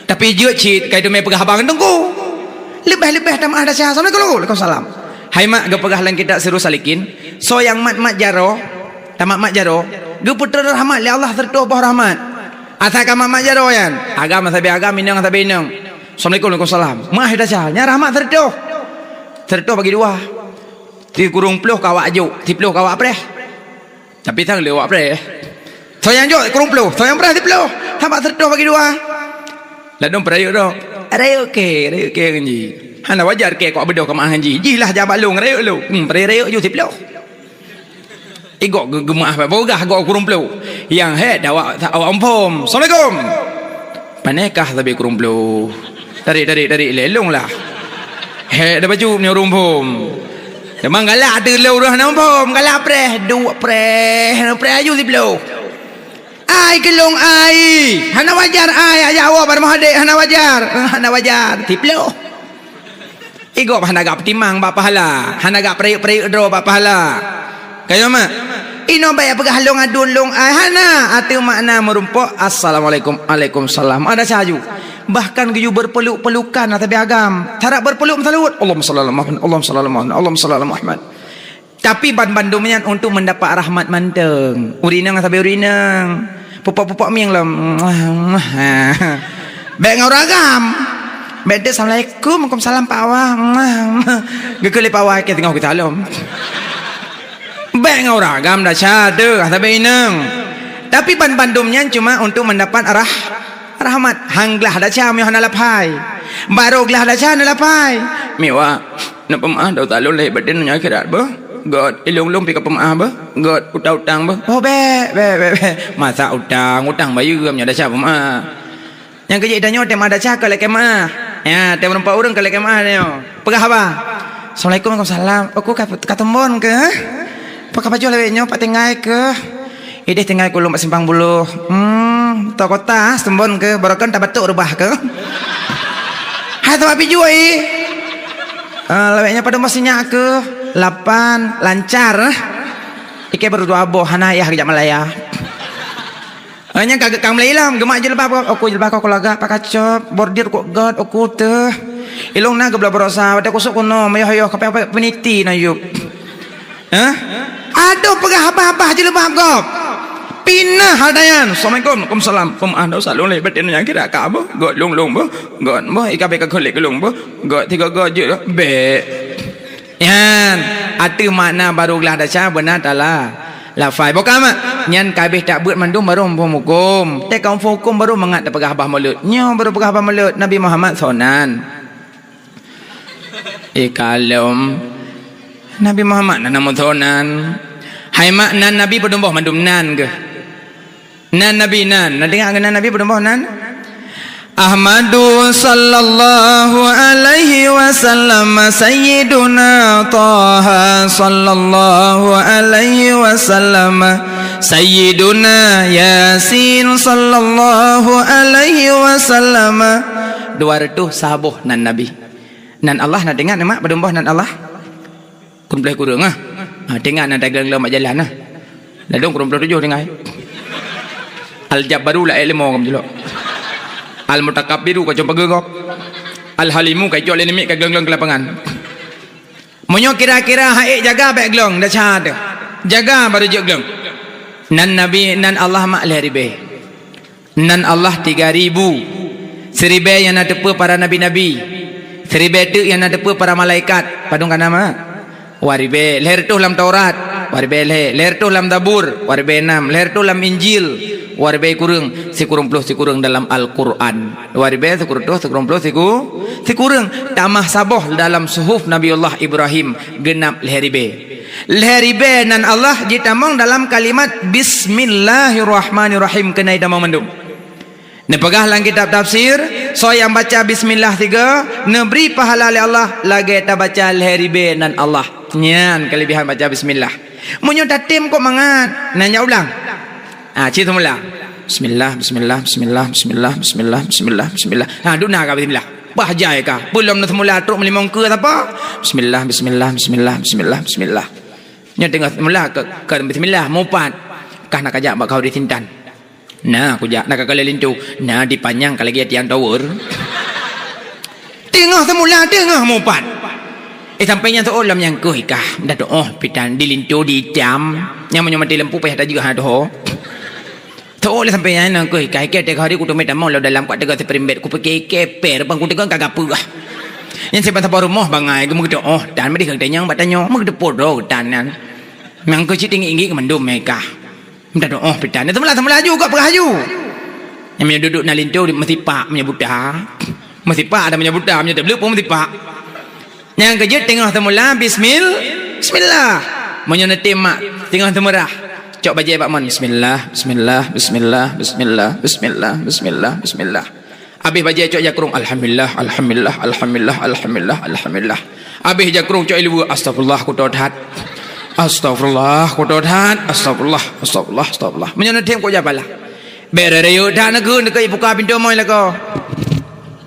Tapi jeuet cit, ka itu mé peugah haba ngon teungku. Leubeh-leubeh tamah desya. "Assalamualaikum." "Waalaikumsalam." Hai mak, geupeugah lam kitab Sirus Salikin, soe nyang mat-mat jaroe, tamat-mat jaroe, geupeutreun rahmat lé Allah sireutôh boh rahmat. Asai ka mat-mat jaroe nyan, agam sabe agam, inong sabe inong. "Assalamualaikum." "Waalaikumsalam." Meu'ah desya, nyan rahmat sireutôh. Sireutôh bagi dua. Sikureueng ploh ka awak jok, siploh ka awak preh. Tapi sang le awak preh. Soe nyang jok sikureueng ploh, soe nyang preh siploh. Saban siratoh bagi dua. Ladôm peurayeuk dong. Rayeuk kèe, rayeuk kèe ngon jih. Hana wajar kèe kok beudôh keumeu'ah ngon jih. Jih lah jak bak lôn, rayeuk lôn. Hmm, peurayeuk-rayeuk ju siploh. Igok geu-, geumeu'ah bak bogah gok sikureueng ploh. Nyang hék dah awak, awak muphom. Assalamualaikum. Pane kah sabe sikureueng ploh. Tarék, tarék, tarék, lé lôn lah. Hék dah bacut meunyoe sikureueng muphom. Memang galak ateueh lôn ureueng hana muphom, galak preh, duek preh, preh aju siploh. Ai keu lôn ai, hana wajar ai, ajak awak bak rumoh adék, hana wajar, hana wajar, siploh. Igok hana gak peutimang bak pahala, hana gak peurayeuk-peurayeuk droe bak pahala. Ka nyo mak, inoe bèk peugah lôn aduen lôn ai, hana, ateueh makna meurumpok, "Assalamualaikum." "Alaikumsalam." Ada saju. Bahkan geuyue beupeluk-pelukan ata agam. Cara beupeluk meusalut, "Allahumma shalli ala Muhammad, Allahumma shalli ala Muhammad, Allahumma shalli ala Muhammad." Tapi ban-, bandum nyan untuk mendapat rahmat mantong. Ureueng inong sabe ureueng inong. Pupok-pupok mieng lom. Bèk ngon ureueng agam. Bèk deuh, "Assalamualaikum." "Waalaikumsalam, Pak Wah." Geukheun lé Pak Wah, "Kèe teungoh geusalom." Bèk ngon ureueng agam desya teuh, sabe inong. Tapi ban-, bandum nyan cuma untuk mendapat rah-, rahmat. Han glah desya meunyoe hana lap hai. Barô glah desya hana lap hai. Miwak. Neupeumaáh dosa lôn lahé batén donya akhirat beuh. Göt, ilôn-lôn pih ka peumaáh beuh. Göt, utang-utang beuh. Oh, bèk, bèk, bèk, bèk. Masa utang, utang bayeue meunyoe desya peumaáh. Nyang keu jeuet tanyoe teumaáh desya ka lagèe maáh. Ya, teumaáh ureueng ka lagèe maáh tanyoe. Peugah haba. Assalamualaikum, waalaikumsalam. Aku ka, ka teumbon keuh? Pakon pajoh lawét nyoe, pat tinggai keuh? Idéh tinggai keu lôn bak simpang buloh. Hmm, teuh kota, seumbon keuh, baroekon tabatok reubah keuh. Hai, teuh bak pijui. Ah, lawét nyan padum boh sinyak keuh? Lapan, lancar. Ikei baru dua boh, hana yah geujak Malaya. Ah, nyan ka, ka meulai lom, geumat jilbab keuh. Aku jilbab keuh, aku lagak, pat kacok, bordir kok göt, aku teuh. Ilôn na geubloe baroesa, watèe kusok kunoe, meuyôh-yôh, kapéh-kapéh peuniti na yup. Hah? Adoh peugah haba-haba jilbab gob. Pinah hal dayan. Assalamualaikum. Waalaikumsalam. Peumaáh dosa lôn lahé batén nyang kira ka beuh. Göt lôn-lôn beuh. Göt beuh. Ika bèk ka keulék keu lôn beuh. Göt tiga göt jeuet beuh. Bèk. Nyan. Ateueh makna barô glah desya beuna tala. Lafai. Boh ka mak. Nyan ka abéh tabeuet mandum barô muphom hukôm. Teuka muphom hukôm barô mangat tapeugah haba mulod. Nyoe barô peugah haba mulod. Nabi Muhammad soe nan. Eh, kalom. Nabi Muhammad na nama soe nan. Hai mak, nan Nabi padum boh mandum nan keuh? Nan Nabi nan. Na deungö keuh nan Nabi padum boh nan? Ahmadu sallallahu alaihi wasallam, Sayyiduna Taha sallallahu alaihi wasallam, Sayyiduna Yasin sallallahu alaihi wasallam. Dua reutôh saboh nan Nabi. Nan Allah na teuingat, mak, padum boh nan Allah? Kureueng ploh sikureueng, ah. Ha, teuingat nan teugleng-gleng bak jalan, ah. Ladôm kureueng ploh tujoh tinggai. Al-Jabbaru laén leumo gob jilok. Al-Mutakabbiru kacông pageue gob. Al-Halimu ka icok lé namiet ka gleng-gleng keu lapangan. Meunyoe kira-kira han ék jaga bèk gleng, desya teuh. Jaga barô jeuet gleng. Nan Nabi, nan Allah mak lhèe ribèe. Nan Allah tiga ribu. Siribèe nyang na teupeue para nabi-nabi. Siribèe teuk nyang na teupeue para malaikat. Padum ka na, mak? Dua ribèe. Lhèe reutôh lam Taurat. Dua ribèe lhèe. Lhèe reutôh lam Zabur. Dua ribèe nam. Lhèe reutôh lam Injil. Dua ribèe kureueng. Sikureueng ploh sikureueng dalam Al-Quran. Dua ribèe sikureueng reutôh sikureueng ploh siku-, sikureueng. Tamah saboh dalam suhuf Nabiullah Ibrahim. Geunap lhèe ribèe. Lhèe ribèe nan Allah jitamong dalam kalimat Bismillahirrahmanirrahim, keunan jitamong mandum. Neupeugah lam kitab tafsir, soe nyang baca bismillah sigoe, neubri pahala lé Allah lagèe tabaca lhèe ribèe nan Allah. Nyan keulebihan baca bismillah. Meunyoe tatem kok mangat, na jak ulang. Ah, cit seumula. Bismillah, bismillah, bismillah, bismillah, bismillah, bismillah, bismillah. Ha, duna ka bismillah. Bah jai ka. Peulom neuseumula trok meulimong keue sapa? Bismillah, bismillah, bismillah, bismillah, bismillah. Nyan teungoh seumula ka, ka bismillah, mupat. Kah na kajak bak kau di Sintan. Na kujak, na ka kalon linto. Na dipanyang ka lagèe tiang tower. Teungoh seumula, teungoh mupat. Eh, sampoe nyan seuôt lom nyang keuh kah. Dah tu'oh pitan di linto di itam. Nyang meunyoe maté lampu payah tajeuet ha doho. Tho lé sampoe nyan keuh, kai kèe teuka hari kuteumé tamong lom dalam kuat teuka spring bed, kupike keper, bang kuteukon ka gapeue ah. Nyan saban saboh rumoh bangai, geumeugeudok, oh, tan meudeh geutanyoe bak tanyoe, meugeudok poh droe geutan nyan. Nyang keu cit inggit-inggit keumandum meuikah. Minta doa pitan. Seumeulah, seumeulah laju, gok peugah laju. Nyang meunyoe duek-duek na linto, meusipak meunyoe buta. Meusipak ada meunyoe buta, meunyoe tableuk pun meusipak. Nyang keujeuet teungoh seumeulah, bismil-, bismillah. Meunyoe neutem mak, teungoh seumeurah. Cok bajée bak mon. Bismillah, bismillah, bismillah, bismillah, bismillah, bismillah, bismillah. Abéh bajée cok jakrong, alhamdulillah, alhamdulillah, alhamdulillah, alhamdulillah, alhamdulillah. Abéh jakrong cok ileue, astagfirullah, kuto that. Astagfirullah, kuto that. Astagfirullah, astagfirullah, astagfirullah. Meunyoe neutem kok japalah. Bèk rayeuk that neukheun, neukheun buka pintoe moe lakoe.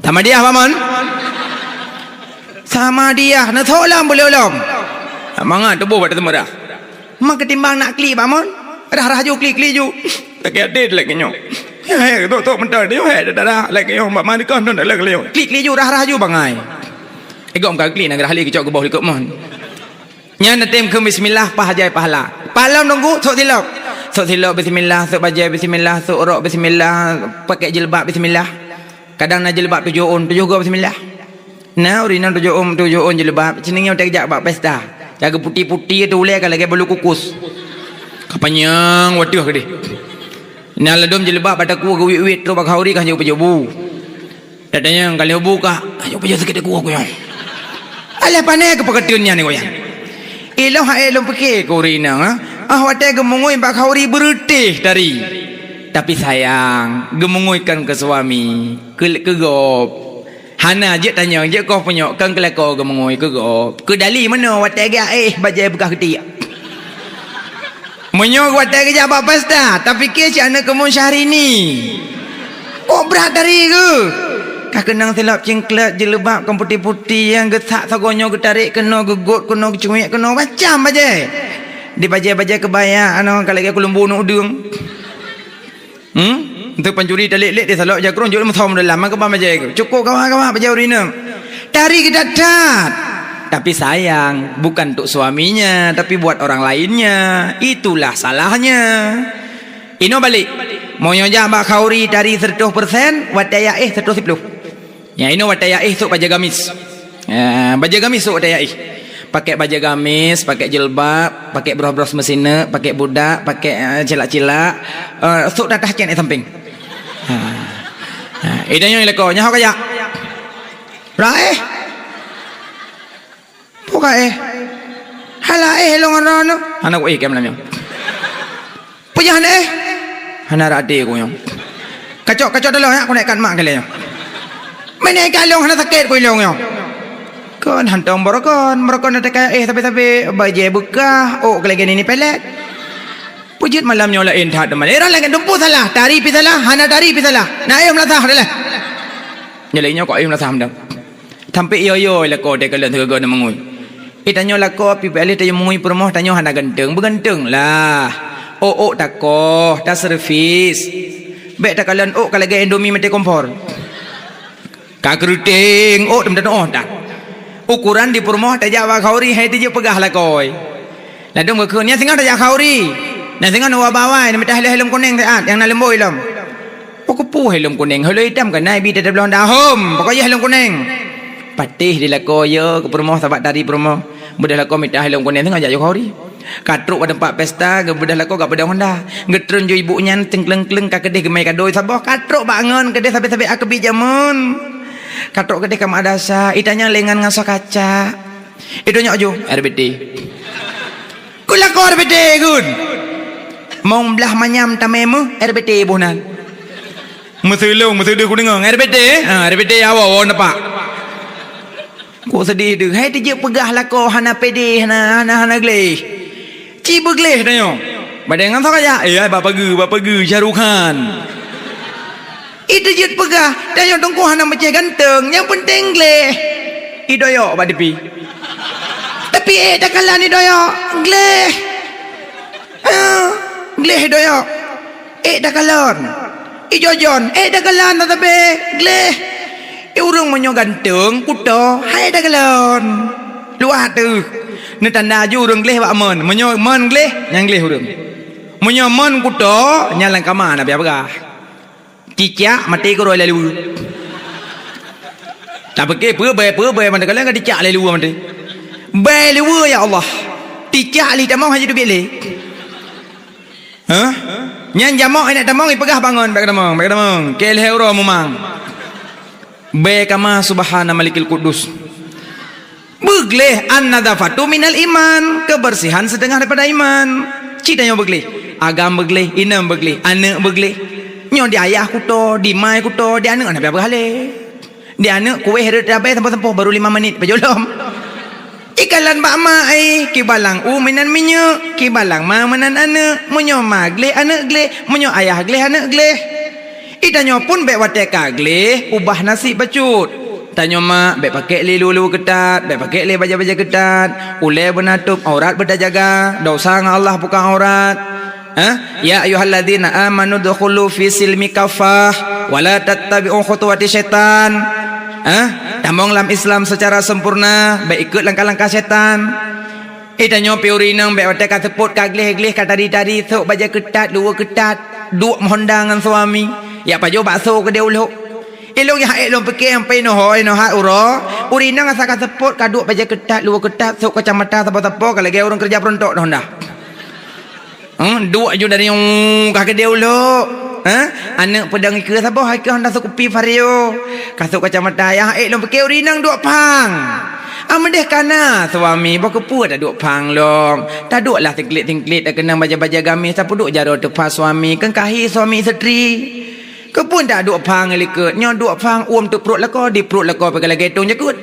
Sama diah, Pak Mon? Sama diah, neusok lom, boleh lom. Mangat tuboh bak teumeudah. Ma ketimbang nak klik, Pak Mon? Rah-rah ju, klik-klik ju. Sakét até lagèe nyoe. Ya, ya, tok, tok, meuntang, ya, ya, dah, dah, dah, lagèe nyoe, Pak Mon, dikon, dah, dah, lagèe nyoe. Klik-klik ju, rah-rah ju, bangai. Égom ka klik, na rah lé keucok geuboh likot mon. Nyan neutem keu bismillah, paih jai pahala. Paih lom teungku, sôk silop. Sôk silop bismillah, sôk bajèe bismillah, sôk rok bismillah, pakèk jilbab bismillah. Kadang na jilbab tujoh ôn, tujoh goe bismillah. Na ureueng inong tujoh ôn, tujoh ôn jilbab, sineuk nyoe watèe geujak bak pesta. Ka geuputi-puti tu ulèe ka lagèe bulu kukus. Ka panyang watèe keudeh. Na ladôm jilbab bak takue geuwit-wit trok bak khauri ka hanjeuet pajoh bu. Tatanyong ka lheueh bu kah? Hanjeuet pajoh sakét takue ku nyoe. Alah pané keu peuketeun nyan nyoe nyan. Ilôn hana lôn pike keu ureueng inong, ha? Ah watèe geumeungui bak khauri beureutéh tari. Tapi sayang, geumeungui kon keu suami, keu, keu gob. Hana jeuet tanyong, jeuet koh punyok, kon keu lakoe geumeungui keu gob. Keu dali meunoe watèe geuaéh bajèe beukah keutiek. Meunyoe watèe geujak bak pesta, tapike cit aneuk keumun Syahrini. Kok brat tari geuh? Ka keunong silop cingklek, jilbab kon puti-puti nyang geusak sagoe nyoe geutarek keunoe, geugot keunoe, geucuek keunoe, macam bajèe. Di bajèe-bajèe keubaya, anoe ka lagèe keuleumbu aneuk udeueng. Hmm? Untuk pancuri talek-lek di salok jakrong jok meusom dalam, maka bang bajèe. Cukup kawan-kawan bajèe ureueng inong. Tari geudat-dat. Tapi sayang, bukan untuk suaminya, tapi buat orang lainnya. Itulah salahnya. Inoe balek. Meunyoe jak bak khauri tari seratus persen, watèe yaéh seratus siplôh. Nyang inoe watèe yaéh sôk bajèe gamis. Ya, bajèe gamis sôk watèe yaéh. Pakèk bajèe gamis, pakèk jilbab, pakèk bros-bros meusineuk, pakèk budak, pakèk, eh, cilak-cilak, eh, sôk tatah cen di sampéng. Ha. Ha, ida nyoe lakoe, nyan ho kajak. Raéh. Peue ka éh? Hala éh lôn ngon droeneuh. Hana ku éh kém lam nyoe. Peue nyang hana éh? Hana rate ku nyoe. Kacok, kacok daloe nyak, ku nèk kat mak keu lé nyoe. Meunan ka lôn hana sakét ku ilôn nyoe. Kon hantom beurokon, beurokon na teuka éh sabe-sabe, bajèe beukah, ôk keu lagèe nini pelet. Peue jeuet malam nyoe laén that teuma. Ira lagèe dumpeue salah, tari pih salah, hana tari pih salah. Na éh meulasah dah lah. Nyoe lagèe nyoe kok éh meulasah mantong. Sampoe yo-yo lakoe teuka lôn sigoe-goe na meungui. Eh, tanyoe lakoe pih bèk lé tanyoe meungui peurumoh, tanyoe hana ganteng, beuganteung lah. Ôk-ôk takoh, taservis. Bèk takalon ôk ka lagèe Indomie maté kompor. Ka keureuteng ôk teuma tanoh tan. Ukoran di peurumoh tajak bak khauri hai teujeuet peugah lakoe. Ladôm geukheun, "Nyan singoh tajak khauri. Nyan singoh neuba bawai, neumita helom-helom kuneng siat nyang na leumbôi lom." Pakon peue helom kuneng? Helom itam ka na ibi teutabloe dahom. Pokok jih helom kuneng. Patéh di lakoe yo keu peurumoh, sabab tari peurumoh. Beudôh lakoe mita helom kuneng singoh jak khauri. Ka trok bak teumpat pesta, geubeudôh lakoe gak beudôh honda. Geutreun ju ibu nyan teukleng-kleng ka keudeh geumè kado saboh. Ka trok bak ngon keudeh sabe-sabe a keubiet jameun. Ka trok keudeh ka madrasah, itanyong lé ngon ngasoe kaca. Itu nyok ju, R B T. Keu lakoe R B T gun. Mong blah manyam tamé meuh, R B T boh nan. Meuseulong, meuseudeuh kudeungoe, R B T, ha, R B T awai-awai nampak. Kok sedih deuh, hai teujeuet peugah lakoe hana pédé, hana, hana, hana gleh. Ci beugleh tanyoe. Badai ngon soe kajak? Eh, bak pageue, bak pageue, Shah Rukh Khan. Ih, teujeuet peugah, tanyoe teungku hana meucéh ganteng, nyang peunteng gleh. Idoyok bak tepi. Tapi ék takalon idoyok, gleh. Ah, gleh idoyok. Ék takalon. Ijojon, ék takalon tatabe, gleh. Eh, ureueng meunyoe ganteng, kuto, hai takalon. Luwah teuh. Neutanda ju ureueng gleh bak mon. Meunyoe mon gleh, nyan gleh ureueng. Meunyoe mon kuto, nyan lam kama na piah peugah. Cicak maté keudroe lé luweue. Apa ke, peue bèe, peue bèe, mantong ka lheueh ka ticak lé luwa mantong. Bèe luwa, ya Allah. Ticak lé tamong hana teubiet lé. Hah? Nyan jamoe aneuk tamong ipeugah bangon, bèk tamong, bèk tamong. Keu lhèe uroe mumang. Bèe kama subhana malikil qudus. Beugleh, an-nadhafatu minal iman, kebersihan setengah daripada iman. Cit tanyoe beugleh, agam beugleh, inong beugleh, aneuk beugleh. Nyoe di ayah kuto, di mai kuto, di aneuk hana payah beuhalé. Di aneuk kuweh rhot tabé sampoe-sampoe baru lima menit pajôh lom. Ikalon bak ma ai, kibalang u meunan minyeuk, kibalang ma meunan aneuk, meunyoe ma gleh aneuk gleh, meunyoe ayah gleh aneuk gleh. Itanyoe pun bèk watèe ka gleh, ubah nasib bacut. Tanyoe mak bèk pakèk lé luwa-luwa keutat, bèk pakèk lé bajèe-bajèe keutat, ulèe beunatôb, aurat beutajaga, dosa ngon Allah buka aurat. Hah? Ya ayyuhalladzina amanu dkhulu fi silmi kaffah wa la tattabi'u khutuwati syaitan. Hah? Tamong lam Islam secara sempurna, bèk ikut langkah-langkah syaitan. Eh, tanyoe pi ureueng inong bèk watèe ka seupôt ka gleh-gleh ka tari-tari sôk bajèe keutat, luwa keutat, duek meuhonda ngon suami. Jak pajoh bakso keudéh u lhok. Ilôn jak ék lôn pike sampoe inoe ho inoe hat uroe. Ureueng inong asai ka seupôt ka duek bajèe keutat, luwa keutat, sôk kacamata sapo-sapo ka lagèe ureueng keureuja peuruntôk honda. Hah, duek ju dari, oh, ka keudéh u lhok. Hah? Aneuk peudong ikeue saboh, ikeue honda seukupi Vario. Ka sôk kacamata, jak ék lôn pike ureueng inong duek phang. Ah, meudeh ka na suami, bah keupeue taduek phang lom. Tadueklah singklit-singklit, takeunong bajèe-bajèe gamis, tapeuduek jaroe teupha suami, keu kahé suami istri. Keupeue taduek phang likot, nyoe duek phang uem teuh pruet lakoe, di pruet lakoe pih ka lagèe tông jakeuet.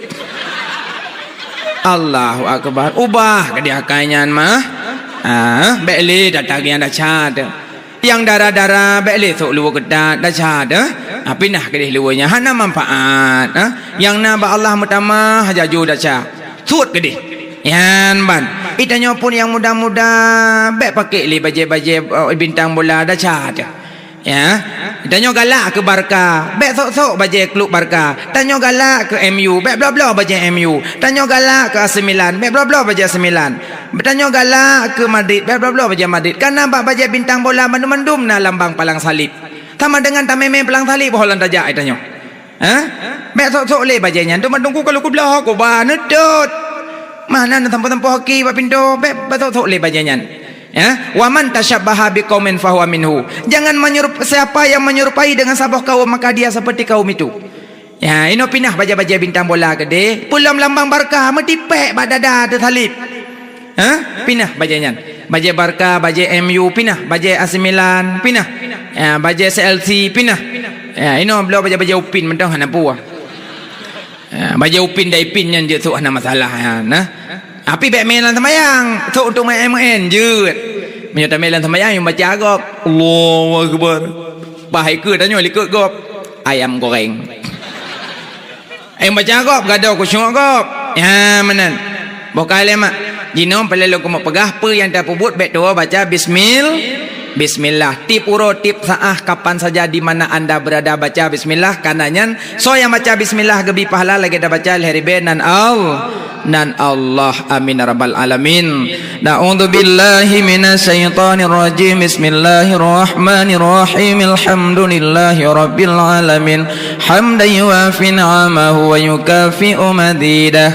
Allahu akbar. Ubah keudéh akai nyan mah. Ah, bèk lé tata nyang desya teuh. Nyang dara-dara bèk lé sôk luwa keutat, desya teuh. Ah, pinah keudéh luwa nyan hana manfaat, ah. Nyang na bak Allah meutamah laju desya. Suet keudéh. Nyan ban. Itanyoe pun nyang muda-muda bèk pakèk lé bajèe-bajèe, eh, bintang bola, desya teuh. Ya, tanyoe galak keu Barca, bèk sôk-sôk bajèe klub Barca. Tanyoe galak keu M U, bèk bloe-bloe bajèe M U. Tanyoe galak keu A C Milan, bèk bloe-bloe bajèe A C Milan. Tanyoe galak keu Madrid, bèk bloe-bloe bajèe Madrid. Kareuna bak bajèe bintang bola mandum-mandum na lambang palang salib. Sama deungon tamè-mè palang salib boh lam tajak tanyoe. Hah? Bèk sôk-sôk lé bajèe nyan, teuma teungku ka lheueh kubloe, kuba neutot. Mah na sampoe-sampoe hoki bak pintoe, bèk, bèk sôk-sôk lé bajèe nyan. Ya, "Wa man tasyabbaha biqaumin fahuwa minhu." Jangan menyerup-, siapa yang menyerupai dengan saboh kaum, maka dia seperti kaum itu. Ya, inoe pinah bajèe-bajèe bintang bola keudéh, peulom lambang Barca, meutipék bak dada teuh salib. Hah? Pinah bajèe nyan. Bajèe Barca, bajèe M U, pinah. Bajèe A C Milan, pinah. Ya, bajèe C L C, pinah. Ya, inoe bloe bajèe-bajèe Upin mantong hana peue. Ya, bajèe Upin dan Ipin nyan jeuet sôk hana masalah nyan, nah. Tapi bèk mè lam seumayang, sôk untuk main-main jeuet. Meunyoe tamè lam seumayang, nyang baca gob, "Allahu Akbar." Bah ikeu tanyoe likot gob, ayam goreng. Eh, baca gob, gadôh khusyuk gob. Ya, meunan. Boh ka lé mak. Jinoe paleng lôn keumeung peugah peue nyang tapeubuet bèk tuwoe baca bismil-, bismillah. Tiep uroe, tiep saát, kapan saja di mana anda berada baca bismillah. Kareuna nyan, soe nyang baca bismillah geubri pahala lagèe tabaca lhèe ribèe nan Al-, nan Allah. Amin ya rabbal alamin. أعوذ بالله من الشيطان الرجيم. بسم الله الرحمن الرحيم. الحمد لله رب العالمين. حمدا يوافي نعمه ويكافئ مزيده.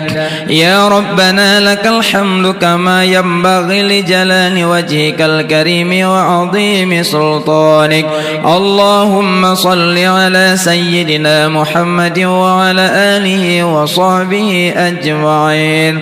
يا ربنا لك الحمد كما ينبغي لجلال وجهك الكريم وعظيم سلطانك. اللهم صل على سيدنا محمد وعلى آله وصحبه أجمعين.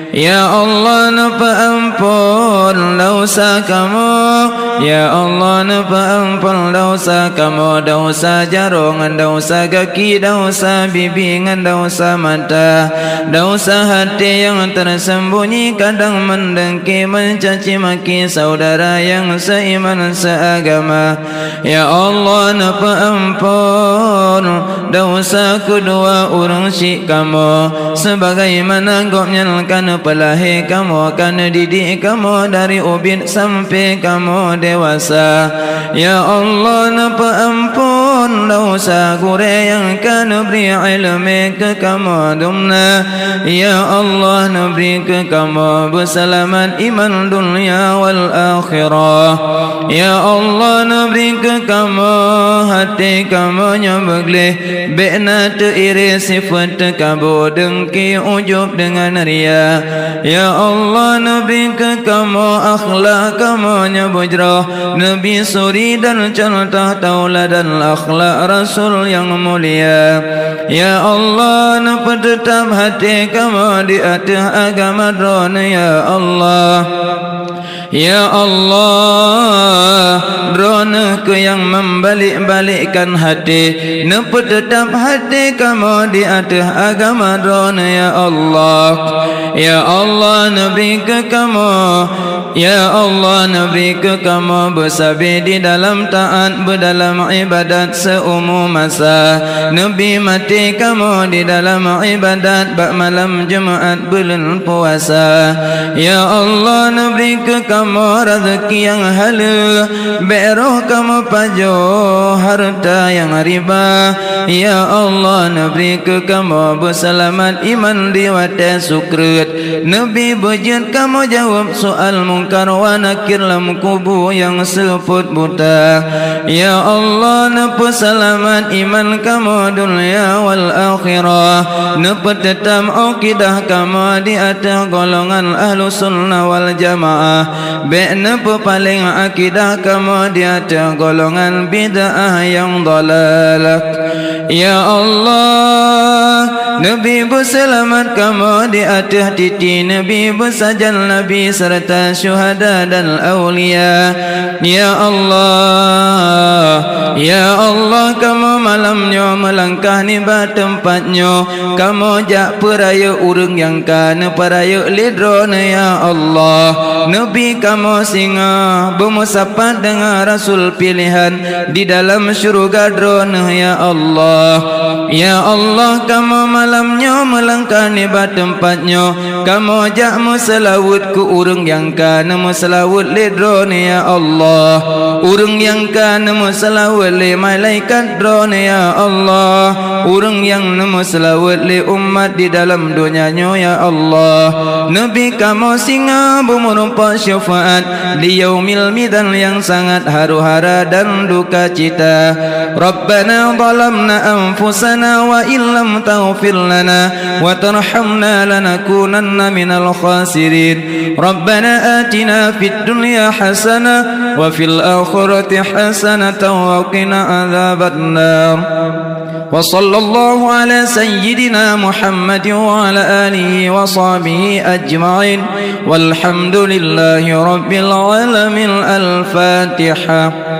Ya Allah, neupeuamphon desya kamoe. Ya Allah, neupeuamphon desya kamoe, desya jaroe ngon desya gaki, desya bibi ngon desya mata, desya até nyang tersembunyi kadang meudengki, mencaci maki saudara nyang seiman seagama. Ya Allah, neupeuamphon desya keudua ureueng syik kamoe, sebagaimana gobnyan ka neupeulahé kamoe, ka neudidik kamoe dari ubit sampai kamoe dewasa. Ya Allah, neupeuamphon Desya gurée nyang ka neubri iéleumé keu kamoe dumna. Ya Allah, neubri keu kamoe beuseulamat iman dunia wal akhirah. Ya Allah, neubri keu kamoe até kamoe nyang beugléh, bék na teuiré sifeuet teukabo, deungki, ujub deungon ria. Ya Allah, neubri keu kamoe akhlak kamoe nyang beujroh, neubi suri dan contoh tauladan akhlak Rasul nyang mulia. Ya Allah, neupeuteutab até kamoe di ateueh agama Droeneuh, ya Allah. Ya Allah, Droeneuh keuh nyang membalek-balekkan até, neupeuteutab até kamoe di ateueh agama Droeneuh, ya Allah. Ya Allah, neubri keu kamoe Ya Allah, neubri keu kamoe beusabe di dalam taát, beudalam iébadat seuumu masa. Neubi maté kamoe di dalam iébadat bak malam Jumat buleuen puasa. Ya Allah, neubri keu kamoe raseuki nyang haleue, bék roh kamoe pajoh hareuta nyang riba. Ya Allah, neubri keu kamoe beuseulamat iman di watée sukreut. Neubi beujeuet kamoe jaweueb soal Mungkar wa Nakir lam kubu nyang seupôt buta. Ya Allah, neupeuseulamat iman kamoe dunia wal akhirah. Neupeuteutab akidah kamoe di ateueh golongan Ahlussunnah wal Jamaah. Bék neupeupaleng akidah kamoe di ateueh golongan bid'ah nyang dalalah. Ya Allah, neubi beuseulamat kamoe di ateueh titi Nabi, beusajan Nabi, seureuta syuhada dan aulia. Ya Allah, ya Allah, kamoe malam nyoe meulangkah nibak teumpat nyoe, kamoe jak peurayeuk ureuëng nyang ka neupeurayeuk lé Droeneuh, ya Allah. Neubi kamoe singoh beumeusapat deungon Rasul piléhan di dalam syeuruga Droeneuh, ya Allah. Ya Allah, kamoe malam nyoe meulangkah nibak teumpat nyoe, kamoe jak meuseulaweuet keu ureuëng nyang ka neumeuseulaweuet lé Droeneuh, ya Allah. Ureuëng nyang ka neumeuseulaweuet lé malaikat Droeneuh, ya Allah. Ureuëng nyang neumeuseulaweuet lé umat di dalam donya nyoe, ya Allah. Neubi kamoe singoh beumeurumpok syeufaat di Yaumil Mizan nyang sangat haru-hara dan duka cita. Rabbana zalamna anfusana wa illam taghfir lana wa tarhamna lanakunanna minal khasirin. Rabbana atina fid dunya hasanah wa fil akhirati hasanatan wa qina adzabannar. Wa sallallahu ala sayyidina Muhammadin wa ala alihi wa sahbihi ajma'in. Walhamdulillahi rabbil alamin. Al-Fatihah.